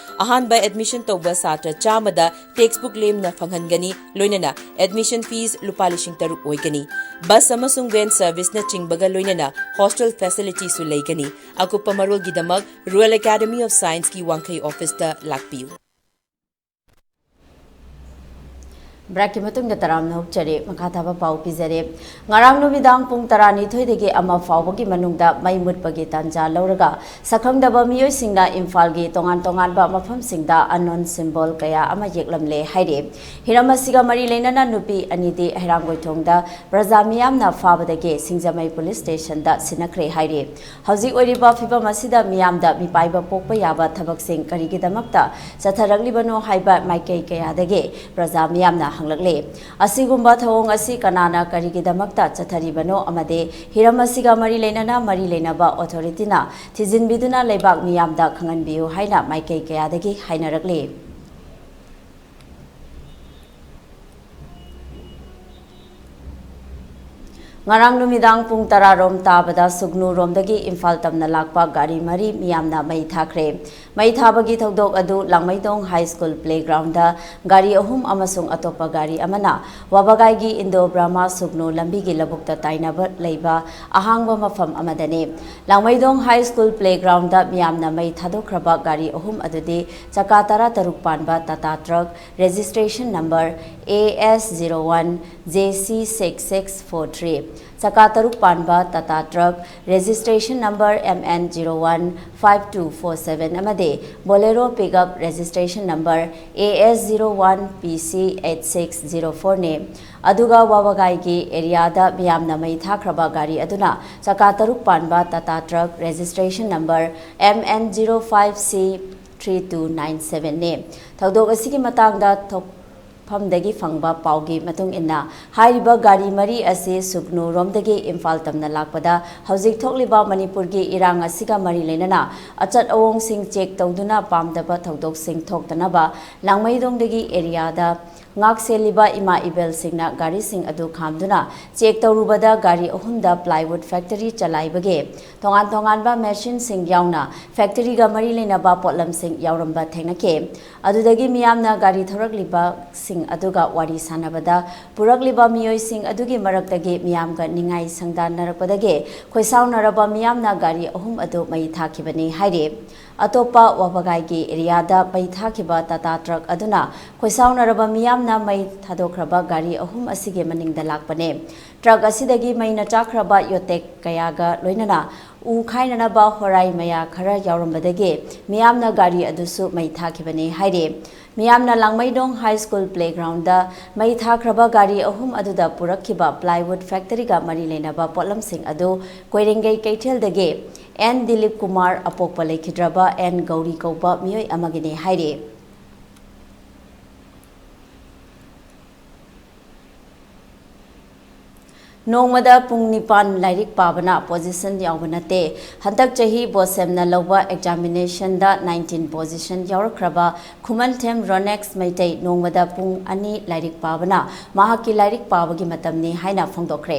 ꯑꯍꯥꯟꯕ admission ꯇꯧꯕ ꯁꯥꯇ꯭ꯔ ꯆꯥꯝꯃꯗ text book ꯂꯦꯝꯅ ꯐꯪꯍꯟꯒꯅꯤ, ꯂꯣꯏꯅꯅ admission fees ꯂꯨꯄꯥ ꯂꯤꯁꯤꯡ ꯇꯔꯨꯛ ꯑꯣꯏꯒꯅꯤ꯫ Bus ꯑꯃꯁꯨꯡ van service ꯅꯆꯤꯡꯕꯒ ꯂꯣꯏꯅꯅ hostel facility ꯁꯨ ꯂꯩꯒꯅꯤ꯫ ꯑꯀꯨꯞꯄ ꯃꯔꯣꯜꯒꯤꯗꯃꯛ Royal Academy of Science ꯀꯤ ꯋꯥꯡꯈꯩ office ꯇ ꯂꯥꯛꯄꯤꯌꯨ꯫ Break ꯀꯤ ꯃꯇꯨꯡꯗ ꯇꯔꯥꯝꯅ ꯑꯣꯛꯆꯔꯤ꯫ ꯃꯈꯥ ꯇꯥꯕ ꯄꯥꯎ ꯄꯤꯖꯔꯤ꯫ ꯉꯔꯥꯡ ꯅꯨꯃꯤꯗꯥꯡ ꯄꯨꯡ ꯇꯔꯥꯅꯤꯊꯣꯏꯗꯒꯤ ꯑꯃ ꯐꯥꯎꯕꯒꯤ ꯃꯅꯨꯡꯗ ꯃꯩ ꯃꯨꯠꯄꯒꯤ ꯇꯥꯟꯖꯥ ꯂꯧꯔꯒ ꯁꯛꯈꯪꯗꯕ ꯃꯤꯑꯣꯏꯁꯤꯡꯅ ꯏꯝꯐꯥꯜꯒꯤ ꯇꯣꯉꯥꯟ ꯇꯣꯉꯥꯟꯕ ꯃꯐꯝꯁꯤꯡꯗ unknown symbol ꯀꯌꯥ ꯑꯃ ꯌꯦꯛꯂꯝꯂꯦ ꯍꯥꯏꯔꯤ꯫ ꯍꯤꯔꯝ ꯑꯁꯤꯒ ꯃꯔꯤ ꯂꯩꯅꯅ ꯅꯨꯄꯤ ꯑꯅꯤꯗꯤ ꯍꯩꯔꯥꯡꯒꯣꯏꯊꯣꯡꯗ ꯄ꯭ꯔꯖꯥ ꯃꯤꯌꯥꯝꯅ ꯐꯥꯕꯗꯒꯤ ꯁꯤꯡꯖꯃꯩ police station ꯗ ꯁꯤꯟꯅꯈ꯭ꯔꯦ ꯍꯥꯏꯔꯤ꯫ ꯍꯧꯖꯤꯛ ꯑꯣꯏꯔꯤꯕ ꯐꯤꯕꯝ ꯑꯁꯤꯗ ꯃꯤꯌꯥꯝꯗ ꯃꯤꯄꯥꯏꯕ ꯄꯣꯛꯄ ꯌꯥꯕ ꯊꯕꯛꯁꯤꯡ ꯀꯔꯤꯒꯤꯗꯃꯛꯇ ꯆꯠꯊꯔꯛꯂꯤꯕꯅꯣ ꯍꯥꯏꯕ ꯃꯥꯏꯀꯩ ꯀꯌꯥꯗꯒꯤ ꯄ꯭ꯔꯖꯥ ꯃꯤꯌꯥꯝꯅ ꯍꯪꯂꯛꯂꯤ꯫ ꯑꯁꯤꯒꯨꯝꯕ ꯊꯧꯑꯣꯡ ꯑꯁꯤ ꯀꯅꯥꯅ ꯀꯔꯤꯒꯤꯗꯃꯛꯇ ꯆꯠꯊꯔꯤꯕꯅꯣ ꯑꯃꯗꯤ ꯍꯤꯔꯝ ꯑꯁꯤꯒ ꯃꯔꯤ ꯂꯩꯅꯅ ꯃꯔꯤ ꯂꯩꯅꯕ authority ꯅ ꯊꯤꯖꯤꯟꯕꯤꯗꯨꯅ ꯂꯩꯕꯥꯛ ꯃꯤꯌꯥꯝꯗ ꯈꯪꯍꯟꯕꯤꯌꯨ ꯍꯥꯏꯅ ꯃꯥꯏꯀꯩ ꯀꯌꯥꯗꯒꯤ ꯍꯥꯏꯅꯔꯛꯂꯤ꯫ ꯉꯔꯥꯡ ꯅꯨꯃꯤꯗꯥꯡ ꯄꯨꯡ ꯇꯔꯥ ꯔꯣꯝ ꯇꯥꯕꯗ ꯁꯨꯒꯅꯨꯔꯣꯝꯗꯒꯤ ꯏꯝꯐꯥꯜ ꯇꯝꯅ ꯂꯥꯛꯄ ꯒꯥꯔꯤ ꯃꯔꯤ ꯃꯤꯌꯥꯝꯅ ꯃꯩ ꯊꯥꯈ꯭ꯔꯦ꯫ ꯃꯩ ꯊꯥꯕꯒꯤ ꯊꯧꯗꯣꯛ ꯑꯗꯨ ꯂꯥꯡꯃꯩꯗꯣꯡ ꯍꯥꯏ ꯁ꯭ꯀꯨꯜ ꯄ꯭ꯂꯦꯒ꯭ꯔꯥꯎꯟꯗ ꯒꯥꯔꯤ ꯑꯍꯨꯝ ꯑꯃꯁꯨꯡ ꯑꯇꯣꯞꯄ ꯒꯥꯔꯤ ꯑꯃꯅ ꯋꯥꯕꯒꯥꯏꯒꯤ ꯏꯟꯗꯣ ꯕ꯭ꯔꯍꯃ ꯁꯨꯒꯅꯨ ꯂꯝꯕꯤꯒꯤ ꯂꯧꯕꯨꯛꯇ ꯇꯥꯏꯅꯕ ꯂꯩꯕ ꯑꯍꯥꯡꯕ ꯃꯐꯝ ꯑꯃꯗꯅꯤ꯫ ꯂꯥꯡꯃꯩꯗꯣꯡ ꯍꯥꯏ ꯁ꯭ꯀꯨꯜ ꯄ꯭ꯂꯦꯒ꯭ꯔꯥꯎꯟꯗ ꯃꯤꯌꯥꯝꯅ ꯃꯩ ꯊꯥꯗꯣꯛꯈ꯭ꯔꯕ ꯒꯥꯔꯤ ꯑꯍꯨꯝ ꯑꯗꯨꯗꯤ ꯆꯀꯥ ꯇꯔꯥ ꯇꯔꯨꯛ ꯄꯥꯟꯕ Tata truck, registration number A S zero one J C six six four three, ꯆꯀꯥ ꯇꯔꯨꯛ ꯄꯥꯟꯕ Tata truck, registration number M N zero one five two four seven ꯑꯃꯗꯤ ꯕꯣꯂꯦꯔꯣ pickup, registration number A S zero one P C eight six zero four ꯅꯤ꯫ ꯑꯗꯨꯒ ꯋꯥꯕꯒꯥꯏꯒꯤ ꯑꯦꯔꯤꯌꯥꯗ ꯃꯤꯌꯥꯝꯅ ꯃꯩ ꯊꯥꯈ꯭ꯔꯕ ꯒꯥꯔꯤ ꯑꯗꯨꯅ ꯆꯀꯥ ꯇꯔꯨꯛ ꯄꯥꯟꯕ Tata truck, registration number M N zero five C three two nine seven ꯅꯤ꯫ ꯊꯧꯗꯣꯛ ꯑꯁꯤꯒꯤ ꯃꯇꯥꯡꯗ ꯊꯣꯛꯐꯝꯗꯒꯤ ꯐꯪꯕ ꯄꯥꯎꯒꯤ ꯃꯇꯨꯡ ꯏꯟꯅ, ꯍꯥꯏꯔꯤꯕ ꯒꯥꯔꯤ ꯃꯔꯤ ꯑꯁꯤ ꯁꯨꯒꯅꯨꯔꯣꯝꯗꯒꯤ ꯏꯝꯐꯥꯜ ꯇꯝꯅ ꯂꯥꯛꯄꯗ ꯍꯧꯖꯤꯛ ꯊꯣꯛꯂꯤꯕ ꯃꯅꯤꯄꯨꯔꯒꯤ ꯏꯔꯥꯡ ꯑꯁꯤꯒ ꯃꯔꯤ ꯂꯩꯅꯅ ꯑꯆꯠ ꯑꯋꯣꯡꯁꯤꯡ ꯆꯦꯛ ꯇꯧꯗꯨꯅ ꯄꯥꯝꯗꯕ ꯊꯧꯗꯣꯛꯁꯤꯡ ꯊꯣꯛꯇꯅꯕ ꯂꯥꯡꯃꯩꯗꯣꯡꯗꯒꯤ ꯑꯦꯔꯤꯌꯥꯗ ꯉꯥꯛꯁꯦꯜꯂꯤꯕ ꯏꯃꯥ ꯏꯕꯦꯜꯁꯤꯡꯅ ꯒꯥꯔꯤꯁꯤꯡ ꯑꯗꯨ ꯈꯥꯝꯗꯨꯅ ꯆꯦꯛ ꯇꯧꯔꯨꯕꯗ ꯒꯥꯔꯤ ꯑꯍꯨꯝꯗ plywood factory ꯆꯂꯥꯏꯕꯒꯤ ꯇꯣꯉꯥꯟ ꯇꯣꯉꯥꯟꯕ machineꯁꯤꯡ ꯌꯥꯎꯅ factoryꯒ ꯃꯔꯤ ꯂꯩꯅꯕ ꯄꯣꯠꯂꯝꯁꯤꯡ ꯌꯥꯎꯔꯝꯕ ꯊꯦꯡꯅꯈꯤ꯫ ꯑꯗꯨꯗꯒꯤ ꯃꯤꯌꯥꯝꯅ ꯒꯥꯔꯤ ꯊꯧꯔꯛꯂꯤꯕꯁꯤꯡ ꯑꯗꯨꯒ ꯋꯥꯔꯤ ꯁꯥꯟꯅꯕꯗ ꯄꯨꯔꯛꯂꯤꯕ ꯃꯤꯑꯣꯏꯁꯤꯡ ꯑꯗꯨꯒꯤ ꯃꯔꯛꯇꯒꯤ ꯃꯤꯌꯥꯝꯒ ꯅꯤꯡꯉꯥꯏ ꯁꯪꯗꯥꯟꯅꯔꯛꯄꯗꯒꯤ ꯈꯣꯏꯁꯥꯎꯅꯔꯕ ꯃꯤꯌꯥꯝꯅ ꯒꯥꯔꯤ ꯑꯍꯨꯝ ꯑꯗꯨ ꯃꯩ ꯊꯥꯈꯤꯕꯅꯤ ꯍꯥꯏꯔꯤ꯫ ꯑꯇꯣꯞꯄ ꯋꯥꯕꯒꯥꯏꯒꯤ ꯑꯦꯔꯤꯌꯥꯗ ꯃꯩ ꯊꯥꯈꯤꯕ ꯇꯥꯇꯥ ꯇ꯭ꯔꯛ ꯑꯗꯨꯅ ꯈꯣꯏꯁꯥꯎꯅꯔꯕ ꯃꯤꯌꯥꯝꯅ ꯃꯩ ꯊꯥꯗꯣꯛꯈ꯭ꯔꯕ ꯒꯥꯔꯤ ꯑꯍꯨꯝ ꯑꯁꯤꯒꯤ ꯃꯅꯤꯡꯗ ꯂꯥꯛꯄꯅꯦ꯫ ꯇ꯭ꯔꯛ ꯑꯁꯤꯗꯒꯤ ꯃꯩꯅ ꯆꯥꯛꯈ꯭ꯔꯕ ꯌꯣꯇꯦꯛ ꯀꯌꯥꯒ ꯂꯣꯏꯅꯅ ꯎ ꯈꯥꯏꯅꯅꯕ ꯍꯣꯔꯥꯏ ꯃꯌꯥ ꯈꯔ ꯌꯥꯎꯔꯝꯕꯗꯒꯤ ꯃꯤꯌꯥꯝꯅ ꯒꯥꯔꯤ ꯑꯗꯨꯁꯨ ꯃꯩ ꯊꯥꯈꯤꯕꯅꯤ ꯍꯥꯏꯔꯤ꯫ ꯃꯤꯌꯥꯝꯅ ꯂꯥꯡꯃꯩꯗꯣꯡ ꯍꯥꯏ ꯁ꯭ꯀꯨꯜ ꯄ꯭ꯂꯦꯒ꯭ꯔꯥꯎꯟꯗ ꯃꯩ ꯊꯥꯈ꯭ꯔꯕ ꯒꯥꯔꯤ ꯑꯍꯨꯝ ꯑꯗꯨꯗ ꯄꯨꯔꯛꯈꯤꯕ plywood factoryꯒ ꯃꯔꯤ ꯂꯩꯅꯕ ꯄꯣꯠꯂꯝꯁꯤꯡ ꯑꯗꯨ ꯀꯣꯏꯔꯦꯡꯒꯩ ꯀꯩꯊꯦꯜꯗꯒꯤ ꯑꯦꯟ ꯗꯤꯂꯤꯞ ꯀꯨꯃꯥꯔ, ꯑꯄꯣꯛꯄ ꯂꯩꯈꯤꯗ꯭ꯔꯕ ꯑꯦꯟ ꯒꯧꯔꯤ ꯀꯧꯕ ꯃꯤꯑꯣꯏ ꯑꯃꯒꯤꯅꯤ ꯍꯥꯏꯔꯤ꯫ ꯅꯣꯡꯃꯗ ꯄꯨꯡ ꯅꯤꯄꯥꯟ ꯂꯥꯏꯔꯤꯛ ꯄꯥꯕꯅ ꯄꯣꯖꯤꯁꯟ ꯌꯥꯎꯕ ꯅꯠꯇꯦ꯫ ꯍꯟꯗꯛ ꯆꯍꯤ ꯕꯣꯁꯦꯝꯅ ꯂꯧꯕ ꯑꯦꯛꯖꯥꯃꯤꯅꯦꯁꯟꯗ ꯅꯥꯏꯟꯇꯤꯟ ꯄꯣꯖꯤꯁꯟ ꯌꯥꯎꯔꯛꯈ꯭ꯔꯕ ꯈꯨꯃꯟꯊꯦꯝ ꯔꯣꯅꯦꯛꯁ ꯃꯩꯇꯩ ꯅꯣꯡꯃꯗ ꯄꯨꯡ ꯑꯅꯤ ꯂꯥꯏꯔꯤꯛ ꯄꯥꯕꯅ ꯃꯍꯥꯛꯀꯤ ꯂꯥꯏꯔꯤꯛ ꯄꯥꯕꯒꯤ ꯃꯇꯝꯅꯤ ꯍꯥꯏꯅ ꯐꯣꯡꯗꯣꯛꯈ꯭ꯔꯦ꯫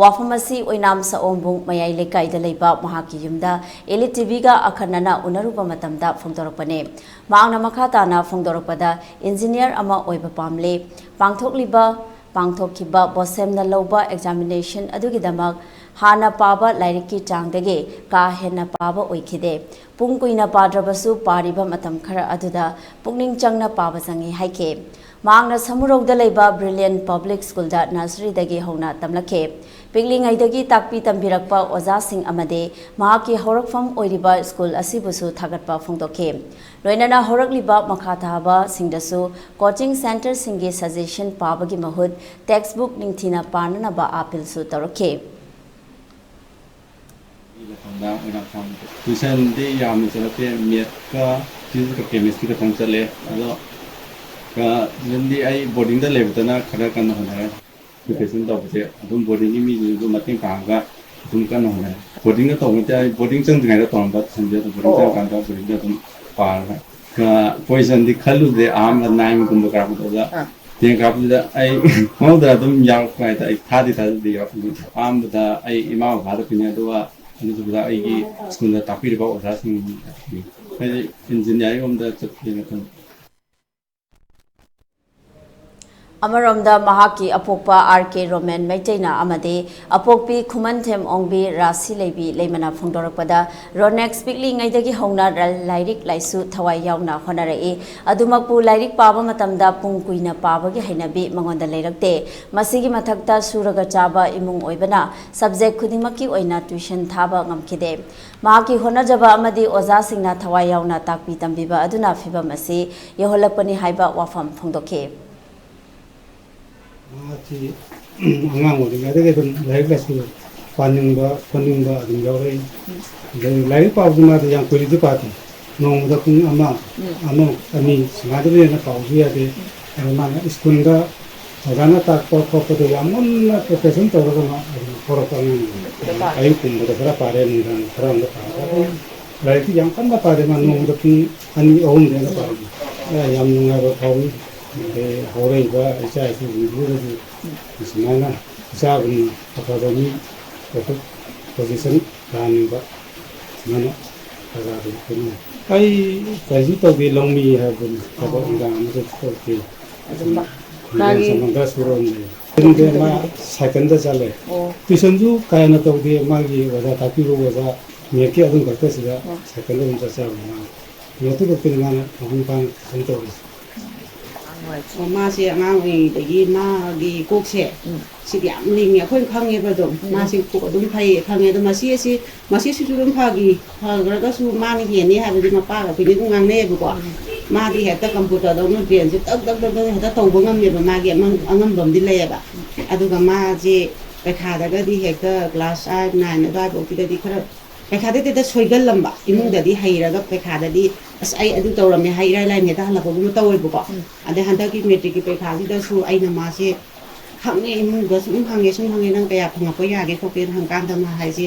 ꯋꯥꯐꯝ ꯑꯁꯤ ꯑꯣꯏꯅꯥꯝ ꯁꯑꯣꯝꯕꯨꯡ ꯃꯌꯥꯏ ꯂꯩꯀꯥꯏꯗ ꯂꯩꯕ ꯃꯍꯥꯛꯀꯤ ꯌꯨꯝꯗ ꯏꯂꯤꯇꯤꯚꯤꯒ ꯑꯈꯟꯅꯅ ꯎꯅꯔꯨꯕ ꯃꯇꯝꯗ ꯐꯣꯡꯗꯣꯔꯛꯄꯅꯦ꯫ ꯃꯍꯥꯛꯅ ꯃꯈꯥ ꯇꯥꯅ ꯐꯣꯡꯗꯣꯔꯛꯄꯗ, ꯏꯟꯖꯤꯅꯤꯌꯔ ꯑꯃ ꯑꯣꯏꯕ ꯄꯥꯝꯂꯤ꯫ ꯄꯥꯡꯊꯣꯛꯂꯤꯕ ꯄꯥꯡꯊꯣꯛꯈꯤꯕ ꯕꯣꯁꯦꯝꯅ ꯂꯧꯕ ꯑꯦꯛꯖꯥꯃꯤꯅꯦꯁꯟ ꯑꯗꯨꯒꯤꯗꯃꯛ ꯍꯥꯟꯅ ꯄꯥꯕ ꯂꯥꯏꯔꯤꯛꯀꯤ ꯆꯥꯡꯗꯒꯤ ꯀꯥ ꯍꯦꯟꯅ ꯄꯥꯕ ꯑꯣꯏꯈꯤꯗꯦ꯫ ꯄꯨꯡ ꯀꯨꯏꯅ ꯄꯥꯗ꯭ꯔꯕꯁꯨ, ꯄꯥꯔꯤꯕ ꯃꯇꯝ ꯈꯔ ꯑꯗꯨꯗ ꯄꯨꯛꯅꯤꯡ ꯆꯪꯅ ꯄꯥꯕ ꯆꯪꯏ ꯍꯥꯏꯈꯤ꯫ ꯃꯍꯥꯛꯅ ꯁꯃꯨꯔꯧꯗ ꯂꯩꯕ ꯕ꯭ꯔꯤꯂꯤꯌꯟ ꯄꯕ꯭ꯂꯤꯛ ꯁ꯭ꯀꯨꯜꯗ ꯅꯔꯁꯔꯤꯗꯒꯤ ꯍꯧꯅ ꯇꯝꯂꯛꯈꯤ꯫ ꯄꯤꯛꯂꯤꯉꯩꯗꯒꯤ ꯇꯥꯛꯄꯤ ꯇꯝꯕꯤꯔꯛꯄ ꯑꯣꯖꯥꯁꯤꯡ ꯑꯃꯗꯤ ꯃꯍꯥꯛꯀꯤ ꯍꯧꯔꯛꯐꯝ ꯑꯣꯏꯔꯤꯕ ꯁ꯭ꯀꯨꯜ ꯑꯁꯤꯕꯨꯁꯨ ꯊꯥꯒꯠꯄ ꯐꯣꯡꯗꯣꯛꯈꯤ꯫ ꯂꯣꯏꯅꯅ ꯍꯧꯔꯛꯂꯤꯕ ꯃꯈꯥ ꯊꯥꯕꯁꯤꯡꯗꯁꯨ ꯀꯣꯆꯤꯡ ꯁꯦꯟꯇꯔꯁꯤꯡꯒꯤ ꯁꯖꯦꯁꯟ ꯄꯥꯕꯒꯤ ꯃꯍꯨꯠ ꯇꯦꯛꯁꯕꯨꯛ ꯅꯤꯡꯊꯤꯅ ꯄꯥꯅꯅꯕ ꯑꯥꯄꯤꯜꯁꯨ ꯇꯧꯔꯛꯈꯤ꯫ ꯇ꯭ꯌꯨꯁꯟꯗꯤ ꯌꯥꯝꯅ ꯆꯠꯂꯛꯇꯦ, ꯃꯦꯠꯀ ꯐꯤꯖꯤꯛꯁꯀ ꯀꯦꯃꯤꯁꯇ꯭ꯔꯤ ꯈꯛꯇꯪ ꯆꯠꯂꯦ꯫ ꯑꯗꯣ ꯇ꯭ꯌꯨꯁꯟꯗꯤ ꯑꯩ ꯕꯣꯔꯗꯤꯡꯗ ꯂꯩꯕꯗꯅ ꯈꯔ ꯀꯟꯅ ꯍꯣꯠꯅꯔꯦ꯫ ꯄ꯭ꯔꯤꯄꯦꯔꯦꯁꯟ ꯇꯧꯕꯁꯦ ꯑꯗꯨꯝ ꯕꯣꯔꯗꯤꯡꯒꯤ ꯃꯤꯁꯤꯡꯁꯨ ꯃꯇꯦꯡ ꯄꯥꯡꯉꯒ ꯑꯗꯨꯝ ꯀꯟꯅ ꯍꯣꯠꯅꯔꯦ꯫ ꯕꯣꯔꯗꯤꯡꯗ ꯇꯧꯕ ꯅꯠꯇꯦ, ꯑꯩ ꯕꯣꯔꯗꯤꯡ ꯆꯪꯗ꯭ꯔꯤꯉꯩꯗ ꯇꯧꯔꯝꯕ ꯇ꯭ꯌꯨꯁꯟꯁꯦ ꯑꯗꯨꯝ ꯕꯣꯔꯗꯤꯡ ꯆꯪꯉꯀꯥꯟꯗ ꯕꯣꯔꯗꯤꯡꯗ ꯑꯗꯨꯝ ꯄꯥꯔꯒ ꯄꯣꯖꯤꯁꯟꯗꯤ ꯈꯜꯂꯨꯗꯦ꯫ ꯑꯍꯥꯟꯕ ꯅꯥꯏꯟꯒꯨꯝꯕ ꯀꯥꯔꯛꯄꯗ ꯑꯣꯖꯥ ꯇꯦꯟ ꯀꯥꯔꯛꯄꯗꯨꯗ ꯑꯩ ꯈꯪꯍꯧꯗꯅ ꯑꯗꯨꯝ ꯌꯥꯎꯔꯛꯄ ꯍꯥꯏꯇꯥꯔꯦ꯫ ꯑꯩ ꯊꯥꯗꯤ ꯊꯥꯖꯗꯦ ꯌꯥꯎꯔꯛꯄꯗꯨꯗ꯫ ꯑꯍꯥꯟꯕꯗ ꯑꯩ ꯏꯃꯥ ꯕꯕꯥꯗ ꯄꯤꯅꯤ, ꯑꯗꯨꯒ ꯑꯅꯤꯁꯨꯕꯗ ꯑꯩꯒꯤ ꯁ꯭ꯀꯨꯜꯗ ꯇꯥꯛꯄꯤꯔꯤꯕ ꯑꯣꯖꯥꯁꯤꯡ, ꯍꯥꯏꯗꯤ ꯏꯟꯖꯤꯅꯤꯌꯥꯔꯤꯡ ꯂꯣꯝꯗ ꯆꯠꯀꯦꯅ ꯈꯟꯕ꯫ ꯑꯃꯔꯣꯝꯗ ꯃꯍꯥꯛꯀꯤ ꯑꯄꯣꯛꯄ ꯑꯥꯔ ꯀꯦ ꯔꯣꯃꯦꯟ ꯃꯩꯇꯩꯅ ꯑꯃꯗꯤ ꯑꯄꯣꯛꯄꯤ ꯈꯨꯃꯟꯊꯦꯝ ꯑꯣꯡꯕꯤ ꯔꯥꯁꯤ ꯂꯩꯕꯤ ꯂꯩꯃꯅ ꯐꯣꯡꯗꯣꯔꯛꯄꯗ, ꯔꯣꯅꯦꯛꯁ ꯄꯤꯛꯂꯤꯉꯩꯗꯒꯤ ꯍꯧꯅ ꯂꯥꯏꯔꯤꯛ ꯂꯥꯏꯁꯨ ꯊꯋꯥꯏ ꯌꯥꯎꯅ ꯍꯣꯠꯅꯔꯛꯏ꯫ ꯑꯗꯨꯃꯛꯄꯨ ꯂꯥꯏꯔꯤꯛ ꯄꯥꯕ ꯃꯇꯝꯗ ꯄꯨꯡ ꯀꯨꯏꯅ ꯄꯥꯕꯒꯤ ꯍꯩꯅꯕꯤ ꯃꯉꯣꯟꯗ ꯂꯩꯔꯛꯇꯦ꯫ ꯃꯁꯤꯒꯤ ꯃꯊꯛꯇ ꯁꯨꯔꯒ ꯆꯥꯕ ꯏꯃꯨꯡ ꯑꯣꯏꯕꯅ ꯁꯕꯖꯦꯛ ꯈꯨꯗꯤꯡꯃꯛꯀꯤ ꯑꯣꯏꯅ ꯇ꯭ꯌꯨꯁꯟ ꯊꯥꯕ ꯉꯝꯈꯤꯗꯦ꯫ ꯃꯍꯥꯛꯀꯤ ꯍꯣꯠꯅꯖꯕ ꯑꯃꯗꯤ ꯑꯣꯖꯥꯁꯤꯡꯅ ꯊꯋꯥꯏ ꯌꯥꯎꯅ ꯇꯥꯛꯄꯤ ꯇꯝꯕꯤꯕ ꯑꯗꯨꯅ ꯐꯤꯚꯝ ꯑꯁꯤ ꯌꯧꯍꯜꯂꯛꯄꯅꯤ ꯍꯥꯏꯕ ꯋꯥꯐꯝ ꯐꯣꯡꯗꯣꯛꯈꯤ꯫ ꯃꯍꯥꯛꯁꯤ ꯑꯉꯥꯡ ꯑꯣꯏꯔꯤꯉꯩꯗꯒꯤ ꯑꯗꯨꯝ ꯂꯥꯏꯔꯤꯛ ꯂꯥꯏꯁꯨ ꯄꯥꯅꯤꯡꯕ ꯈꯣꯠꯅꯤꯡꯕ ꯑꯗꯨꯝ ꯌꯥꯎꯔꯛꯏ꯫ ꯑꯗꯩ ꯂꯥꯏꯔꯤꯛ ꯄꯥꯕꯁꯤ ꯃꯥꯗꯤ ꯌꯥꯝ ꯀꯨꯏꯅꯗꯤ ꯄꯥꯗꯦ꯫ ꯅꯣꯡꯃꯗ ꯄꯨꯡ ꯑꯃ, ꯑꯃ, ꯑꯅꯤ ꯁꯨꯃꯥꯏꯅꯗꯒꯤ ꯍꯦꯟꯅ ꯄꯥꯕꯁꯨ ꯌꯥꯗꯦ꯫ ꯑꯗꯣ ꯃꯥꯅ ꯁ꯭ꯀꯨꯜꯗ ꯑꯣꯖꯥꯅ ꯇꯥꯛꯄ ꯈꯣꯠꯄꯗꯣ ꯌꯥꯝ ꯃꯨꯟꯅ preparation ꯇꯧꯔꯒ ꯃꯥ ꯑꯗꯨꯝ ꯍꯧꯔꯛꯄ ꯑꯉꯥꯡꯅꯤ꯫ ꯑꯌꯨꯛꯀꯨꯝꯕꯗ ꯈꯔ ꯄꯥꯔꯦ, ꯅꯨꯡꯗꯥꯡ ꯈꯔ ꯑꯃꯒ ꯄꯥꯔꯦ꯫ ꯑꯗꯨꯝ ꯂꯥꯏꯔꯤꯛꯇꯤ ꯌꯥꯝ ꯀꯟꯅ ꯄꯥꯗꯦ꯫ ꯃꯥ ꯅꯣꯡꯃꯗ ꯄꯨꯡ ꯑꯅꯤ ꯑꯍꯨꯝꯗꯤ ꯑꯩꯅ ꯄꯥꯔꯝꯃꯤ꯫ ꯑ, ꯌꯥꯝ ꯅꯨꯡꯉꯥꯏꯕ ꯐꯥꯎꯏ꯫ ꯑꯗꯩ ꯍꯧꯔꯛꯏꯕ ꯏꯆꯥ ꯏꯁꯨꯁꯤꯡꯁꯤꯗꯁꯨ ꯁꯨꯃꯥꯏꯅ ꯏꯆꯥꯒꯨꯝꯅ ꯑꯐꯕ ꯃꯤ ꯑꯣꯏꯊꯣꯛ-, position ꯇꯥꯍꯟꯅꯤꯡꯕ ꯁꯨꯃꯥꯏꯅ ꯑꯣꯖꯥꯗꯒꯤ ꯈꯪꯅꯤꯡꯉꯤ꯫ ꯑꯩ ꯀꯔꯤꯁꯨ ꯇꯧꯗꯦ, ꯂꯧꯃꯤ ꯍꯥꯏꯕꯗꯨꯅꯤ꯫ ꯊꯕꯛ ꯏꯟꯈꯥꯡ ꯑꯃꯠꯇ ꯇꯧꯗꯦ꯫ ꯑꯗꯨꯝ ꯍꯤꯡꯒꯣꯜ ꯃꯥꯒꯤ ꯁꯝꯕꯜ ꯈꯔ ꯁꯨꯔꯝꯃꯦ꯫ ꯌꯨꯝꯗ ꯃꯥ ꯁꯥꯏꯀꯜꯗ ꯆꯠꯂꯦ꯫ ꯑꯣ꯫ Tuitionꯁꯨ ꯀꯥ ꯍꯦꯟꯅ ꯇꯧꯗꯦ꯫ ꯃꯥꯒꯤ ꯑꯣꯖꯥ ꯇꯥꯛꯄꯤꯕ ꯑꯣꯖꯥ ꯃꯦꯠꯀꯤ ꯑꯗꯨꯝ ꯈꯛꯇꯁꯤꯗ ꯑꯣ꯫ ꯁꯥꯏꯀꯜꯗ ꯑꯗꯨꯝ ꯆꯠꯆꯕꯅꯦ ꯃꯥ꯫ ꯃꯦꯠꯇꯨ ꯈꯛꯇꯅꯤ ꯃꯥꯅ ꯃꯄꯨꯡ ꯐꯥꯅ tuition ꯇꯧꯔꯤꯁꯦ꯫ ꯑꯣ, ꯃꯥꯁꯦ ꯑꯉꯥꯡ ꯑꯣꯏꯔꯤꯉꯩꯗꯒꯤ ꯃꯥꯒꯤ ꯀꯣꯛꯁꯦ ꯎꯝ꯫ ꯁꯤꯗꯤ ꯌꯥꯝ ꯂꯤꯡꯉꯦ꯫ ꯑꯩꯈꯣꯏꯅ ꯈꯪꯉꯦꯕ ꯑꯗꯨꯝ꯫ ꯎꯝ꯫ ꯃꯥꯁꯦ ꯀꯣꯛ ꯑꯗꯨꯝ ꯐꯩ ꯈꯪꯉꯦ꯫ ꯑꯗꯣ ꯃꯁꯤ ꯑꯁꯤ, ꯃꯁꯤꯁꯤꯁꯨ ꯑꯗꯨꯝ ꯐꯈꯤ꯫ ꯐꯈ꯭ꯔꯒꯁꯨ ꯃꯥꯅ ꯍꯦꯟꯅꯤ ꯍꯥꯏꯕꯗꯤ ꯃꯄꯥꯒ ꯑꯩꯈꯣꯏꯗꯤ ꯑꯗꯨꯝ ꯉꯥꯡꯅꯩꯌꯦꯕꯀꯣ꯫ ꯎꯝ꯫ ꯃꯥꯗꯤ ꯍꯦꯛꯇ computerꯗꯧꯅ brainꯁꯦ ꯇꯛ ꯇꯛ ꯇꯛ ꯇꯛ ꯍꯦꯛꯇ ꯇꯧꯕ ꯉꯝꯃꯦꯕ꯫ ꯃꯥꯒꯤ ꯑꯃ-, ꯑꯉꯝꯕ ꯑꯃꯗꯤ ꯂꯩꯌꯦꯕ꯫ ꯑꯗꯨꯒ ꯃꯥꯁꯦ ꯄꯩꯈꯥꯗꯒꯗꯤ ꯍꯦꯛꯇ class eight, nine ꯑꯗꯨꯋꯥꯏꯐꯥꯎꯒꯤꯗꯗꯤ ꯈꯔ ꯄꯩꯈꯥꯗꯗꯤ ꯍꯦꯛꯇ ꯁꯣꯏꯒꯜꯂꯝꯕ꯫ ꯏꯃꯨꯡꯗꯗꯤ ꯍꯩꯔꯒ ꯄꯩꯈꯥꯗꯗꯤ "ꯑꯁ, ꯑꯩ ꯑꯗꯨ ꯇꯧꯔꯝꯃꯦ" ꯍꯥꯏ ꯏꯔꯥꯏ ꯂꯥꯏꯅ ꯍꯦꯛꯇ ꯍꯜꯂꯛꯄꯒꯨꯝꯕ ꯇꯧꯋꯦꯕꯀꯣ꯫ ꯎꯝ꯫ ꯑꯗꯩ ꯍꯟꯗꯛꯀꯤ matricꯀꯤ ꯄꯩꯈꯥꯁꯤꯗꯁꯨ ꯑꯩꯅ ꯃꯥꯁꯦ ꯍꯪꯉꯦ, ꯏꯃꯨꯡꯗ ꯁꯨꯝ ꯍꯪꯉꯦ, ꯁꯨꯝ ꯍꯪꯉꯦ, "ꯅꯪ ꯀꯌꯥ ꯐꯪꯉꯛꯄ ꯌꯥꯒꯦ ꯈꯣꯠꯀꯦꯅ?" ꯍꯪꯀꯥꯟꯗ ꯃꯥ ꯍꯥꯏꯁꯦ,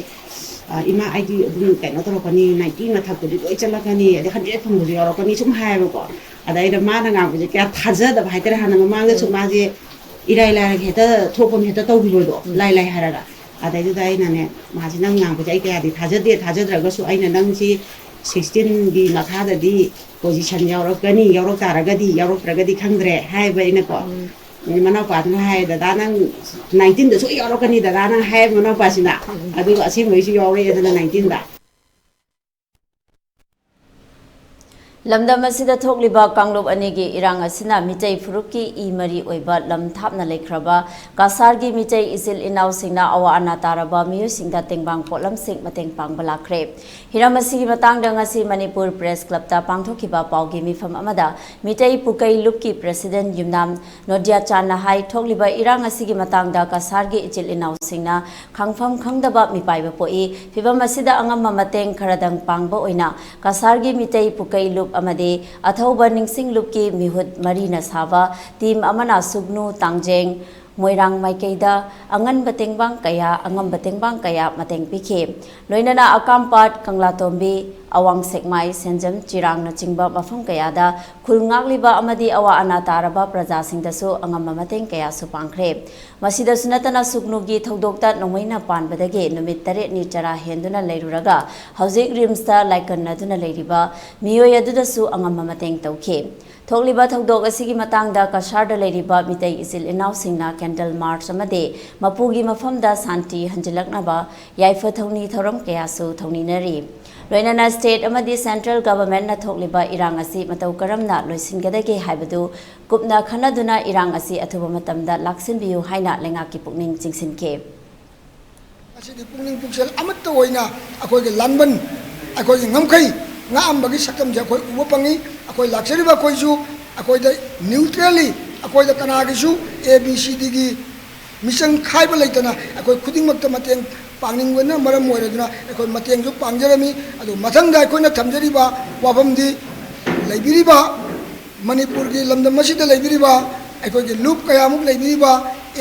"ꯑ, ꯏꯃꯥ, ꯑꯩꯗꯤ ꯑꯗꯨꯝ ꯀꯩꯅꯣ ꯇꯧꯔꯛꯀꯅꯤ, ninety ꯃꯊꯛꯇꯗꯤ ꯂꯣꯏ ꯆꯠꯂꯛꯀꯅꯤ, ꯑꯗꯩ hundred ꯐꯪꯕꯁꯨ ꯌꯥꯎꯔꯛꯀꯅꯤ", ꯁꯨꯝ ꯍꯥꯏꯌꯦꯕꯀꯣ꯫ ꯑꯗ ꯑꯩꯅ ꯃꯥꯅ ꯉꯥꯡꯕꯁꯦ ꯀꯌꯥ ꯊꯥꯖꯗꯕ ꯍꯥꯏꯇꯥꯔꯦ꯫ ꯍꯥꯟꯅ ꯃꯃꯥꯡꯗꯁꯨ ꯎꯝ꯫ ꯃꯥꯁꯦ ꯏꯔꯥꯏ ꯂꯥꯏꯔꯒ ꯍꯦꯛꯇ ꯊꯣꯛꯄ ꯑꯃ ꯍꯦꯛꯇ ꯇꯧꯈꯤꯕꯗꯣ, ꯎꯝ꯫ ꯂꯥꯏ ꯂꯥꯏ ꯍꯥꯏꯔꯒ꯫ ꯑꯗꯩꯗꯨꯗ ꯑꯩꯅꯅꯦ, ꯃꯥꯁꯦ ꯅꯪ ꯉꯥꯡꯕꯁꯦ ꯑꯩ ꯀꯌꯥꯗꯤ ꯊꯥꯖꯗꯦ, ꯊꯥꯖꯗ꯭ꯔꯒꯁꯨ ꯑꯩꯅ ꯅꯪꯁꯤ sixteenꯒꯤ ꯃꯈꯥꯗꯗꯤ position ꯌꯥꯎꯔꯛꯀꯅꯤ, ꯌꯥꯎꯔꯛ ꯇꯥꯔꯒꯗꯤ, ꯌꯥꯎꯔꯛꯇ꯭ꯔꯒꯗꯤ ꯈꯪꯗ꯭ꯔꯦ ꯍꯥꯏꯕ ꯑꯩꯅꯀꯣ꯫ ꯎꯝ꯫ ꯃꯅꯥꯎꯄꯥꯗꯨꯅ ꯍꯥꯏ, "ꯗꯗꯥ ꯅꯪ nineteenꯗ ꯁꯣꯏ ꯌꯥꯎꯔꯛꯀꯅꯤ ꯗꯗꯥ ꯅꯪ" ꯍꯥꯏ ꯃꯅꯥꯎꯄꯥꯁꯤꯅ꯫ ꯎꯝ꯫ ꯑꯗꯨꯒ ꯑꯁꯦꯡꯕꯩꯁꯨ ꯌꯥꯎꯔꯛꯑꯦꯗꯅ nineteenꯗ꯫ ꯂꯝꯗꯝ ꯑꯁꯤꯗ ꯊꯣꯛꯂꯤꯕ ꯀꯥꯡꯂꯨꯞ ꯑꯅꯤꯒꯤ ꯏꯔꯥꯡ ꯑꯁꯤꯅ ꯃꯤꯇꯩ ꯐꯨꯔꯨꯞꯀꯤ ꯏ ꯃꯔꯤ ꯑꯣꯏꯕ ꯂꯝ ꯊꯥꯞꯅ ꯂꯩꯈ꯭ꯔꯕ ꯀꯁꯥꯔꯒꯤ ꯃꯤꯇꯩ ꯏꯆꯤꯜ ꯏꯅꯥꯎꯁꯤꯡꯅ ꯑꯋꯥ ꯑꯅꯥ ꯇꯥꯔꯕ ꯃꯤꯑꯣꯏꯁꯤꯡꯗ ꯇꯦꯡꯕꯥꯡ ꯄꯣꯠꯂꯝꯁꯤꯡ ꯃꯇꯦꯡ ꯄꯥꯡꯕ ꯂꯥꯛꯈ꯭ꯔꯦ꯫ ꯍꯤꯔꯝ ꯑꯁꯤꯒꯤ ꯃꯇꯥꯡꯗ ꯉꯁꯤ ꯃꯅꯤꯄꯨꯔ Press Clubꯇ ꯄꯥꯡꯊꯣꯛꯈꯤꯕ ꯄꯥꯎꯒꯤ ꯃꯤꯐꯝ ꯑꯃꯗ ꯃꯤꯇꯩ ꯄꯨꯀꯩ ꯂꯨꯞꯀꯤ President ꯌꯨꯝꯅꯥꯝ ꯅꯣꯗꯤꯌꯥꯆꯥꯟꯅ ꯍꯥꯏ, ꯊꯣꯛꯂꯤꯕ ꯏꯔꯥꯡ ꯑꯁꯤꯒꯤ ꯃꯇꯥꯡꯗ ꯀꯁꯥꯔꯒꯤ ꯏꯆꯤꯜ ꯏꯅꯥꯎꯁꯤꯡꯅ ꯈꯪꯐꯝ ꯈꯪꯗꯕ ꯃꯤꯄꯥꯏꯕ ꯄꯣꯛꯏ꯫ ꯐꯤꯚꯝ ꯑꯁꯤꯗ ꯑꯉꯝꯕ ꯃꯇꯦꯡ ꯈꯔꯗꯪ ꯄꯥꯡꯕ ꯑꯣꯏꯅ ꯀꯁꯥꯔꯒꯤ ꯃꯤꯇꯩ ꯄꯨꯀꯩ ꯂꯨꯞ ꯑꯃꯗꯤ ꯑꯊꯧꯕ ꯅꯤꯡꯁꯤꯡ ꯂꯨꯞꯀꯤ ꯃꯤꯍꯨꯠ ꯃꯔꯤꯅ ꯁꯥꯕ ꯇꯤꯝ ꯑꯃꯅ ꯁꯨꯒꯅꯨ, ꯇꯥꯡꯖꯦꯡ, ꯃꯣꯏꯔꯥꯡ ꯃꯥꯏꯀꯩꯗ ꯑꯉꯟꯕ ꯇꯦꯡꯕꯥꯡ ꯀꯌꯥ, ꯑꯉꯝꯕ ꯇꯦꯡꯕꯥꯡ ꯀꯌꯥ ꯃꯇꯦꯡ ꯄꯤꯈꯤ꯫ ꯂꯣꯏꯅꯅ ꯑꯀꯥꯝꯄꯥꯠ, ꯀꯪꯂꯥꯇꯣꯝꯕꯤ, ꯑꯋꯥꯡ ꯁꯦꯛꯃꯥꯏ, ꯁꯦꯟꯖꯝ, ꯆꯤꯔꯥꯡꯅꯆꯤꯡꯕ ꯃꯐꯝ ꯀꯌꯥꯗ ꯈꯨꯜ ꯉꯥꯛꯂꯤꯕ ꯑꯃꯗꯤ ꯑꯋꯥ ꯑꯅꯥ ꯇꯥꯔꯕ ꯄ꯭ꯔꯖꯥꯁꯤꯡꯗꯁꯨ ꯑꯉꯝꯕ ꯃꯇꯦꯡ ꯀꯌꯥꯁꯨ ꯄꯥꯡꯈ꯭ꯔꯦ꯫ ꯃꯁꯤꯗꯁꯨ ꯅꯠꯇꯅ ꯁꯨꯒꯅꯨꯒꯤ ꯊꯧꯗꯣꯛꯇ ꯅꯣꯡꯃꯩꯅ ꯄꯥꯟꯕꯗꯒꯤ ꯅꯨꯃꯤꯠ ꯇꯔꯦꯠꯅꯤ ꯆꯔꯥ ꯍꯦꯟꯗꯨꯅ ꯂꯩꯔꯨꯔꯒ ꯍꯧꯖꯤꯛ ꯔꯤꯝꯁꯇ ꯂꯥꯏꯀꯠꯅꯗꯨꯅ ꯂꯩꯔꯤꯕ ꯃꯤꯑꯣꯏ ꯑꯗꯨꯗꯁꯨ ꯑꯉꯝꯕ ꯃꯇꯦꯡ ꯇꯧꯈꯤ꯫ ꯊꯣꯛꯂꯤꯕ ꯊꯧꯗꯣꯛ ꯑꯁꯤꯒꯤ ꯃꯇꯥꯡꯗ ꯀꯁꯥꯔꯗ ꯂꯩꯔꯤꯕ ꯃꯤꯇꯩ ꯏꯆꯤꯜ ꯏꯅꯥꯎꯁꯤꯡꯅ ꯀꯦꯟꯗꯜ ꯃꯥꯔꯆ ꯑꯃꯗꯤ ꯃꯄꯨꯒꯤ ꯃꯐꯝꯗ ꯁꯥꯟꯇꯤ ꯍꯟꯖꯤꯜꯂꯛꯅꯕ ꯌꯥꯏꯐ ꯊꯧꯅꯤ ꯊꯧꯔꯝ ꯀꯌꯥꯁꯨ ꯊꯧꯅꯤꯅꯔꯤ꯫ ꯂꯣꯏꯅꯅ ꯁ꯭ꯇꯦꯠ ꯑꯃꯗꯤ ꯁꯦꯟꯇ꯭ꯔꯦꯜ ꯒꯚꯔꯟꯃꯦꯟꯠꯅ ꯊꯣꯛꯂꯤꯕ ꯏꯔꯥꯡ ꯑꯁꯤ ꯃꯇꯧ ꯀꯔꯝꯅ ꯂꯣꯏꯁꯤꯟꯒꯗꯒꯦ ꯍꯥꯏꯕꯗꯨ ꯀꯨꯞꯅ ꯈꯟꯅꯗꯨꯅ ꯏꯔꯥꯡ ꯑꯁꯤ ꯑꯊꯨꯕ ꯃꯇꯝꯗ ꯂꯥꯛꯁꯤꯟꯕꯤꯌꯨ ꯍꯥꯏꯅ ꯂꯩꯉꯥꯛꯀꯤ ꯄꯨꯛꯅꯤꯡ ꯆꯤꯡꯁꯤꯟꯈꯤ꯫ ꯉꯁꯤꯗꯤ ꯄꯨꯛꯅꯤꯡ ꯄꯨꯛꯆꯦꯜ ꯑꯃꯠꯇ ꯑꯣꯏꯅ ꯑꯩꯈꯣꯏꯒꯤ ꯂꯥꯟꯕꯟ, ꯑꯩꯈꯣꯏꯒꯤ ꯉꯝꯈꯩ ꯉꯥꯛꯑꯝꯕꯒꯤ ꯁꯛꯇꯝꯁꯦ ꯑꯩꯈꯣꯏ ꯎꯕ ꯐꯪꯉꯤ꯫ ꯑꯩꯈꯣꯏ ꯂꯥꯛꯆꯔꯤꯕ ꯑꯩꯈꯣꯏꯁꯨ ꯑꯩꯈꯣꯏꯗ ꯅ꯭ꯌꯨꯇ꯭ꯔꯦꯜꯂꯤ ꯑꯩꯈꯣꯏꯗ ꯀꯅꯥꯒꯤꯁꯨ ꯑꯦ ꯕꯤ ꯁꯤ ꯗꯤꯒꯤ ꯃꯤꯆꯪ ꯈꯥꯏꯕ ꯂꯩꯇꯅ ꯑꯩꯈꯣꯏ ꯈꯨꯗꯤꯡꯃꯛꯇ ꯃꯇꯦꯡ ꯄꯥꯡꯅꯤꯡꯕꯅ ꯃꯔꯝ ꯑꯣꯏꯔꯗꯨꯅ ꯑꯩꯈꯣꯏ ꯃꯇꯦꯡꯁꯨ ꯄꯥꯡꯖꯔꯝꯃꯤ꯫ ꯑꯗꯨ ꯃꯊꯪꯗ ꯑꯩꯈꯣꯏꯅ ꯊꯝꯖꯔꯤꯕ ꯋꯥꯐꯝꯗꯤ ꯂꯩꯕꯤꯔꯤꯕ ꯃꯅꯤꯄꯨꯔꯒꯤ ꯂꯝꯗꯝ ꯑꯁꯤꯗ ꯂꯩꯕꯤꯔꯤꯕ ꯑꯩꯈꯣꯏꯒꯤ ꯂꯨꯞ ꯀꯌꯥꯃꯨꯛ ꯂꯩꯕꯤꯔꯤꯕ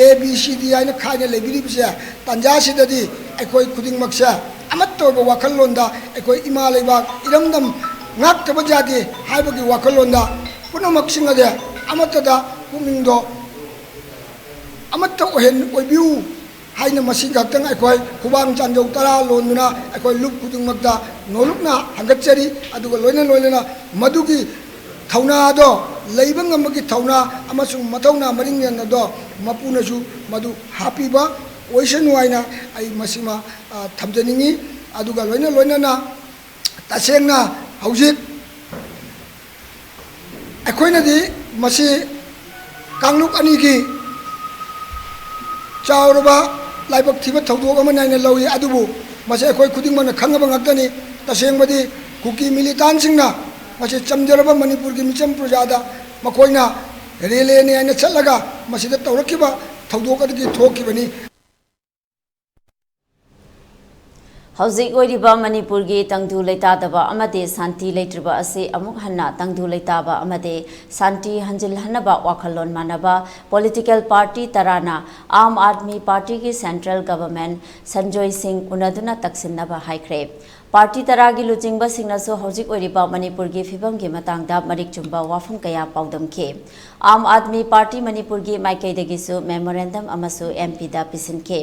ꯑꯦ ꯕꯤ ꯁꯤ ꯗꯤ ꯍꯥꯏꯅ ꯈꯥꯏꯅ ꯂꯩꯕꯤꯔꯤꯕꯁꯦ, ꯇꯥꯟꯖꯥꯁꯤꯗꯗꯤ ꯑꯩꯈꯣꯏ ꯈꯨꯗꯤꯡꯃꯛꯁꯦ ꯑꯃꯠꯇ ꯑꯣꯏꯕ ꯋꯥꯈꯜꯂꯣꯟꯗ ꯑꯩꯈꯣꯏ ꯏꯃꯥ ꯂꯩꯕꯥꯛ ꯏꯔꯝꯗꯝ ꯉꯥꯛꯇꯕ ꯌꯥꯗꯦ ꯍꯥꯏꯕꯒꯤ ꯋꯥꯈꯜꯂꯣꯟꯗ ꯄꯨꯝꯅꯃꯛꯁꯤꯡ ꯑꯗꯤ ꯑꯃꯠꯇꯗ ꯄꯨꯛꯅꯤꯡꯗꯣ ꯑꯃꯠꯇ ꯑꯣꯏꯍꯟ-, ꯑꯣꯏꯕꯤꯌꯨ ꯍꯥꯏꯅ ꯃꯁꯤ ꯈꯛꯇꯪ ꯑꯩꯈꯣꯏ ꯈꯨꯕꯥꯡ ꯆꯥꯟꯖꯧ ꯇꯔꯥ ꯂꯣꯟꯗꯨꯅ ꯑꯩꯈꯣꯏ ꯂꯨꯞ ꯈꯨꯗꯤꯡꯃꯛꯇ ꯅꯣꯂꯨꯛꯅ ꯍꯪꯒꯠꯆꯔꯤ꯫ ꯑꯗꯨꯒ ꯂꯣꯏꯅ ꯂꯣꯏꯅꯅ ꯃꯗꯨꯒꯤ ꯊꯧꯅꯥ ꯑꯗꯣ, ꯂꯩꯕ ꯉꯝꯕꯒꯤ ꯊꯧꯅꯥ ꯑꯃꯁꯨꯡ ꯃꯊꯧꯅꯥ ꯃꯔꯤꯡ ꯂꯩꯅꯕꯗꯣ ꯃꯄꯨꯅꯁꯨ ꯃꯗꯨ ꯍꯥꯞꯄꯤꯕ ꯑꯣꯏꯁꯅꯨ ꯍꯥꯏꯅ ꯑꯩ ꯃꯁꯤꯃ, ꯑ, ꯊꯝꯖꯅꯤꯡꯏ꯫ ꯑꯗꯨꯒ ꯂꯣꯏꯅ ꯂꯣꯏꯅꯅ ꯇꯁꯦꯡꯅ ꯍꯧꯖꯤꯛ ꯑꯩꯈꯣꯏꯅꯗꯤ ꯃꯁꯤ ꯀꯥꯡꯂꯨꯞ ꯑꯅꯤꯒꯤ ꯆꯥꯎꯔꯕ ꯂꯥꯏꯕꯛ ꯊꯤꯕ ꯊꯧꯗꯣꯛ ꯑꯃꯅꯤ ꯍꯥꯏꯅ ꯂꯧꯏ꯫ ꯑꯗꯨꯕꯨ ꯃꯁꯤ ꯑꯩꯈꯣꯏ ꯈꯨꯗꯤꯡꯃꯛꯅ ꯈꯪꯉꯕ ꯉꯥꯛꯇꯅꯤ꯫ ꯇꯁꯦꯡꯕꯗꯤ ꯀꯨꯀꯤ ꯃꯤꯂꯤꯇꯥꯟꯁꯤꯡꯅ ꯃꯁꯤ ꯆꯝꯖꯔꯕ ꯃꯅꯤꯄꯨꯔꯒꯤ ꯃꯤꯆꯝ ꯄ꯭ꯔꯖꯥꯗ ꯃꯈꯣꯏꯅ ꯔꯦꯂꯦꯅꯤ ꯍꯥꯏꯅ ꯆꯠꯂꯒ ꯃꯁꯤꯗ ꯇꯧꯔꯛꯈꯤꯕ ꯊꯧꯗꯣꯛ ꯑꯗꯨꯒꯤ ꯊꯣꯛꯈꯤꯕꯅꯤ꯫ ꯍꯧꯖꯤꯛ ꯑꯣꯏꯔꯤꯕ ꯃꯅꯤꯄꯨꯔꯒꯤ ꯇꯪꯗꯨ ꯂꯩꯇꯥꯗꯕ ꯑꯃꯗꯤ ꯁꯥꯟꯇꯤ ꯂꯩꯇ꯭ꯔꯤꯕ ꯑꯁꯤ ꯑꯃꯨꯛ ꯍꯟꯅ ꯇꯪꯗꯨ ꯂꯩꯇꯥꯕ ꯑꯃꯗꯤ ꯁꯥꯟꯇꯤ ꯍꯟꯖꯤꯜꯍꯟꯅꯕ ꯋꯥꯈꯜꯂꯣꯟ ꯃꯥꯟꯅꯕ ꯄꯣꯂꯤꯇꯤꯀꯦꯜ ꯄꯥꯔꯇꯤ ꯇꯔꯥꯅ ꯑꯥꯝ ꯑꯥꯗꯃꯤ ꯄꯥꯔꯇꯤꯒꯤ ꯁꯦꯟꯇ꯭ꯔꯦꯜ ꯒꯚꯔꯟꯃꯦꯟꯠ ꯁꯟꯖꯣꯏ ꯁꯤꯡ ꯎꯅꯗꯨꯅ ꯇꯛꯁꯤꯟꯅꯕ ꯍꯥꯏꯈ꯭ꯔꯦ꯫ ꯄꯥꯔꯇꯤ ꯇꯔꯥꯒꯤ ꯂꯨꯆꯤꯡꯕꯁꯤꯡꯅꯁꯨ ꯍꯧꯖꯤꯛ ꯑꯣꯏꯔꯤꯕ ꯃꯅꯤꯄꯨꯔꯒꯤ ꯐꯤꯕꯝꯒꯤ ꯃꯇꯥꯡꯗ ꯃꯔꯤꯛ ꯆꯨꯝꯕ ꯋꯥꯐꯝ ꯀꯌꯥ ꯄꯥꯎꯗꯝꯈꯤ꯫ ꯑꯥꯝ ꯑꯥꯗꯃꯤ ꯄꯥꯔꯇꯤ ꯃꯅꯤꯄꯨꯔꯒꯤ ꯃꯥꯏꯀꯩꯗꯒꯤꯁꯨ ꯃꯦꯃꯣꯔꯦꯟꯗꯝ ꯑꯃꯁꯨ ꯑꯦꯝ ꯄꯤꯗ ꯄꯤꯁꯤꯟꯈꯤ꯫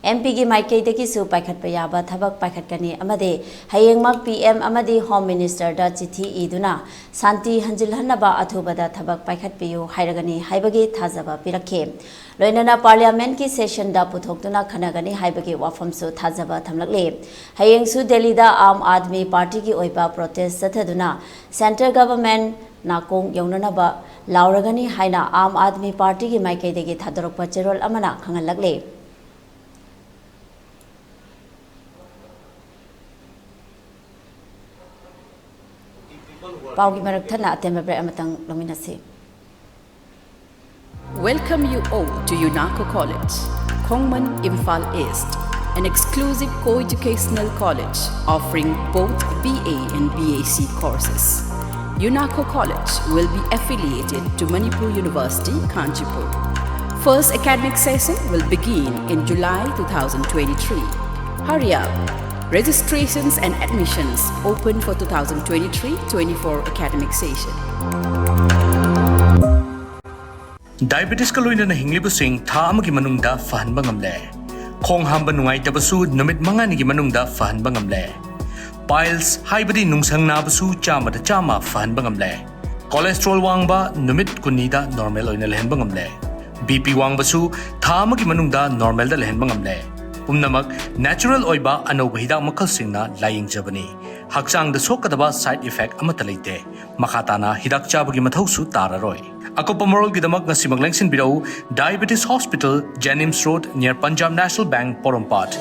ꯑꯦꯝ ꯄꯤꯒꯤ ꯃꯥꯏꯀꯩꯗꯒꯤꯁꯨ ꯄꯥꯏꯈꯠꯄ ꯌꯥꯕ ꯊꯕꯛ ꯄꯥꯏꯈꯠꯀꯅꯤ ꯑꯃꯗꯤ ꯍꯌꯦꯡꯃꯛ ꯄꯤ ꯑꯦꯝ ꯑꯃꯗꯤ ꯍꯣꯝ ꯃꯤꯅꯤꯁꯇꯔꯗ ꯆꯤꯊꯤ ꯏꯗꯨꯅ ꯁꯥꯟꯇꯤ ꯍꯟꯖꯤꯜꯍꯟꯅꯕ ꯑꯊꯨꯕꯗ ꯊꯕꯛ ꯄꯥꯏꯈꯠꯄꯤꯌꯨ ꯍꯥꯏꯔꯒꯅꯤ ꯍꯥꯏꯕꯒꯤ ꯊꯥꯖꯕ ꯄꯤꯔꯛꯈꯤ꯫ ꯂꯣꯏꯅꯅ ꯄꯥꯔꯂꯤꯌꯥꯃꯦꯟꯠꯀꯤ ꯁꯦꯁꯟꯗ ꯄꯨꯊꯣꯛꯇꯨꯅ ꯈꯟꯅꯒꯅꯤ ꯍꯥꯏꯕꯒꯤ ꯋꯥꯐꯝꯁꯨ ꯊꯥꯖꯕ ꯊꯝꯂꯛꯂꯤ꯫ ꯍꯌꯦꯡꯁꯨ ꯗꯦꯜꯂꯤꯗ ꯑꯥꯝ ꯑꯥꯗꯃꯤ ꯄꯥꯔꯇꯤꯒꯤ ꯑꯣꯏꯕ ꯄ꯭ꯔꯣꯇꯦꯁ ꯆꯠꯊꯗꯨꯅ ꯁꯦꯟꯇ꯭ꯔꯦꯜ ꯒꯚꯔꯟꯃꯦꯟꯠ ꯅꯥꯀꯣꯡ ꯌꯧꯅꯅꯕ ꯂꯥꯎꯔꯒꯅꯤ ꯍꯥꯏꯅ ꯑꯥꯝ ꯑꯥꯗꯃꯤ ꯄꯥꯔꯇꯤꯒꯤ ꯃꯥꯏꯀꯩꯗꯒꯤ ꯊꯥꯗꯣꯔꯛꯄ ꯆꯦꯔꯣꯜ ꯑꯃꯅ ꯈꯪꯍꯜꯂꯛꯂꯤ꯫ ꯄꯥꯎꯒꯤ ꯃꯔꯛ ꯊꯠꯅ ꯑꯇꯦꯟꯕ ꯕ꯭ꯔꯦꯛ ꯑꯃꯇꯪ ꯂꯧꯃꯤꯟꯅꯁꯤ꯫ Welcome you all to UNACO College, Khongman, Imphal East, an exclusive co-educational college offering both B A and B A C courses. UNACO College will be affiliated to Manipur University, Kanchipur. First academic session will begin in July two thousand twenty-three. Hurry up! Registrations and admissions open for two thousand twenty-three twenty-four academic session. Diabetesꯀ ꯂꯣꯏꯅꯅ ꯍꯤꯡꯂꯤꯕꯁꯤꯡ ꯊꯥ ꯑꯃꯒꯤ ꯃꯅꯨꯡꯗ ꯐꯍꯟꯕ ꯉꯝꯂꯦ꯫ ꯈꯣꯡ ꯍꯥꯝꯕ ꯅꯨꯡꯉꯥꯏꯇꯕꯁꯨ ꯅꯨꯃꯤꯠ ꯃꯉꯥꯅꯤꯒꯤ ꯃꯅꯨꯡꯗ ꯐꯍꯟꯕ ꯉꯝꯂꯦ꯫ Piles ꯍꯥꯏꯕꯗꯤ ꯅꯨꯡꯁꯪ ꯅꯥꯕꯁꯨ ꯆꯥꯝꯃꯗ ꯆꯥꯝꯃ ꯐꯍꯟꯕ ꯉꯝꯂꯦ꯫ Cholesterol ꯋꯥꯡꯕ ꯅꯨꯃꯤꯠ ꯀꯨꯟꯅꯤꯗ normal ꯑꯣꯏꯅ ꯂꯩꯍꯟꯕ ꯉꯝꯂꯦ꯫ B P ꯋꯥꯡꯕꯁꯨ ꯊꯥ ꯑꯃꯒꯤ ꯃꯅꯨꯡꯗ normalꯗ ꯂꯩꯍꯟꯕ ꯉꯝꯂꯦ꯫ ꯄꯨꯝꯅꯃꯛ natural ꯑꯣꯏꯕ ꯑꯅꯧꯕ ꯍꯤꯗꯥꯛ ꯃꯈꯜꯁꯤꯡꯅ ꯂꯥꯌꯦꯡꯖꯕꯅꯤ꯫ ꯍꯛꯆꯥꯡꯗ ꯁꯣꯛꯀꯗꯕ side effect ꯑꯃꯠꯇ ꯂꯩꯇꯦ꯫ ꯃꯈꯥ ꯇꯥꯅ ꯍꯤꯗꯥꯛ ꯆꯥꯕꯒꯤ ꯃꯊꯧꯁꯨ ꯇꯥꯔꯔꯣꯏ꯫ ꯑꯀꯨꯞꯄ ꯃꯔꯣꯜꯒꯤꯗꯃꯛ ꯉꯁꯤꯃꯛ ꯂꯦꯡꯁꯤꯟꯕꯤꯔꯛꯎ Diabetes Hospital, JNIMS Road, near Punjab National Bank, Porompat.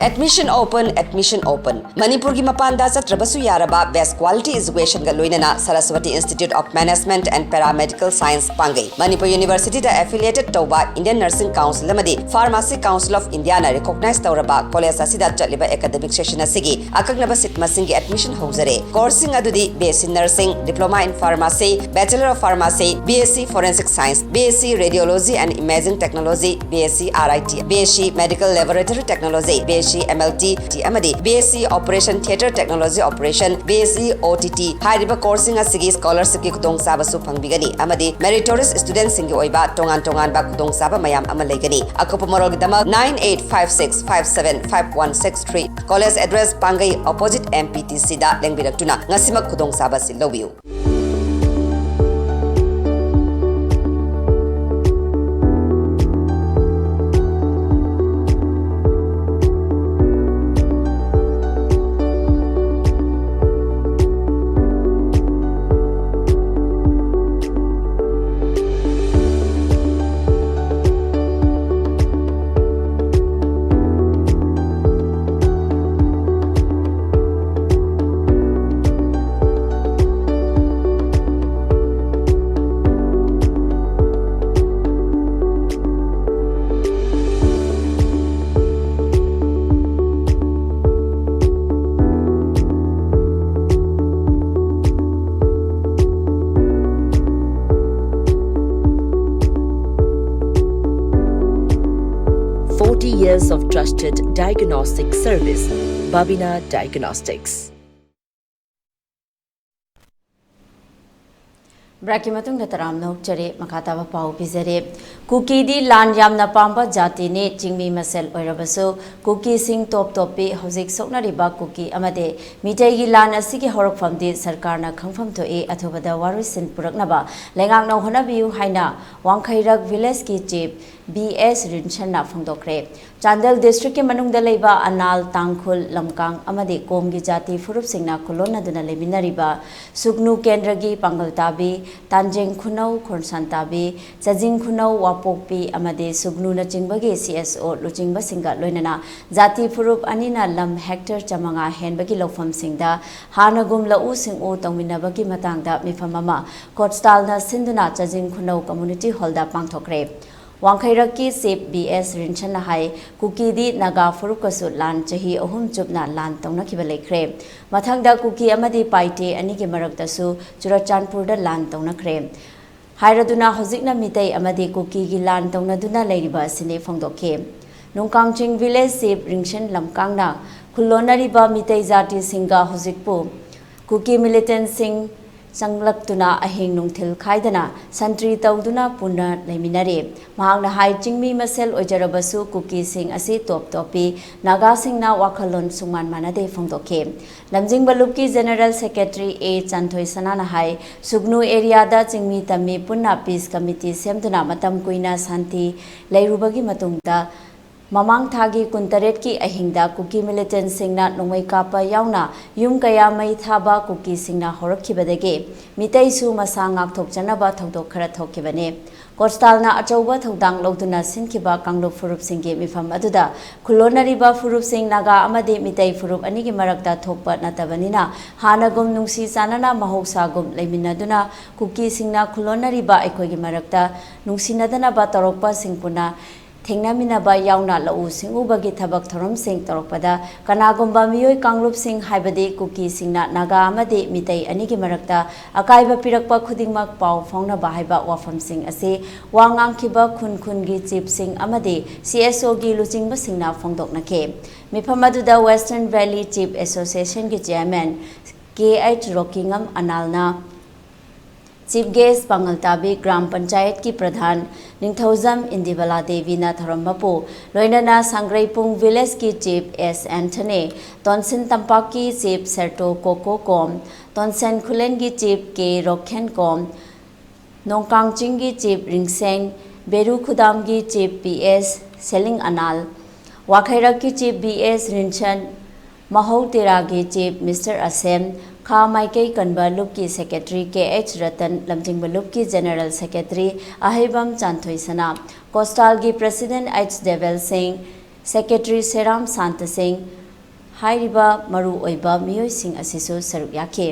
Admission open, admission open. ꯃꯅꯤꯄꯨꯔꯒꯤ ꯃꯄꯥꯟꯗ ꯆꯠꯇ꯭ꯔꯕꯁꯨ ꯌꯥꯔꯕ best quality educationꯒ ꯂꯣꯏꯅꯅ Saraswati Institute of Management and Paramedical Science ꯄꯥꯡꯒꯩ꯫ Manipur Universityꯗ affiliated ꯇꯧꯕ Indian Nursing Council ꯑꯃꯗꯤ Pharmacy Council of Indiaꯅ recognize ꯇꯧꯔꯕ college ꯑꯁꯤꯗ ꯆꯠꯂꯤꯕ academic session ꯑꯁꯤꯒꯤ ꯑꯀꯛꯅꯕ seat ꯃꯁꯤꯡꯒꯤ admission ꯍꯧꯖꯔꯦ꯫ Courseꯁꯤꯡ ꯑꯗꯨꯗꯤ BSc Nursing, Diploma in Pharmacy, Bachelor of Pharmacy, BSc Forensic Science, BSc Radiology and Imaging Technology, BSc RIT, BSc Medical Laboratory Technology, BSc MLT ꯑꯃꯗꯤ BSc Operation Theatre Technology Operation, BSc OTT ꯍꯥꯏꯔꯤꯕ courseꯁꯤꯡ ꯑꯁꯤꯒꯤ scholarshipꯀꯤ ꯈꯨꯗꯣꯡꯆꯥꯕꯁꯨ ꯐꯪꯕꯤꯒꯅꯤ ꯑꯃꯗꯤ meritorious studentꯁꯤꯡꯒꯤ ꯑꯣꯏꯕ ꯇꯣꯉꯥꯟ ꯇꯣꯉꯥꯟꯕ ꯈꯨꯗꯣꯡꯆꯥꯕ ꯃꯌꯥꯝ ꯑꯃ ꯂꯩꯒꯅꯤ꯫ ꯑꯀꯨꯞꯄ ꯃꯔꯣꯜꯒꯤꯗꯃꯛ nine eight five six five seven five one six three꯫ College address ꯄꯥꯡꯒꯩ opposite MPTCꯗ ꯂꯦꯡꯕꯤꯔꯛꯇꯨꯅ ꯉꯁꯤꯃꯛ ꯈꯨꯗꯣꯡꯆꯥꯕ ꯑꯁꯤ ꯂꯧꯕꯤꯌꯨ꯫ Forty years of trusted diagnostic service, Babina Diagnostics. Breakꯀꯤ ꯃꯇꯨꯡꯗ ꯇꯔꯥꯝꯅ ꯑꯣꯛꯆꯔꯤ꯫ ꯃꯈꯥ ꯇꯥꯕ ꯄꯥꯎ ꯄꯤꯖꯔꯤ꯫ ꯀꯨꯀꯤꯗꯤ ꯂꯥꯟ ꯌꯥꯝꯅ ꯄꯥꯝꯕ ꯖꯥꯇꯤꯅꯤ꯫ ꯆꯤꯡꯃꯤ ꯃꯁꯦꯜ ꯑꯣꯏꯔꯕꯁꯨ ꯀꯨꯀꯤꯁꯤꯡ ꯇꯣꯞ ꯇꯣꯞꯄꯤ꯫ ꯍꯧꯖꯤꯛ ꯁꯣꯛꯅꯔꯤꯕ ꯀꯨꯀꯤ ꯑꯃꯗꯤ ꯃꯤꯇꯩꯒꯤ ꯂꯥꯟ ꯑꯁꯤꯒꯤ ꯍꯧꯔꯛꯐꯝꯗꯤ ꯁꯔꯀꯥꯔꯅ ꯈꯪꯐꯝ ꯊꯣꯛꯏ꯫ ꯑꯊꯨꯕꯗ ꯋꯥꯔꯣꯏꯁꯤꯟ ꯄꯨꯔꯛꯅꯕ ꯂꯩꯉꯥꯛꯅ ꯍꯣꯠꯅꯕꯤꯌꯨ ꯍꯥꯏꯅ ꯋꯥꯡꯈꯩꯔꯛ villageꯀꯤ chief ꯕꯤ ꯑꯦꯁ ꯔꯤꯟꯁꯟꯅ ꯐꯣꯡꯗꯣꯛꯈ꯭ꯔꯦ꯫ ꯆꯥꯟꯗꯦꯜ ꯗꯤꯁꯇ꯭ꯔꯤꯛꯀꯤ ꯃꯅꯨꯡꯗ ꯂꯩꯕ ꯑꯅꯥꯜ, ꯇꯥꯡꯈꯨꯜ, ꯂꯝꯀꯥꯡ ꯑꯃꯗꯤ ꯀꯣꯝꯒꯤ ꯖꯥꯇꯤ ꯐꯨꯔꯨꯞꯁꯤꯡꯅ ꯈꯨꯜꯂꯣꯟꯅꯗꯨꯅ ꯂꯩꯃꯤꯟꯅꯔꯤꯕ ꯁꯨꯒꯅꯨ ꯀꯦꯟꯗ꯭ꯔꯒꯤ ꯄꯥꯡꯒꯜ ꯇꯥꯕꯤ, ꯇꯥꯟꯖꯦꯡ ꯈꯨꯅꯧ, ꯈꯣꯔꯁꯥꯟ ꯇꯥꯕꯤ, ꯆꯥꯖꯤꯡ ꯈꯨꯅꯧ, ꯋꯥꯄꯣꯛꯄꯤ ꯑꯃꯗꯤ ꯁꯨꯒꯅꯨꯅꯆꯤꯡꯕꯒꯤ ꯁꯤ ꯑꯦꯁ ꯑꯣ ꯂꯨꯆꯤꯡꯕꯁꯤꯡꯒ ꯂꯣꯏꯅꯅ ꯖꯥꯇꯤ ꯐꯨꯔꯨꯞ ꯑꯅꯤꯅ ꯂꯝ ꯍꯦꯛꯇꯔ ꯆꯥꯃꯉꯥ ꯍꯦꯟꯕꯒꯤ ꯂꯧꯐꯝꯁꯤꯡꯗ ꯍꯥꯟꯅꯒꯨꯝ ꯂꯧꯎ ꯁꯤꯡꯎ ꯇꯧꯃꯤꯟꯅꯕꯒꯤ ꯃꯇꯥꯡꯗ ꯃꯤꯐꯝ ꯑꯃ ꯀꯣꯠꯁꯇꯥꯜꯅ ꯁꯤꯟꯗꯨꯅ ꯆꯥꯖꯤꯡ ꯈꯨꯅꯧ ꯀꯝꯃꯨꯅꯤꯇꯤ ꯍꯣꯜꯗ ꯄꯥꯡꯊꯣꯛꯈ꯭ꯔꯦ꯫ ꯋꯥꯡꯈꯩꯔꯛꯀꯤ ꯆꯤꯞ ꯕꯤ ꯑꯦꯁ ꯔꯤꯟꯁꯟꯅ ꯍꯥꯏ, ꯀꯨꯀꯤꯗꯤ ꯅꯥꯒꯥ ꯐꯨꯔꯨꯞꯀꯁꯨ ꯂꯥꯟ ꯆꯍꯤ ꯑꯍꯨꯝ ꯆꯨꯞꯅ ꯂꯥꯟ ꯇꯧꯅꯈꯤꯕ ꯂꯩꯈ꯭ꯔꯦ꯫ ꯃꯊꯪꯗ ꯀꯨꯀꯤ ꯑꯃꯗꯤ ꯄꯥꯏꯇꯦ ꯑꯅꯤꯒꯤ ꯃꯔꯛꯇꯁꯨ ꯆꯨꯔꯆꯥꯟꯄꯨꯔꯗ ꯂꯥꯟ ꯇꯧꯅꯈ꯭ꯔꯦ ꯍꯥꯏꯔꯗꯨꯅ ꯍꯧꯖꯤꯛꯅ ꯃꯤꯇꯩ ꯑꯃꯗꯤ ꯀꯨꯀꯤꯒꯤ ꯂꯥꯟ ꯇꯧꯅꯗꯨꯅ ꯂꯩꯔꯤꯕ ꯑꯁꯤꯅꯤ ꯐꯣꯡꯗꯣꯛꯈꯤ꯫ ꯅꯣꯡꯀꯥꯡꯆꯤꯡ ꯚꯤꯂꯦꯖ ꯆꯤꯞ ꯔꯤꯡꯁꯟ ꯂꯝꯀꯥꯡꯅ ꯈꯨꯜꯂꯣꯟꯅꯔꯤꯕ ꯃꯤꯇꯩ ꯖꯥꯇꯤꯁꯤꯡꯒ ꯍꯧꯖꯤꯛꯄꯨ ꯀꯨꯀꯤ ꯃꯤꯂꯤꯇꯦꯟꯁꯤꯡ ꯆꯪꯂꯛꯇꯨꯅ ꯑꯍꯤꯡ ꯅꯨꯡꯊꯤꯜ ꯈꯥꯏꯗꯅ ꯁꯟꯇ꯭ꯔꯤ ꯇꯧꯗꯨꯅ ꯄꯨꯟꯅ ꯂꯩꯃꯤꯟꯅꯔꯤ꯫ ꯃꯍꯥꯛꯅ ꯍꯥꯏ, ꯆꯤꯡꯃꯤ ꯃꯁꯦꯜ ꯑꯣꯏꯖꯔꯕꯁꯨ ꯀꯨꯀꯤꯁꯤꯡ ꯑꯁꯤ ꯇꯣꯞ ꯇꯣꯞꯄꯤ, ꯅꯥꯒꯥꯁꯤꯡꯅ ꯋꯥꯈꯜꯂꯣꯟ ꯁꯨꯡꯃꯥꯟ ꯃꯥꯟꯅꯗꯦ ꯐꯣꯡꯗꯣꯛꯈꯤ꯫ ꯂꯝꯖꯤꯡꯕ ꯂꯨꯞꯀꯤ ꯖꯦꯅꯔꯦꯜ ꯁꯦꯀ꯭ꯔꯦꯇꯔꯤ ꯑꯦ ꯆꯥꯟꯊꯣꯏ ꯁꯅꯥꯅ ꯍꯥꯏ, ꯁꯨꯒꯅꯨ ꯑꯦꯔꯤꯌꯥꯗ ꯆꯤꯡꯃꯤ ꯇꯝꯃꯤ ꯄꯨꯟꯅ ꯄꯤꯁ ꯀꯃꯤꯇꯤ ꯁꯦꯝꯗꯨꯅ ꯃꯇꯝ ꯀꯨꯏꯅ ꯁꯥꯟꯇꯤ ꯂꯩꯔꯨꯕꯒꯤ ꯃꯇꯨꯡꯗ ꯃꯃꯥꯡ ꯊꯥꯒꯤ ꯀꯨꯟꯇꯔꯦꯠꯀꯤ ꯑꯍꯤꯡꯗ ꯀꯨꯀꯤ ꯃꯤꯂꯤꯇꯦꯟꯁꯤꯡꯅ ꯅꯣꯡꯃꯩ ꯀꯥꯞꯄ ꯌꯥꯎꯅ ꯌꯨꯝ ꯀꯌꯥ ꯃꯩ ꯊꯥꯕ ꯀꯨꯀꯤꯁꯤꯡꯅ ꯍꯧꯔꯛꯈꯤꯕꯗꯒꯤ ꯃꯤꯇꯩꯁꯨ ꯃꯁꯥ ꯉꯥꯛꯊꯣꯛꯆꯅꯕ ꯊꯧꯗꯣꯛ ꯈꯔ ꯊꯣꯛꯈꯤꯕꯅꯤ꯫ ꯀꯣꯁꯇꯥꯜꯅ ꯑꯆꯧꯕ ꯊꯧꯗꯥꯡ ꯂꯧꯗꯨꯅ ꯁꯤꯟꯈꯤꯕ ꯀꯥꯡꯂꯨꯞ ꯐꯨꯔꯨꯞꯁꯤꯡꯒꯤ ꯃꯤꯐꯝ ꯑꯗꯨꯗ ꯈꯨꯜꯂꯣꯟꯅꯔꯤꯕ ꯐꯨꯔꯨꯞꯁꯤꯡ ꯅꯥꯒꯥ ꯑꯃꯗꯤ ꯃꯤꯇꯩ ꯐꯨꯔꯨꯞ ꯑꯅꯤꯒꯤ ꯃꯔꯛꯇ ꯊꯣꯛꯄ ꯅꯠꯇꯕꯅꯤꯅ ꯍꯥꯟꯅꯒꯨꯝ ꯅꯨꯡꯁꯤ ꯆꯥꯟꯅꯅ ꯃꯍꯧꯁꯥꯒꯨꯝ ꯂꯩꯃꯤꯟꯅꯗꯨꯅ ꯀꯨꯀꯤꯁꯤꯡꯅ ꯈꯨꯜꯂꯣꯟꯅꯔꯤꯕ ꯑꯩꯈꯣꯏꯒꯤ ꯃꯔꯛꯇ ꯅꯨꯡꯁꯤꯅꯗꯅꯕ ꯇꯧꯔꯛꯄꯁꯤꯡ ꯄꯨꯟꯅ ꯊꯦꯡꯅꯃꯤꯟꯅꯕ ꯌꯥꯎꯅ ꯂꯧꯎ ꯁꯤꯡꯎꯕꯒꯤ ꯊꯕꯛ ꯊꯧꯔꯝꯁꯤꯡ ꯇꯧꯔꯛꯄꯗ ꯀꯅꯥꯒꯨꯝꯕ ꯃꯤꯑꯣꯏ ꯀꯥꯡꯂꯨꯞꯁꯤꯡ ꯍꯥꯏꯕꯗꯤ ꯀꯨꯀꯤꯁꯤꯡꯅ ꯅꯥꯒꯥ ꯑꯃꯗꯤ ꯃꯤꯇꯩ ꯑꯅꯤꯒꯤ ꯃꯔꯛꯇ ꯑꯀꯥꯏꯕ ꯄꯤꯔꯛꯄ ꯈꯨꯗꯤꯡꯃꯛ ꯄꯥꯎ ꯐꯥꯎꯅꯕ ꯍꯥꯏꯕ ꯋꯥꯐꯝꯁꯤꯡ ꯑꯁꯤ ꯋꯥ ꯉꯥꯡꯈꯤꯕ ꯈꯨꯟ ꯈꯨꯟꯒꯤ ꯆꯤꯞꯁꯤꯡ ꯑꯃꯗꯤ ꯁꯤ ꯑꯦꯁ ꯑꯣꯒꯤ ꯂꯨꯆꯤꯡꯕꯁꯤꯡꯅ ꯐꯣꯡꯗꯣꯛꯅꯈꯤ꯫ ꯃꯤꯐꯝ ꯑꯗꯨꯗ Western Valley Chief Association ꯒꯤ ꯆꯤꯌꯔꯃꯦꯟ ꯀꯦ ꯑꯩꯆ ꯔꯣꯀꯤꯉꯝ ꯑꯅꯥꯜꯅ ꯆꯤꯐ ꯒꯦꯁ ꯄꯥꯡꯒꯜ ꯇꯥꯕꯤ ꯒ꯭ꯔꯥꯝ ꯄꯟꯆꯥꯌꯠꯀꯤ ꯄ꯭ꯔꯙꯥꯟ ꯅꯤꯡꯊꯧꯖꯝ ꯏꯟꯗꯤꯕꯂꯥ ꯗꯦꯕꯤꯅ ꯊꯧꯔꯝ ꯃꯄꯨ, ꯂꯣꯏꯅꯅ ꯁꯪꯒ꯭ꯔꯩꯄꯨꯡ ꯚꯤꯂꯦꯖꯀꯤ ꯆꯤꯐ ꯑꯦꯁ ꯑꯦꯟꯊꯅꯤ, ꯇꯣꯟꯁꯤꯟ ꯇꯝꯄꯥꯛꯀꯤ ꯆꯤꯐ ꯁꯦꯔꯇꯣ ꯀꯣꯀꯣ ꯀꯣꯝ, ꯇꯣꯟꯁꯦꯟ ꯈꯨꯂꯦꯟꯒꯤ ꯆꯤꯐ ꯀꯦ ꯔꯣꯛꯈꯦꯟ ꯀꯣꯝ, ꯅꯣꯡꯀꯥꯡ ꯆꯤꯡꯒꯤ ꯆꯤꯐ ꯔꯤꯡꯁꯦꯡ ꯕꯦꯔꯨ ꯈꯨꯗꯥꯝꯒꯤ chief P S Seling Anal, ꯋꯥꯈꯩꯔꯛꯀꯤ chief B S Rinson, Mahou ꯇꯦꯔꯥꯒꯤ ꯆꯤꯐ ꯃꯤꯁꯇꯔ ꯑꯁꯦꯝ, ꯈꯥ ꯃꯥꯏꯀꯩ ꯀꯟꯕ ꯂꯨꯞꯀꯤ ꯁꯦꯀ꯭ꯔꯦꯇꯔꯤ ꯀꯦ ꯑꯩꯆ ꯔꯇꯟ, ꯂꯝꯖꯤꯡꯕ ꯂꯨꯞꯀꯤ ꯖꯦꯅꯔꯦꯜ ꯁꯦꯀ꯭ꯔꯦꯇꯔꯤ ꯑꯍꯩꯕꯝ ꯆꯥꯟꯊꯣꯏꯁꯅꯥ, ꯀꯣꯁꯇꯥꯜꯒꯤ president H Debel Singh, secretary ꯁꯦꯔꯥꯝ Santa ꯁꯤꯡ ꯍꯥꯏꯔꯤꯕ ꯃꯔꯨ ꯑꯣꯏꯕ ꯃꯤꯑꯣꯏꯁꯤꯡ ꯑꯁꯤꯁꯨ ꯁꯔꯨꯛ ꯌꯥꯈꯤ꯫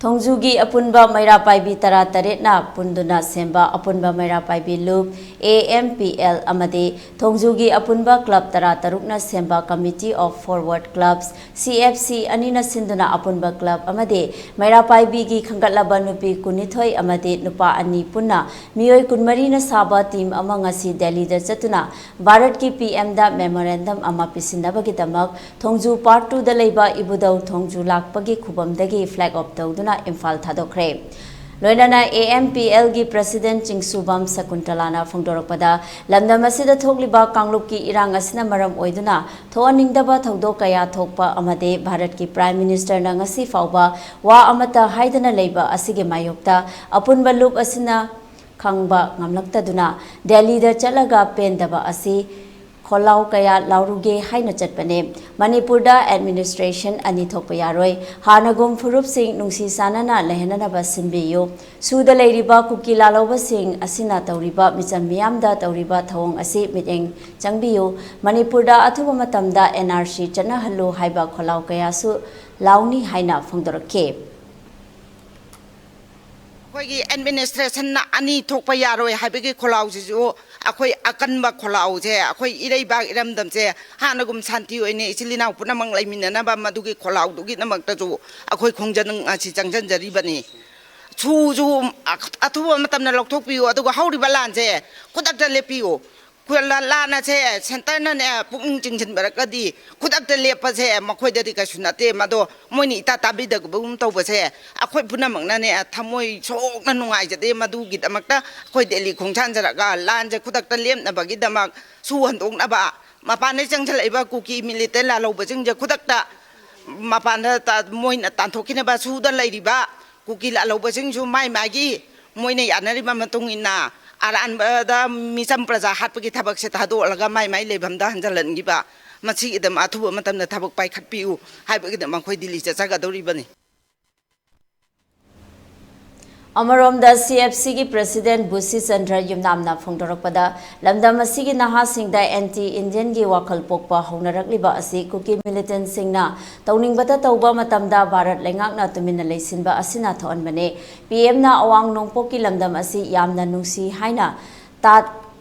ꯊꯣꯡꯖꯨꯒꯤ ꯑꯄꯨꯟꯕ ꯃꯩꯔꯥ ꯄꯥꯏꯕꯤ ꯇꯔꯥ ꯇꯔꯦꯠꯅ ꯄꯨꯟꯗꯨꯅ ꯁꯦꯝꯕ ꯑꯄꯨꯟꯕ ꯃꯩꯔꯥ ꯄꯥꯏꯕꯤ ꯂꯨꯞ, ꯑꯦ ꯑꯦꯝ ꯄꯤ ꯑꯦꯜ, ꯑꯃꯗꯤ ꯊꯣꯡꯖꯨꯒꯤ ꯑꯄꯨꯟꯕ ꯀ꯭ꯂꯕ ꯇꯔꯥ ꯇꯔꯨꯛꯅ ꯁꯦꯝꯕ Committee of Forward Clubs, C F C, ꯑꯅꯤꯅ ꯁꯤꯟꯗꯨꯅ ꯑꯄꯨꯟꯕ ꯀ꯭ꯂꯕ ꯑꯃꯗꯤ ꯃꯩꯔꯥ ꯄꯥꯏꯕꯤꯒꯤ ꯈꯟꯒꯠꯂꯕ ꯅꯨꯄꯤ ꯀꯨꯟꯅꯤꯊꯣꯏ ꯑꯃꯗꯤ ꯅꯨꯄꯥ ꯑꯅꯤ ꯄꯨꯟꯅ ꯃꯤꯑꯣꯏ ꯀꯨꯟꯃꯔꯤꯅ ꯁꯥꯕ ꯇꯤꯝ ꯑꯃ ꯉꯁꯤ ꯗꯦꯜꯂꯤꯗ ꯆꯠꯇꯨꯅ ꯚꯥꯔꯠꯀꯤ ꯄꯤ ꯑꯦꯝꯗ ꯃꯦꯃꯣꯔꯦꯟꯗꯝ ꯑꯃ ꯄꯤꯁꯤꯟꯅꯕꯒꯤꯗꯃꯛ ꯊꯣꯡꯖꯨ ꯄꯥꯔꯠ ꯇꯨꯗ ꯂꯩꯕ ꯏꯕꯨꯙꯧ ꯊꯣꯡꯖꯨ ꯂꯥꯛꯄꯒꯤ ꯈꯨꯕꯝꯗꯒꯤ ꯐ꯭ꯂꯦꯒ ꯑꯣꯐ ꯇꯧꯗꯨꯅ ꯏꯝꯐꯥꯜ ꯊꯥꯗꯣꯛꯈ꯭ꯔꯦ꯫ ꯂꯣꯏꯅꯅ A M P algae president ꯆꯤꯡꯁꯨꯕꯝ ꯁꯀꯨꯟꯇꯂꯥꯅ ꯐꯣꯡꯗꯣꯔꯛꯄꯗ, ꯂꯝꯗꯝ ꯑꯁꯤꯗ ꯊꯣꯛꯂꯤꯕ ꯀꯥꯡꯂꯨꯞꯀꯤ ꯏꯔꯥꯡ ꯑꯁꯤꯅ ꯃꯔꯝ ꯑꯣꯏꯗꯨꯅ ꯊꯣꯛꯍꯟꯅꯤꯡꯗꯕ ꯊꯧꯗꯣꯛ ꯀꯌꯥ ꯊꯣꯛꯄ ꯑꯃꯗꯤ ꯚꯥꯔꯠꯀꯤ ꯄ꯭ꯔꯥꯏꯝ ꯃꯤꯅꯤꯁꯇꯔꯅ ꯉꯁꯤ ꯐꯥꯎꯕ ꯋꯥ ꯑꯃꯠꯇ ꯍꯥꯏꯗꯅ ꯂꯩꯕ ꯑꯁꯤꯒꯤ ꯃꯥꯌꯣꯛꯇ ꯑꯄꯨꯟꯕ ꯂꯨꯞ ꯑꯁꯤꯅ ꯈꯪꯕ ꯉꯝꯂꯛꯇꯗꯨꯅ ꯗꯦꯜꯂꯤꯗ ꯆꯠꯂꯒ ꯄꯦꯟꯗꯕ ꯑꯁꯤ ꯈꯣꯜꯂꯥꯎ ꯀꯌꯥ ꯂꯥꯎꯔꯨꯒꯦ ꯍꯥꯏꯅ ꯆꯠꯄꯅꯦ꯫ ꯃꯅꯤꯄꯨꯔꯗ ꯑꯦꯗꯃꯤꯅꯤꯁꯇ꯭ꯔꯦꯁꯟ ꯑꯅꯤ ꯊꯣꯛꯄ ꯌꯥꯔꯣꯏ꯫ ꯍꯥꯟꯅꯒꯨꯝ ꯐꯨꯔꯨꯞꯁꯤꯡ ꯅꯨꯡꯁꯤ ꯆꯥꯟꯅꯅ ꯂꯩꯍꯟꯅꯅꯕ ꯁꯤꯟꯕꯤꯌꯨ꯫ ꯁꯨꯗ ꯂꯩꯔꯤꯕ ꯀꯨꯀꯤ ꯂꯥꯜꯍꯧꯕꯁꯤꯡ ꯑꯁꯤꯅ ꯇꯧꯔꯤꯕ ꯃꯤꯆꯝ ꯃꯤꯌꯥꯝꯗ ꯇꯧꯔꯤꯕ ꯊꯧꯑꯣꯡ ꯑꯁꯤ ꯃꯤꯠꯌꯦꯡ ꯆꯪꯕꯤꯌꯨ꯫ ꯃꯅꯤꯄꯨꯔꯗ ꯑꯊꯨꯕ ꯃꯇꯝꯗ ꯑꯦꯟ ꯑꯥꯔ ꯁꯤ ꯆꯠꯅꯍꯜꯂꯨ ꯍꯥꯏꯕ ꯈꯣꯜꯂꯥꯎ ꯀꯌꯥꯁꯨ ꯂꯥꯎꯅꯤ ꯍꯥꯏꯅ ꯐꯣꯡꯗꯣꯔꯛꯈꯤ꯫ ꯑꯩꯈꯣꯏꯒꯤ ꯑꯦꯗꯃꯤꯅꯤꯁꯇ꯭ꯔꯦꯁꯟꯅ ꯑꯅꯤ ꯊꯣꯛꯄ ꯌꯥꯔꯣꯏ ꯍꯥꯏꯕꯒꯤ ꯈꯣꯜꯂꯥꯎꯁꯤꯁꯨ ꯑꯩꯈꯣꯏ ꯑꯀꯟꯕ ꯈꯣꯜꯂꯥꯎꯁꯦ, ꯑꯩꯈꯣꯏ ꯏꯔꯩꯕꯥꯛ ꯏꯔꯝꯗꯝꯁꯦ ꯍꯥꯟꯅꯒꯨꯝ ꯁꯥꯟꯇꯤ ꯑꯣꯏꯅ ꯏꯆꯤꯜ ꯏꯅꯥꯎ ꯄꯨꯝꯅꯃꯛ ꯂꯩꯃꯤꯟꯅꯅꯕ ꯃꯗꯨꯒꯤ ꯈꯣꯜꯂꯥꯎꯗꯨꯒꯤꯗꯃꯛꯇꯁꯨ ꯑꯩꯈꯣꯏ ꯈꯣꯡꯖꯪ ꯑꯁꯤ ꯆꯪꯁꯤꯟꯖꯔꯤꯕꯅꯤ꯫ ꯁꯨꯁꯨ ꯑꯊꯨꯕ ꯃꯇꯝꯗ ꯂꯧꯊꯣꯛꯄꯤꯌꯨ, ꯑꯗꯨꯒ ꯍꯧꯔꯤꯕ ꯂꯥꯟꯁꯦ ꯈꯨꯗꯛꯇ ꯂꯦꯞꯄꯤꯌꯨ꯫ ꯈꯨ-, ꯂꯥ-, ꯂꯥꯟ ꯑꯁꯦ ꯁꯦꯟꯇꯔꯅꯅꯦ ꯄꯨꯛꯅꯤꯡ ꯆꯤꯡꯁꯤꯟꯕꯤꯔꯒꯗꯤ ꯈꯨꯗꯛꯇ ꯂꯦꯞꯄꯁꯦ ꯃꯈꯣꯏꯗꯗꯤ ꯀꯩꯁꯨ ꯅꯠꯇꯦ꯫ ꯃꯗꯣ ꯃꯣꯏꯅ ꯏꯇꯥ ꯇꯥꯕꯤꯗꯕꯒꯨꯝ ꯇꯧꯕꯁꯦ ꯑꯩꯈꯣꯏ ꯄꯨꯝꯅꯃꯛꯅꯅꯦ ꯊꯃꯣꯏ ꯁꯣꯛꯅ ꯅꯨꯡꯉꯥꯏꯖꯗꯦ꯫ ꯃꯗꯨꯒꯤꯗꯃꯛꯇ ꯑꯩꯈꯣꯏ ꯗꯦꯜꯂꯤ ꯈꯣꯡꯁꯥꯟꯖꯔꯒ ꯂꯥꯟꯁꯦ ꯈꯨꯗꯛꯇ ꯂꯦꯞꯅꯕꯒꯤꯗꯃꯛ ꯁꯨ ꯍꯟꯗꯣꯛꯅꯕ, ꯃꯄꯥꯟꯗꯒꯤ ꯆꯪꯁꯤꯜꯂꯛꯏꯕ ꯀꯨꯀꯤ ꯃꯤꯂꯤꯇꯦꯟ ꯂꯥꯜꯍꯧꯕꯁꯤꯡꯁꯦ ꯈꯨꯗꯛꯇ ꯃꯄꯥꯟꯗ ꯇ- ꯃꯣꯏꯅ ꯇꯥꯟꯊꯣꯛꯈꯤꯅꯕ ꯁꯨꯗ ꯂꯩꯔꯤꯕ ꯀꯨꯀꯤ ꯂꯥꯜꯍꯧꯕꯁꯤꯡꯁꯨ ꯃꯥꯏ ꯃꯥꯒꯤ ꯃꯣꯏꯅ ꯌꯥꯅꯔꯤꯕ ꯃꯇꯨꯡ ꯏꯟꯅ ꯑꯔꯥꯟꯕꯗ ꯃꯤꯆꯝ ꯄ꯭ꯔꯖꯥ ꯍꯥꯠꯄꯒꯤ ꯊꯕꯛꯁꯦ ꯊꯥꯗꯣꯛꯂꯒ ꯃꯥꯏ ꯃꯥꯏ ꯂꯩꯐꯝꯗ ꯍꯟꯖꯤꯜꯍꯟꯈꯤꯕ, ꯃꯁꯤꯒꯤꯗꯃꯛ ꯑꯊꯨꯕ ꯃꯇꯝꯗ ꯊꯕꯛ ꯄꯥꯏꯈꯠꯄꯤꯌꯨ ꯍꯥꯏꯕꯒꯤꯗꯃꯛ ꯑꯩꯈꯣꯏ ꯗꯤꯜꯂꯤ ꯆꯠꯆꯒꯗꯧꯔꯤꯕꯅꯤ꯫ ꯑꯃꯔꯣꯝꯗ, ꯁꯤ ꯑꯦꯐ ꯁꯤꯒꯤ ꯄ꯭ꯔꯦꯁꯤꯗꯦꯟꯠ ꯕꯨꯁꯤ ꯆꯟꯗ꯭ꯔ ꯌꯨꯝꯅꯥꯝꯅ ꯐꯣꯡꯗꯣꯔꯛꯄꯗ, ꯂꯝꯗꯝ ꯑꯁꯤꯒꯤ ꯅꯍꯥꯁꯤꯡꯗ ꯑꯦꯟꯇꯤ ꯏꯟꯗꯤꯌꯟꯒꯤ ꯋꯥꯈꯜ ꯄꯣꯛꯄ ꯍꯧꯅꯔꯛꯂꯤꯕ ꯑꯁꯤ ꯀꯨꯀꯤ ꯃꯤꯂꯤꯇꯦꯟꯠꯁꯤꯡꯅ ꯇꯧꯅꯤꯡꯕꯇ ꯇꯧꯕ ꯃꯇꯝꯗ ꯚꯥꯔꯠ ꯂꯩꯉꯥꯛꯅ ꯇꯨꯃꯤꯟꯅ ꯂꯩꯁꯤꯟꯕ ꯑꯁꯤꯅ ꯊꯣꯛꯍꯟꯕꯅꯤ꯫ ꯄꯤ ꯑꯦꯝꯅ ꯑꯋꯥꯡ ꯅꯣꯡꯄꯣꯛꯀꯤ ꯂꯝꯗꯝ ꯑꯁꯤ ꯌꯥꯝꯅ ꯅꯨꯡꯁꯤ ꯍꯥꯏꯅ ꯇꯥꯠ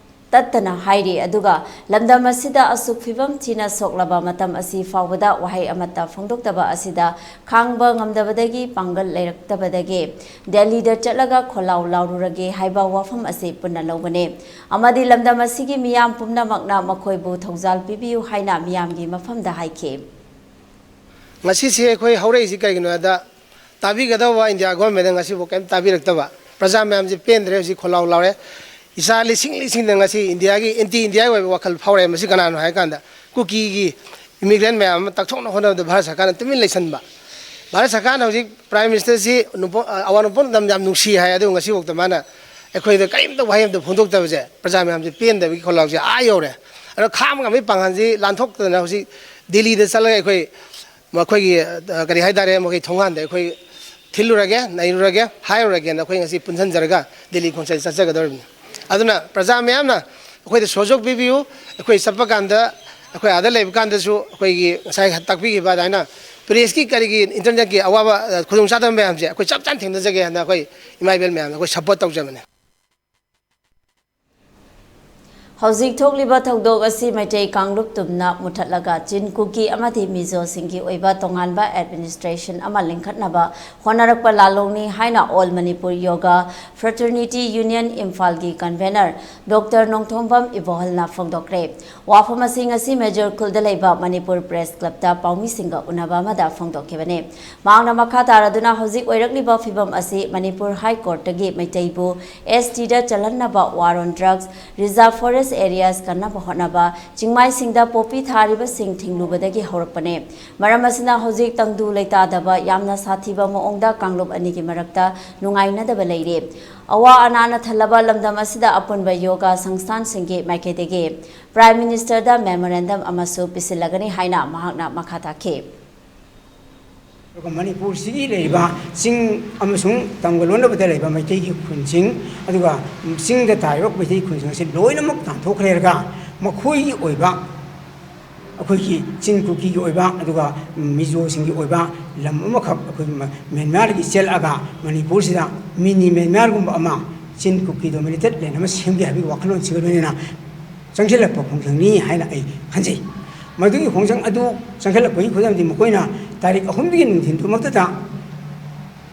ꯇꯠꯇꯅ ꯍꯥꯏꯔꯤ꯫ ꯑꯗꯨꯒ ꯂꯝꯗꯝ ꯑꯁꯤꯗ ꯑꯁꯨꯛ ꯐꯤꯕꯝ ꯊꯤꯅ ꯁꯣꯛꯂꯕ ꯃꯇꯝ ꯑꯁꯤ ꯐꯥꯎꯕꯗ ꯋꯥꯍꯩ ꯑꯃꯠꯇ ꯐꯣꯡꯗꯣꯛꯇꯕ ꯑꯁꯤꯗ ꯈꯥꯡꯕ ꯉꯝꯗꯕꯗꯒꯤ ꯄꯥꯡꯒꯜ ꯂꯩꯔꯛꯇꯕꯗꯒꯤ ꯗꯦꯜꯂꯤꯗ ꯆꯠꯂꯒ ꯈꯣꯜꯂꯥꯎ ꯂꯥꯎꯔꯨꯔꯒꯦ ꯍꯥꯏꯕ ꯋꯥꯐꯝ ꯑꯁꯤ ꯄꯨꯟꯅ ꯂꯧꯕꯅꯤ꯫ ꯑꯃꯗꯤ ꯂꯝꯗꯝ ꯑꯁꯤꯒꯤ ꯃꯤꯌꯥꯝ ꯄꯨꯝꯅꯃꯛꯅ ꯃꯈꯣꯏꯕꯨ ꯊꯧꯖꯥꯜ ꯄꯤꯕꯤꯌꯨ ꯍꯥꯏꯅ ꯃꯤꯌꯥꯝꯒꯤ ꯃꯐꯝꯗ ꯍꯥꯏꯈꯤ꯫ ꯉꯁꯤꯁꯦ ꯑꯩꯈꯣꯏ ꯍꯧꯔꯛꯏꯁꯤ ꯀꯩꯒꯤꯅꯣ ꯍꯥꯏꯗ, ꯇꯥꯕꯤꯒꯗꯧꯕ ꯏꯟꯗꯤꯌꯥ ꯒꯣꯔꯃꯦꯟꯅ ꯉꯁꯤꯐꯥꯎ ꯀꯔꯤꯝ ꯇꯥꯕꯤꯔꯛꯇꯕ, ꯄ꯭ꯔꯖꯥ ꯃꯌꯥꯝꯁꯦ ꯄꯦꯟꯗ꯭ꯔꯦ, ꯍꯧꯖꯤꯛ ꯈꯣꯜꯂꯥꯎ ꯂꯥꯎꯔꯦ꯫ ꯏꯆꯥ ꯂꯤꯁꯤꯡ ꯂꯤꯁꯤꯡꯗ ꯉꯁꯤ ꯏꯟꯗꯤꯌꯥꯒꯤ ꯑꯦꯟꯇꯤ ꯏꯟꯗꯤꯌꯥꯒꯤ ꯑꯣꯏꯕ ꯋꯥꯈꯜ ꯐꯥꯎꯔꯛꯑꯦ꯫ ꯃꯁꯤ ꯀꯅꯥꯅꯣ ꯍꯥꯏ ꯀꯥꯟꯗ, ꯀꯨꯀꯤꯒꯤ ꯏꯃꯤꯒ꯭ꯔꯦꯟ ꯃꯌꯥꯝ ꯑꯃ ꯇꯥꯛꯊꯣꯛꯅ ꯍꯣꯠꯅꯕꯗ ꯚꯥꯔꯠ ꯁꯔꯀꯥꯔꯅ ꯇꯨꯃꯤꯟ ꯂꯩꯁꯟꯕ꯫ ꯚꯥꯔꯠ ꯁꯔꯀꯥꯔꯅ ꯍꯧꯖꯤꯛ ꯄ꯭ꯔꯥꯏꯝ ꯃꯤꯅꯤꯁꯇꯔꯁꯤ ꯅꯣꯡꯄꯣꯛ-, ꯑꯋꯥꯡ ꯅꯣꯡꯄꯣꯛ ꯂꯝꯗꯝ ꯌꯥꯝ ꯅꯨꯡꯁꯤ ꯍꯥꯏ, ꯑꯗꯨꯕꯨ ꯉꯁꯤꯐꯥꯎꯗ ꯃꯥꯅ ꯑꯩꯈꯣꯏꯗ ꯀꯔꯤꯝꯇ ꯋꯥꯍꯩ ꯑꯃꯇ ꯐꯣꯡꯗꯣꯛꯇꯕꯁꯦ ꯄ꯭ꯔꯖꯥ ꯃꯌꯥꯝꯁꯦ ꯄꯦꯟꯗꯕꯒꯤ ꯈꯣꯜꯂꯥꯎꯁꯦ ꯑꯥ ꯌꯧꯔꯦ꯫ ꯑꯗꯣ ꯈꯥꯝ ꯉꯝꯕꯒꯤ ꯄꯥꯡꯒꯜꯁꯤ ꯂꯥꯟꯊꯣꯛꯇꯅ ꯍꯧꯖꯤꯛ ꯗꯤꯜꯂꯤꯗ ꯆꯠꯂꯒ ꯑꯩꯈꯣꯏ ꯃꯈꯣꯏꯒꯤ, ꯑ, ꯀꯔꯤ ꯍꯥꯏꯇꯥꯔꯦ, ꯃꯈꯣꯏ ꯊꯣꯡꯒꯥꯟꯗ ꯑꯩꯈꯣꯏ ꯊꯤꯜꯂꯨꯔꯒꯦ, ꯅꯩꯔꯨꯔꯒꯦ, ꯍꯥꯏꯔꯨꯔꯒꯦꯅ ꯑꯩꯈꯣꯏ ꯉꯁꯤ ꯄꯨꯟꯁꯤꯟꯖꯔꯒ ꯗꯤꯜꯂꯤ ꯈꯣꯡꯆꯠ ꯆꯠꯆꯒꯗꯧꯔꯤꯕꯅꯤ꯫ ꯑꯗꯨꯅ ꯄ꯭ꯔꯖꯥ ꯃꯌꯥꯝꯅ ꯑꯩꯈꯣꯏꯗ ꯁꯍꯌꯣꯒ ꯄꯤꯕꯤꯌꯨ꯫ ꯑꯩꯈꯣꯏ ꯆꯠꯄ ꯀꯥꯟꯗ, ꯑꯩꯈꯣꯏ ꯑꯥꯗ ꯂꯩꯕ ꯀꯥꯟꯗꯁꯨ ꯑꯩꯈꯣꯏꯒꯤ ꯉꯁꯥꯏ ꯇꯥꯛꯄꯤꯈꯤꯕ ꯑꯗꯨꯃꯥꯏꯅ ꯄ꯭ꯔꯦꯁꯀꯤ ꯀꯔꯤꯒꯤ ꯏꯟꯇꯔꯅꯦꯠꯀꯤ ꯑꯋꯥꯕ, ꯑ, ꯈꯨꯗꯣꯡꯆꯥꯗꯕ ꯃꯌꯥꯝꯁꯦ ꯑꯩꯈꯣꯏ ꯆꯞ ꯆꯥꯅ ꯊꯦꯡꯅꯖꯒꯦ ꯍꯥꯏꯅ ꯑꯩꯈꯣꯏ ꯏꯃꯥ ꯏꯕꯦꯜ ꯃꯌꯥꯝꯅ ꯑꯩꯈꯣꯏ ꯁꯄꯣꯔꯠ ꯇꯧꯖꯕꯅꯦ꯫ ꯍꯧꯖꯤꯛ ꯊꯣꯛꯂꯤꯕ ꯊꯧꯗꯣꯛ ꯑꯁꯤ ꯃꯩꯇꯩ ꯀꯥꯡꯂꯨꯞ ꯇꯨꯝꯅ ꯃꯨꯊꯠꯂꯒ ꯆꯤꯟ ꯀꯨꯀꯤ ꯑꯃꯗꯤ ꯃꯤꯖꯣꯁꯤꯡꯒꯤ ꯑꯣꯏꯕ ꯇꯣꯉꯥꯟꯕ ꯑꯦꯗꯃꯤꯅꯤꯁꯇ꯭ꯔꯦꯁꯟ ꯑꯃ ꯂꯤꯡꯈꯠꯅꯕ ꯍꯣꯠꯅꯔꯛꯄ ꯂꯥꯜꯂꯣꯡꯅꯤ ꯍꯥꯏꯅ All Manipur Yoga Fraternity Union ꯏꯝꯐꯥꯜꯒꯤ ꯀꯟꯚꯦꯅꯔ ꯗꯣꯛꯇꯔ ꯅꯣꯡꯊꯣꯝꯕꯝ ꯏꯕꯣꯍꯜꯅ ꯐꯣꯡꯗꯣꯛꯈ꯭ꯔꯦ꯫ ꯋꯥꯐꯝ ꯑꯁꯤ ꯉꯁꯤ ꯃꯦꯖꯣꯔ ꯈꯨꯜꯗ ꯂꯩꯕ ꯃꯅꯤꯄꯨꯔ ꯄ꯭ꯔꯦꯁ ꯀ꯭ꯂꯕꯇ ꯄꯥꯎꯃꯤꯁꯤꯡꯒ ꯎꯅꯕ ꯑꯃꯗ ꯐꯣꯡꯗꯣꯛꯈꯤꯕꯅꯤ꯫ ꯃꯍꯥꯛꯅ ꯃꯈꯥ ꯇꯥꯔꯗꯨꯅ ꯍꯧꯖꯤꯛ ꯑꯣꯏꯔꯛꯂꯤꯕ ꯐꯤꯕꯝ ꯑꯁꯤ ꯃꯅꯤꯄꯨꯔ ꯍꯥꯏ ꯀꯣꯔꯠꯇꯒꯤ ꯃꯩꯇꯩꯕꯨ ꯑꯦꯁ ꯇꯤꯗ ꯆꯜꯍꯟꯅꯕ war on drugs, reserve forest areas ꯀꯟꯅꯕ ꯍꯣꯠꯅꯕ, ꯆꯤꯡꯃꯥꯏꯁꯤꯡꯗ ꯄꯣꯄꯤ ꯊꯥꯔꯤꯕꯁꯤꯡ ꯊꯤꯡꯂꯨꯕꯗꯒꯤ ꯍꯧꯔꯛꯄꯅꯦ꯫ ꯃꯔꯝ ꯑꯁꯤꯅ ꯍꯧꯖꯤꯛ ꯇꯪꯗꯨ ꯂꯩꯇꯥꯗꯕ ꯌꯥꯝꯅ ꯁꯥꯊꯤꯕ ꯃꯑꯣꯡꯗ ꯀꯥꯡꯂꯨꯞ ꯑꯅꯤꯒꯤ ꯃꯔꯛꯇ ꯅꯨꯡꯉꯥꯏꯅꯗꯕ ꯂꯩꯔꯤ꯫ ꯑꯋꯥ ꯑꯅꯥꯅ ꯊꯜꯂꯕ ꯂꯝꯗꯝ ꯑꯁꯤꯗ ꯑꯄꯨꯟꯕ ꯌꯣꯒꯥ ꯁꯪꯁꯊꯥꯟꯁꯤꯡꯒꯤ ꯃꯥꯏꯀꯩꯗꯒꯤ Prime Ministerꯗ memorandum ꯑꯃꯁꯨ ꯄꯤꯁꯤꯜꯂꯒꯅꯤ ꯍꯥꯏꯅ ꯃꯍꯥꯛꯅ ꯃꯈꯥ ꯇꯥꯈꯤ꯫ ꯑꯗꯨꯒ ꯃꯅꯤꯄꯨꯔꯁꯤꯒꯤ ꯂꯩꯔꯤꯕ ꯆꯤꯡ ꯑꯃꯁꯨꯡ ꯇꯝꯒ ꯂꯣꯟꯅꯕꯗ ꯂꯩꯕ ꯃꯩꯇꯩꯒꯤ ꯈꯨꯟꯁꯤꯡ, ꯑꯗꯨꯒ ꯆꯤꯡꯗ ꯇꯥꯔꯤꯕ ꯃꯩꯇꯩ ꯈꯨꯟꯁꯤꯡ ꯑꯁꯤ ꯂꯣꯏꯅꯃꯛ ꯇꯥꯟꯊꯣꯛꯈ꯭ꯔꯦꯔꯒ ꯃꯈꯣꯏꯒꯤ ꯑꯣꯏꯕ, ꯑꯩꯈꯣꯏꯒꯤ ꯆꯤꯟ ꯀꯨꯀꯤꯒꯤ ꯑꯣꯏꯕ, ꯑꯗꯨꯒ ꯃꯤꯖꯣꯁꯤꯡꯒꯤ ꯑꯣꯏꯕ ꯂꯝ ꯑꯃꯈꯛ ꯑꯩꯈꯣꯏ ꯃ-, ꯃ꯭ꯌꯥꯟꯃꯥꯔꯗꯒꯤ ꯆꯦꯜꯂꯛꯑꯒ ꯃꯅꯤꯄꯨꯔꯁꯤꯗ mini ꯃ꯭ꯌꯥꯟꯃꯥꯔꯒꯨꯝꯕ ꯑꯃ, ꯆꯤꯟ ꯀꯨꯀꯤ dominated land ꯑꯃ ꯁꯦꯝꯒꯦ ꯍꯥꯏꯕꯒꯤ ꯋꯥꯈꯜꯂꯣꯟꯁꯤꯒ ꯂꯣꯏꯅꯅ ꯆꯪꯁꯤꯜꯂꯛꯄ ꯈꯣꯡꯖꯪꯅꯤ ꯍꯥꯏꯅ ꯑꯩ ꯈꯟꯖꯩ꯫ ꯃꯗꯨꯒꯤ ꯈꯣꯡꯖꯪ ꯑꯗꯨ ꯆꯪꯁꯤꯜꯂꯛꯄꯒꯤ ꯈꯨꯗꯝꯗꯤ ꯃꯈꯣꯏꯅ ꯇꯥꯔꯤꯛ ꯑꯍꯨꯝꯗꯒꯤ ꯅꯨꯡꯊꯤꯟꯗꯨꯃꯛꯇꯗ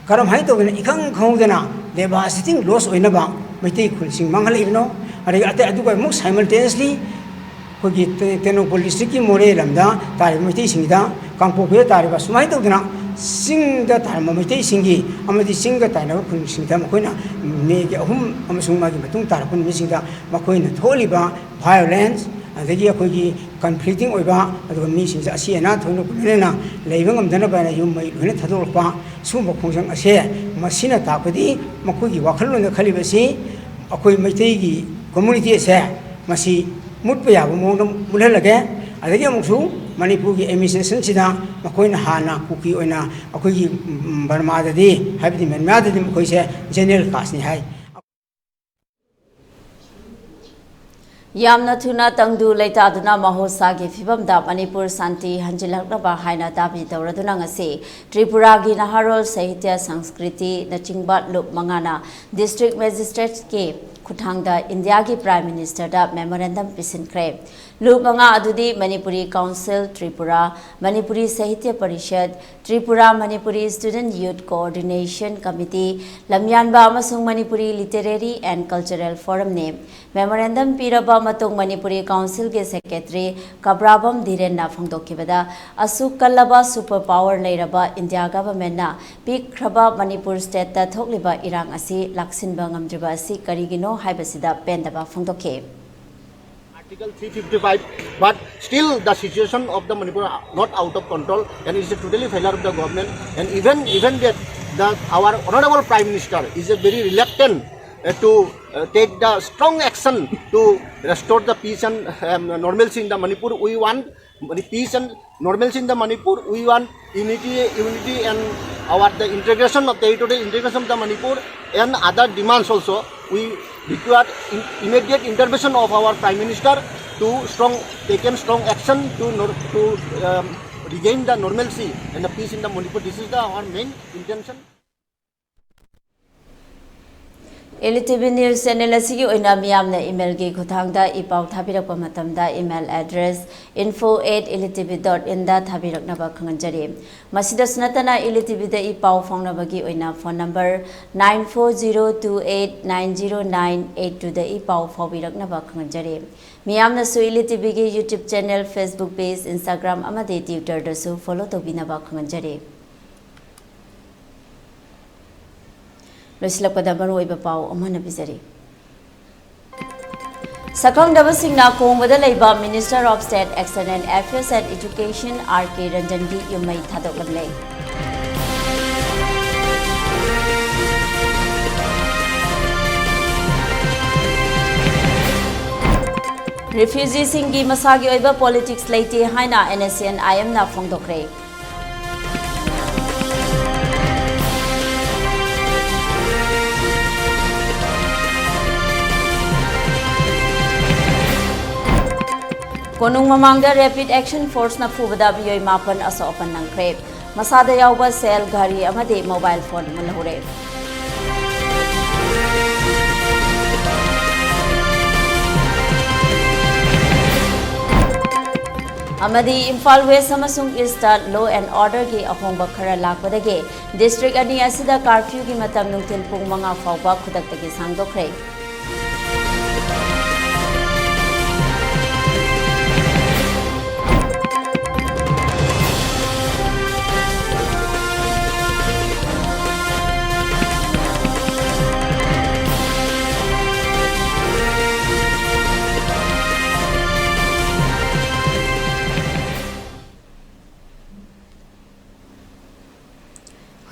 ꯀꯔꯝꯍꯥꯏꯅ ꯇꯧꯗꯅ ꯏꯈꯪ ꯈꯪꯍꯧꯗꯅ devastating loss ꯑꯣꯏꯅꯕ ꯃꯩꯇꯩ ꯈꯨꯜꯁꯤꯡ ꯃꯥꯡꯍꯜꯂꯛꯏꯕꯅꯣ? ꯑꯗꯒꯤ ꯑꯇꯩ, ꯑꯗꯨꯒ ꯑꯃꯨꯛ simultaneously ꯑꯩꯈꯣꯏꯒꯤ ꯇꯦ-, ꯇꯦꯡꯅꯧꯄꯜ districtꯀꯤ ꯃꯣꯔꯦ ꯂꯝꯗ ꯇꯥꯔꯤꯕ ꯃꯩꯇꯩꯁꯤꯡꯒꯤꯗ, ꯀꯥꯡꯄꯣꯛꯄꯤꯗ ꯇꯥꯔꯤꯕ, ꯁꯨꯃꯥꯏꯅ ꯇꯧꯗꯅ ꯆꯤꯡꯗ ꯇꯥꯔꯝꯕ ꯃꯩꯇꯩꯁꯤꯡꯒꯤ ꯑꯃꯗꯤ ꯆꯤꯡꯒ ꯇꯥꯏꯅꯕ ꯈꯨꯟꯁꯤꯡꯗ ꯃꯈꯣꯏꯅ ꯃꯦꯒꯤ ꯑꯍꯨꯝ ꯑꯃꯁꯨꯡ ꯃꯥꯒꯤ ꯃꯇꯨꯡ ꯇꯥꯔꯛꯄ ꯅꯨꯃꯤꯠꯁꯤꯡꯗ ꯃꯈꯣꯏꯅ ꯊꯣꯛꯍꯜꯂꯤꯕ violence, ꯑꯗꯒꯤ ꯑꯩꯈꯣꯏꯒꯤ conflicting ꯑꯣꯏꯕ, ꯑꯗꯨꯒ ꯃꯤꯁꯤꯡꯁꯦ ꯑꯁꯤ ꯑꯅꯥ ꯊꯣꯛꯍꯟꯕ ꯂꯣꯏꯅꯅ ꯂꯩꯕ ꯉꯝꯗꯅꯕ ꯍꯥꯏꯅ ꯌꯨꯝ ꯃꯩ ꯂꯣꯏꯅ ꯊꯥꯗꯣꯛꯂꯛꯄ, ꯁꯤꯒꯨꯝꯕ ꯈꯣꯡꯖꯪ ꯑꯁꯦ, ꯃꯁꯤꯅ ꯇꯥꯛꯄꯗꯤ ꯃꯈꯣꯏꯒꯤ ꯋꯥꯈꯜꯂꯣꯟꯗ ꯈꯜꯂꯤꯕꯁꯤ ꯑꯩꯈꯣꯏ ꯃꯩꯇꯩꯒꯤ community ꯑꯁꯦ ꯃꯁꯤ ꯃꯨꯠꯄ ꯌꯥꯕ ꯃꯑꯣꯡꯗ ꯃꯨꯠꯍꯜꯂꯒꯦ꯫ ꯑꯗꯒꯤ ꯑꯃꯨꯛꯁꯨ ꯃꯅꯤꯄꯨꯔꯒꯤ administrationꯁꯤꯗ ꯃꯈꯣꯏꯅ ꯍꯥꯟꯅ ꯀꯨꯀꯤ ꯑꯣꯏꯅ ꯑꯩꯈꯣꯏꯒꯤ, ꯎꯝ, ꯕꯔꯃꯥꯗꯗꯤ, ꯍꯥꯏꯕꯗꯤ ꯃ꯭ꯌꯥꯟꯃꯥꯔꯗꯗꯤ ꯃꯈꯣꯏꯁꯦ general casteꯅꯤ ꯍꯥꯏ꯫ ꯌꯥꯝꯅ ꯊꯨꯅ ꯇꯪꯗꯨ ꯂꯩꯇꯥꯗꯨꯅ ꯃꯍꯧꯁꯥꯒꯤ ꯐꯤꯕꯝꯗ ꯃꯅꯤꯄꯨꯔ ꯁꯥꯟꯇꯤ ꯍꯟꯖꯤꯜꯂꯛꯅꯕ ꯍꯥꯏꯅ ꯗꯥꯕꯤ ꯇꯧꯔꯗꯨꯅ ꯉꯁꯤ ꯇ꯭ꯔꯤꯄꯨꯔꯥꯒꯤ ꯅꯍꯥꯔꯣꯜ, ꯁꯥꯍꯤꯇ꯭ꯌ, ꯁꯪꯁꯀ꯭ꯔꯤꯇꯤ ꯅꯆꯤꯡꯕ ꯂꯨꯞ ꯃꯉꯥꯅ district magistrateꯀꯤ ꯈꯨꯠꯊꯥꯡꯗ ꯏꯟꯗꯤꯌꯥꯒꯤ Prime Ministerꯗ memorandum ꯄꯤꯁꯤꯟꯈ꯭ꯔꯦ꯫ ꯂꯨꯞ ꯃꯉꯥ ꯑꯗꯨꯗꯤ ꯃꯅꯤꯄꯨꯔꯤ Council Tripura, ꯃꯅꯤꯄꯨꯔꯤ ꯁꯥꯍꯤꯇ꯭ꯌ parishad, Tripura Manipuri Student Youth Coordination Committee, ꯂꯝꯌꯥꯟꯕ ꯑꯃꯁꯨꯡ Manipuri Literary and Cultural Forumꯅꯤ꯫ Memorandum ꯄꯤꯔꯕ ꯃꯇꯨꯡ ꯃꯅꯤꯄꯨꯔꯤ Councilꯒꯤ Secretary ꯀꯕ꯭ꯔꯥꯕꯝ ꯙꯤꯔꯦꯟꯅ ꯐꯣꯡꯗꯣꯛꯈꯤꯕꯗ, ꯑꯁꯨꯛ ꯀꯜꯂꯕ super power ꯂꯩꯔꯕ ꯏꯟꯗꯤꯌꯥ governmentꯅ ꯄꯤꯛꯈ꯭ꯔꯕ ꯃꯅꯤꯄꯨꯔ stateꯇ ꯊꯣꯛꯂꯤꯕ ꯏꯔꯥꯡ ꯑꯁꯤ ꯂꯥꯛꯁꯤꯟꯕ ꯉꯝꯗ꯭ꯔꯤꯕ ꯑꯁꯤ ꯀꯔꯤꯒꯤꯅꯣ ꯍꯥꯏꯕꯁꯤꯗ ꯄꯦꯟꯗꯕ ꯐꯣꯡꯗꯣꯛꯈꯤ꯫ Article three fifty-five, but still the situation of the Manipur are not out of control, and it's a totally failure of the government. And even even that the our honorable Prime Minister is a very reluctant uh, to uh, take the strong action to restore the peace and um, normalcy in the Manipur. We want Mani- peace and normalcy in the Manipur. We want unity, unity and our the integration of territorial integration of the Manipur and other demands also. We require in, immediate intervention of our Prime Minister to strong taken strong action to nor- to um, regain the normalcy and the peace in the Manipur. This is the our main intention. Elite T V News Channel ꯑꯁꯤꯒꯤ ꯑꯣꯏꯅ ꯃꯤꯌꯥꯝꯅ email ꯒꯤ ꯈꯨꯠꯊꯥꯡꯗ E ꯄꯥꯎ ꯊꯥꯕꯤꯔꯛꯄ ꯃꯇꯝꯗ email address info at elite T V dot in ꯗ ꯊꯥꯕꯤꯔꯛꯅꯕ ꯈꯪꯍꯟꯖꯔꯤ꯫ ꯃꯁꯤꯗꯁꯨ ꯅꯠꯇꯅ Elite T V ꯗ ꯏ ꯄꯥꯎ ꯐꯥꯎꯅꯕꯒꯤ ꯑꯣꯏꯅ phone number nine four zero two eight nine zero nine eight two ꯗ ꯏ ꯄꯥꯎ ꯐꯥꯎꯕꯤꯔꯛꯅꯕ ꯈꯪꯍꯟꯖꯔꯤ꯫ ꯃꯤꯌꯥꯝꯅꯁꯨ Elite T V ꯒꯤ YouTube channel, Facebook page, Instagram ꯑꯃꯗꯤ Twitter ꯗꯁꯨ follow ꯇꯧꯕꯤꯅꯕ ꯈꯪꯍꯟꯖꯔꯤ꯫ ꯂꯣꯏꯁꯤꯜꯂꯛꯄꯗ ꯃꯔꯨꯑꯣꯏꯕ ꯄꯥꯎ ꯑꯃꯨꯛ ꯍꯟꯅ ꯄꯤꯖꯔꯤ꯫ ꯁꯛꯈꯪꯗꯕꯁꯤꯡꯅ ꯀꯣꯡꯕꯗ ꯂꯩꯕ Minister of State Excellent Affairs and Education R K ꯔꯟꯖꯟꯒꯤ ꯌꯨꯝꯃꯩ ꯊꯥꯗꯣꯛꯂꯝꯂꯦ꯫ Refugee ꯁꯤꯡꯒꯤ ꯃꯁꯥꯒꯤ ꯑꯣꯏꯕ politics ꯂꯩꯇꯦ ꯍꯥꯏꯅ N S C N I M ꯅ ꯐꯣꯡꯗꯣꯛꯈ꯭ꯔꯦ꯫ ꯀꯣꯅꯨꯡ ꯃꯃꯥꯡꯗ Rapid Action Force ꯅ ꯐꯨꯕꯗ ꯃꯤꯑꯣꯏ ꯃꯥꯄꯟ ꯑꯁꯣꯛ ꯑꯄꯟ ꯅꯪꯈ꯭ꯔꯦ꯫ ꯃꯁꯥꯗ ꯌꯥꯎꯕ cell, ꯘꯔꯤ ꯑꯃꯗꯤ mobile phone ꯃꯨꯜꯍꯧꯔꯦ꯫ ꯑꯃꯗꯤ ꯏꯝꯐꯥꯜ West ꯑꯃꯁꯨꯡ East ꯇ law and order ꯒꯤ ꯑꯍꯣꯡꯕ ꯈꯔ ꯂꯥꯛꯄꯗꯒꯤ district ꯑꯅꯤ ꯑꯁꯤꯗ curfew ꯒꯤ ꯃꯇꯝ ꯅꯨꯡꯊꯤꯜ ꯄꯨꯡ ꯃꯉꯥ ꯐꯥꯎꯕ ꯈꯨꯗꯛꯇꯒꯤ ꯁꯥꯡꯗꯣꯛꯈ꯭ꯔꯦ꯫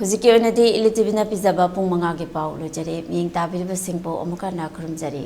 ꯍꯧꯖꯤꯛꯀꯤ ꯑꯣꯏꯅꯗꯤ ꯏꯂꯤꯇꯤꯚꯤꯅ ꯄꯤꯖꯕ ꯄꯨꯡ ꯃꯉꯥꯒꯤ ꯄꯥꯎ ꯂꯣꯏꯖꯔꯦ꯫ ꯃꯤꯠꯌꯦꯡ ꯇꯥꯕꯤꯔꯤꯕꯁꯤꯡꯕꯨ ꯑꯃꯨꯛ ꯍꯟꯅ ꯈꯨꯔꯨꯝꯖꯔꯤ꯫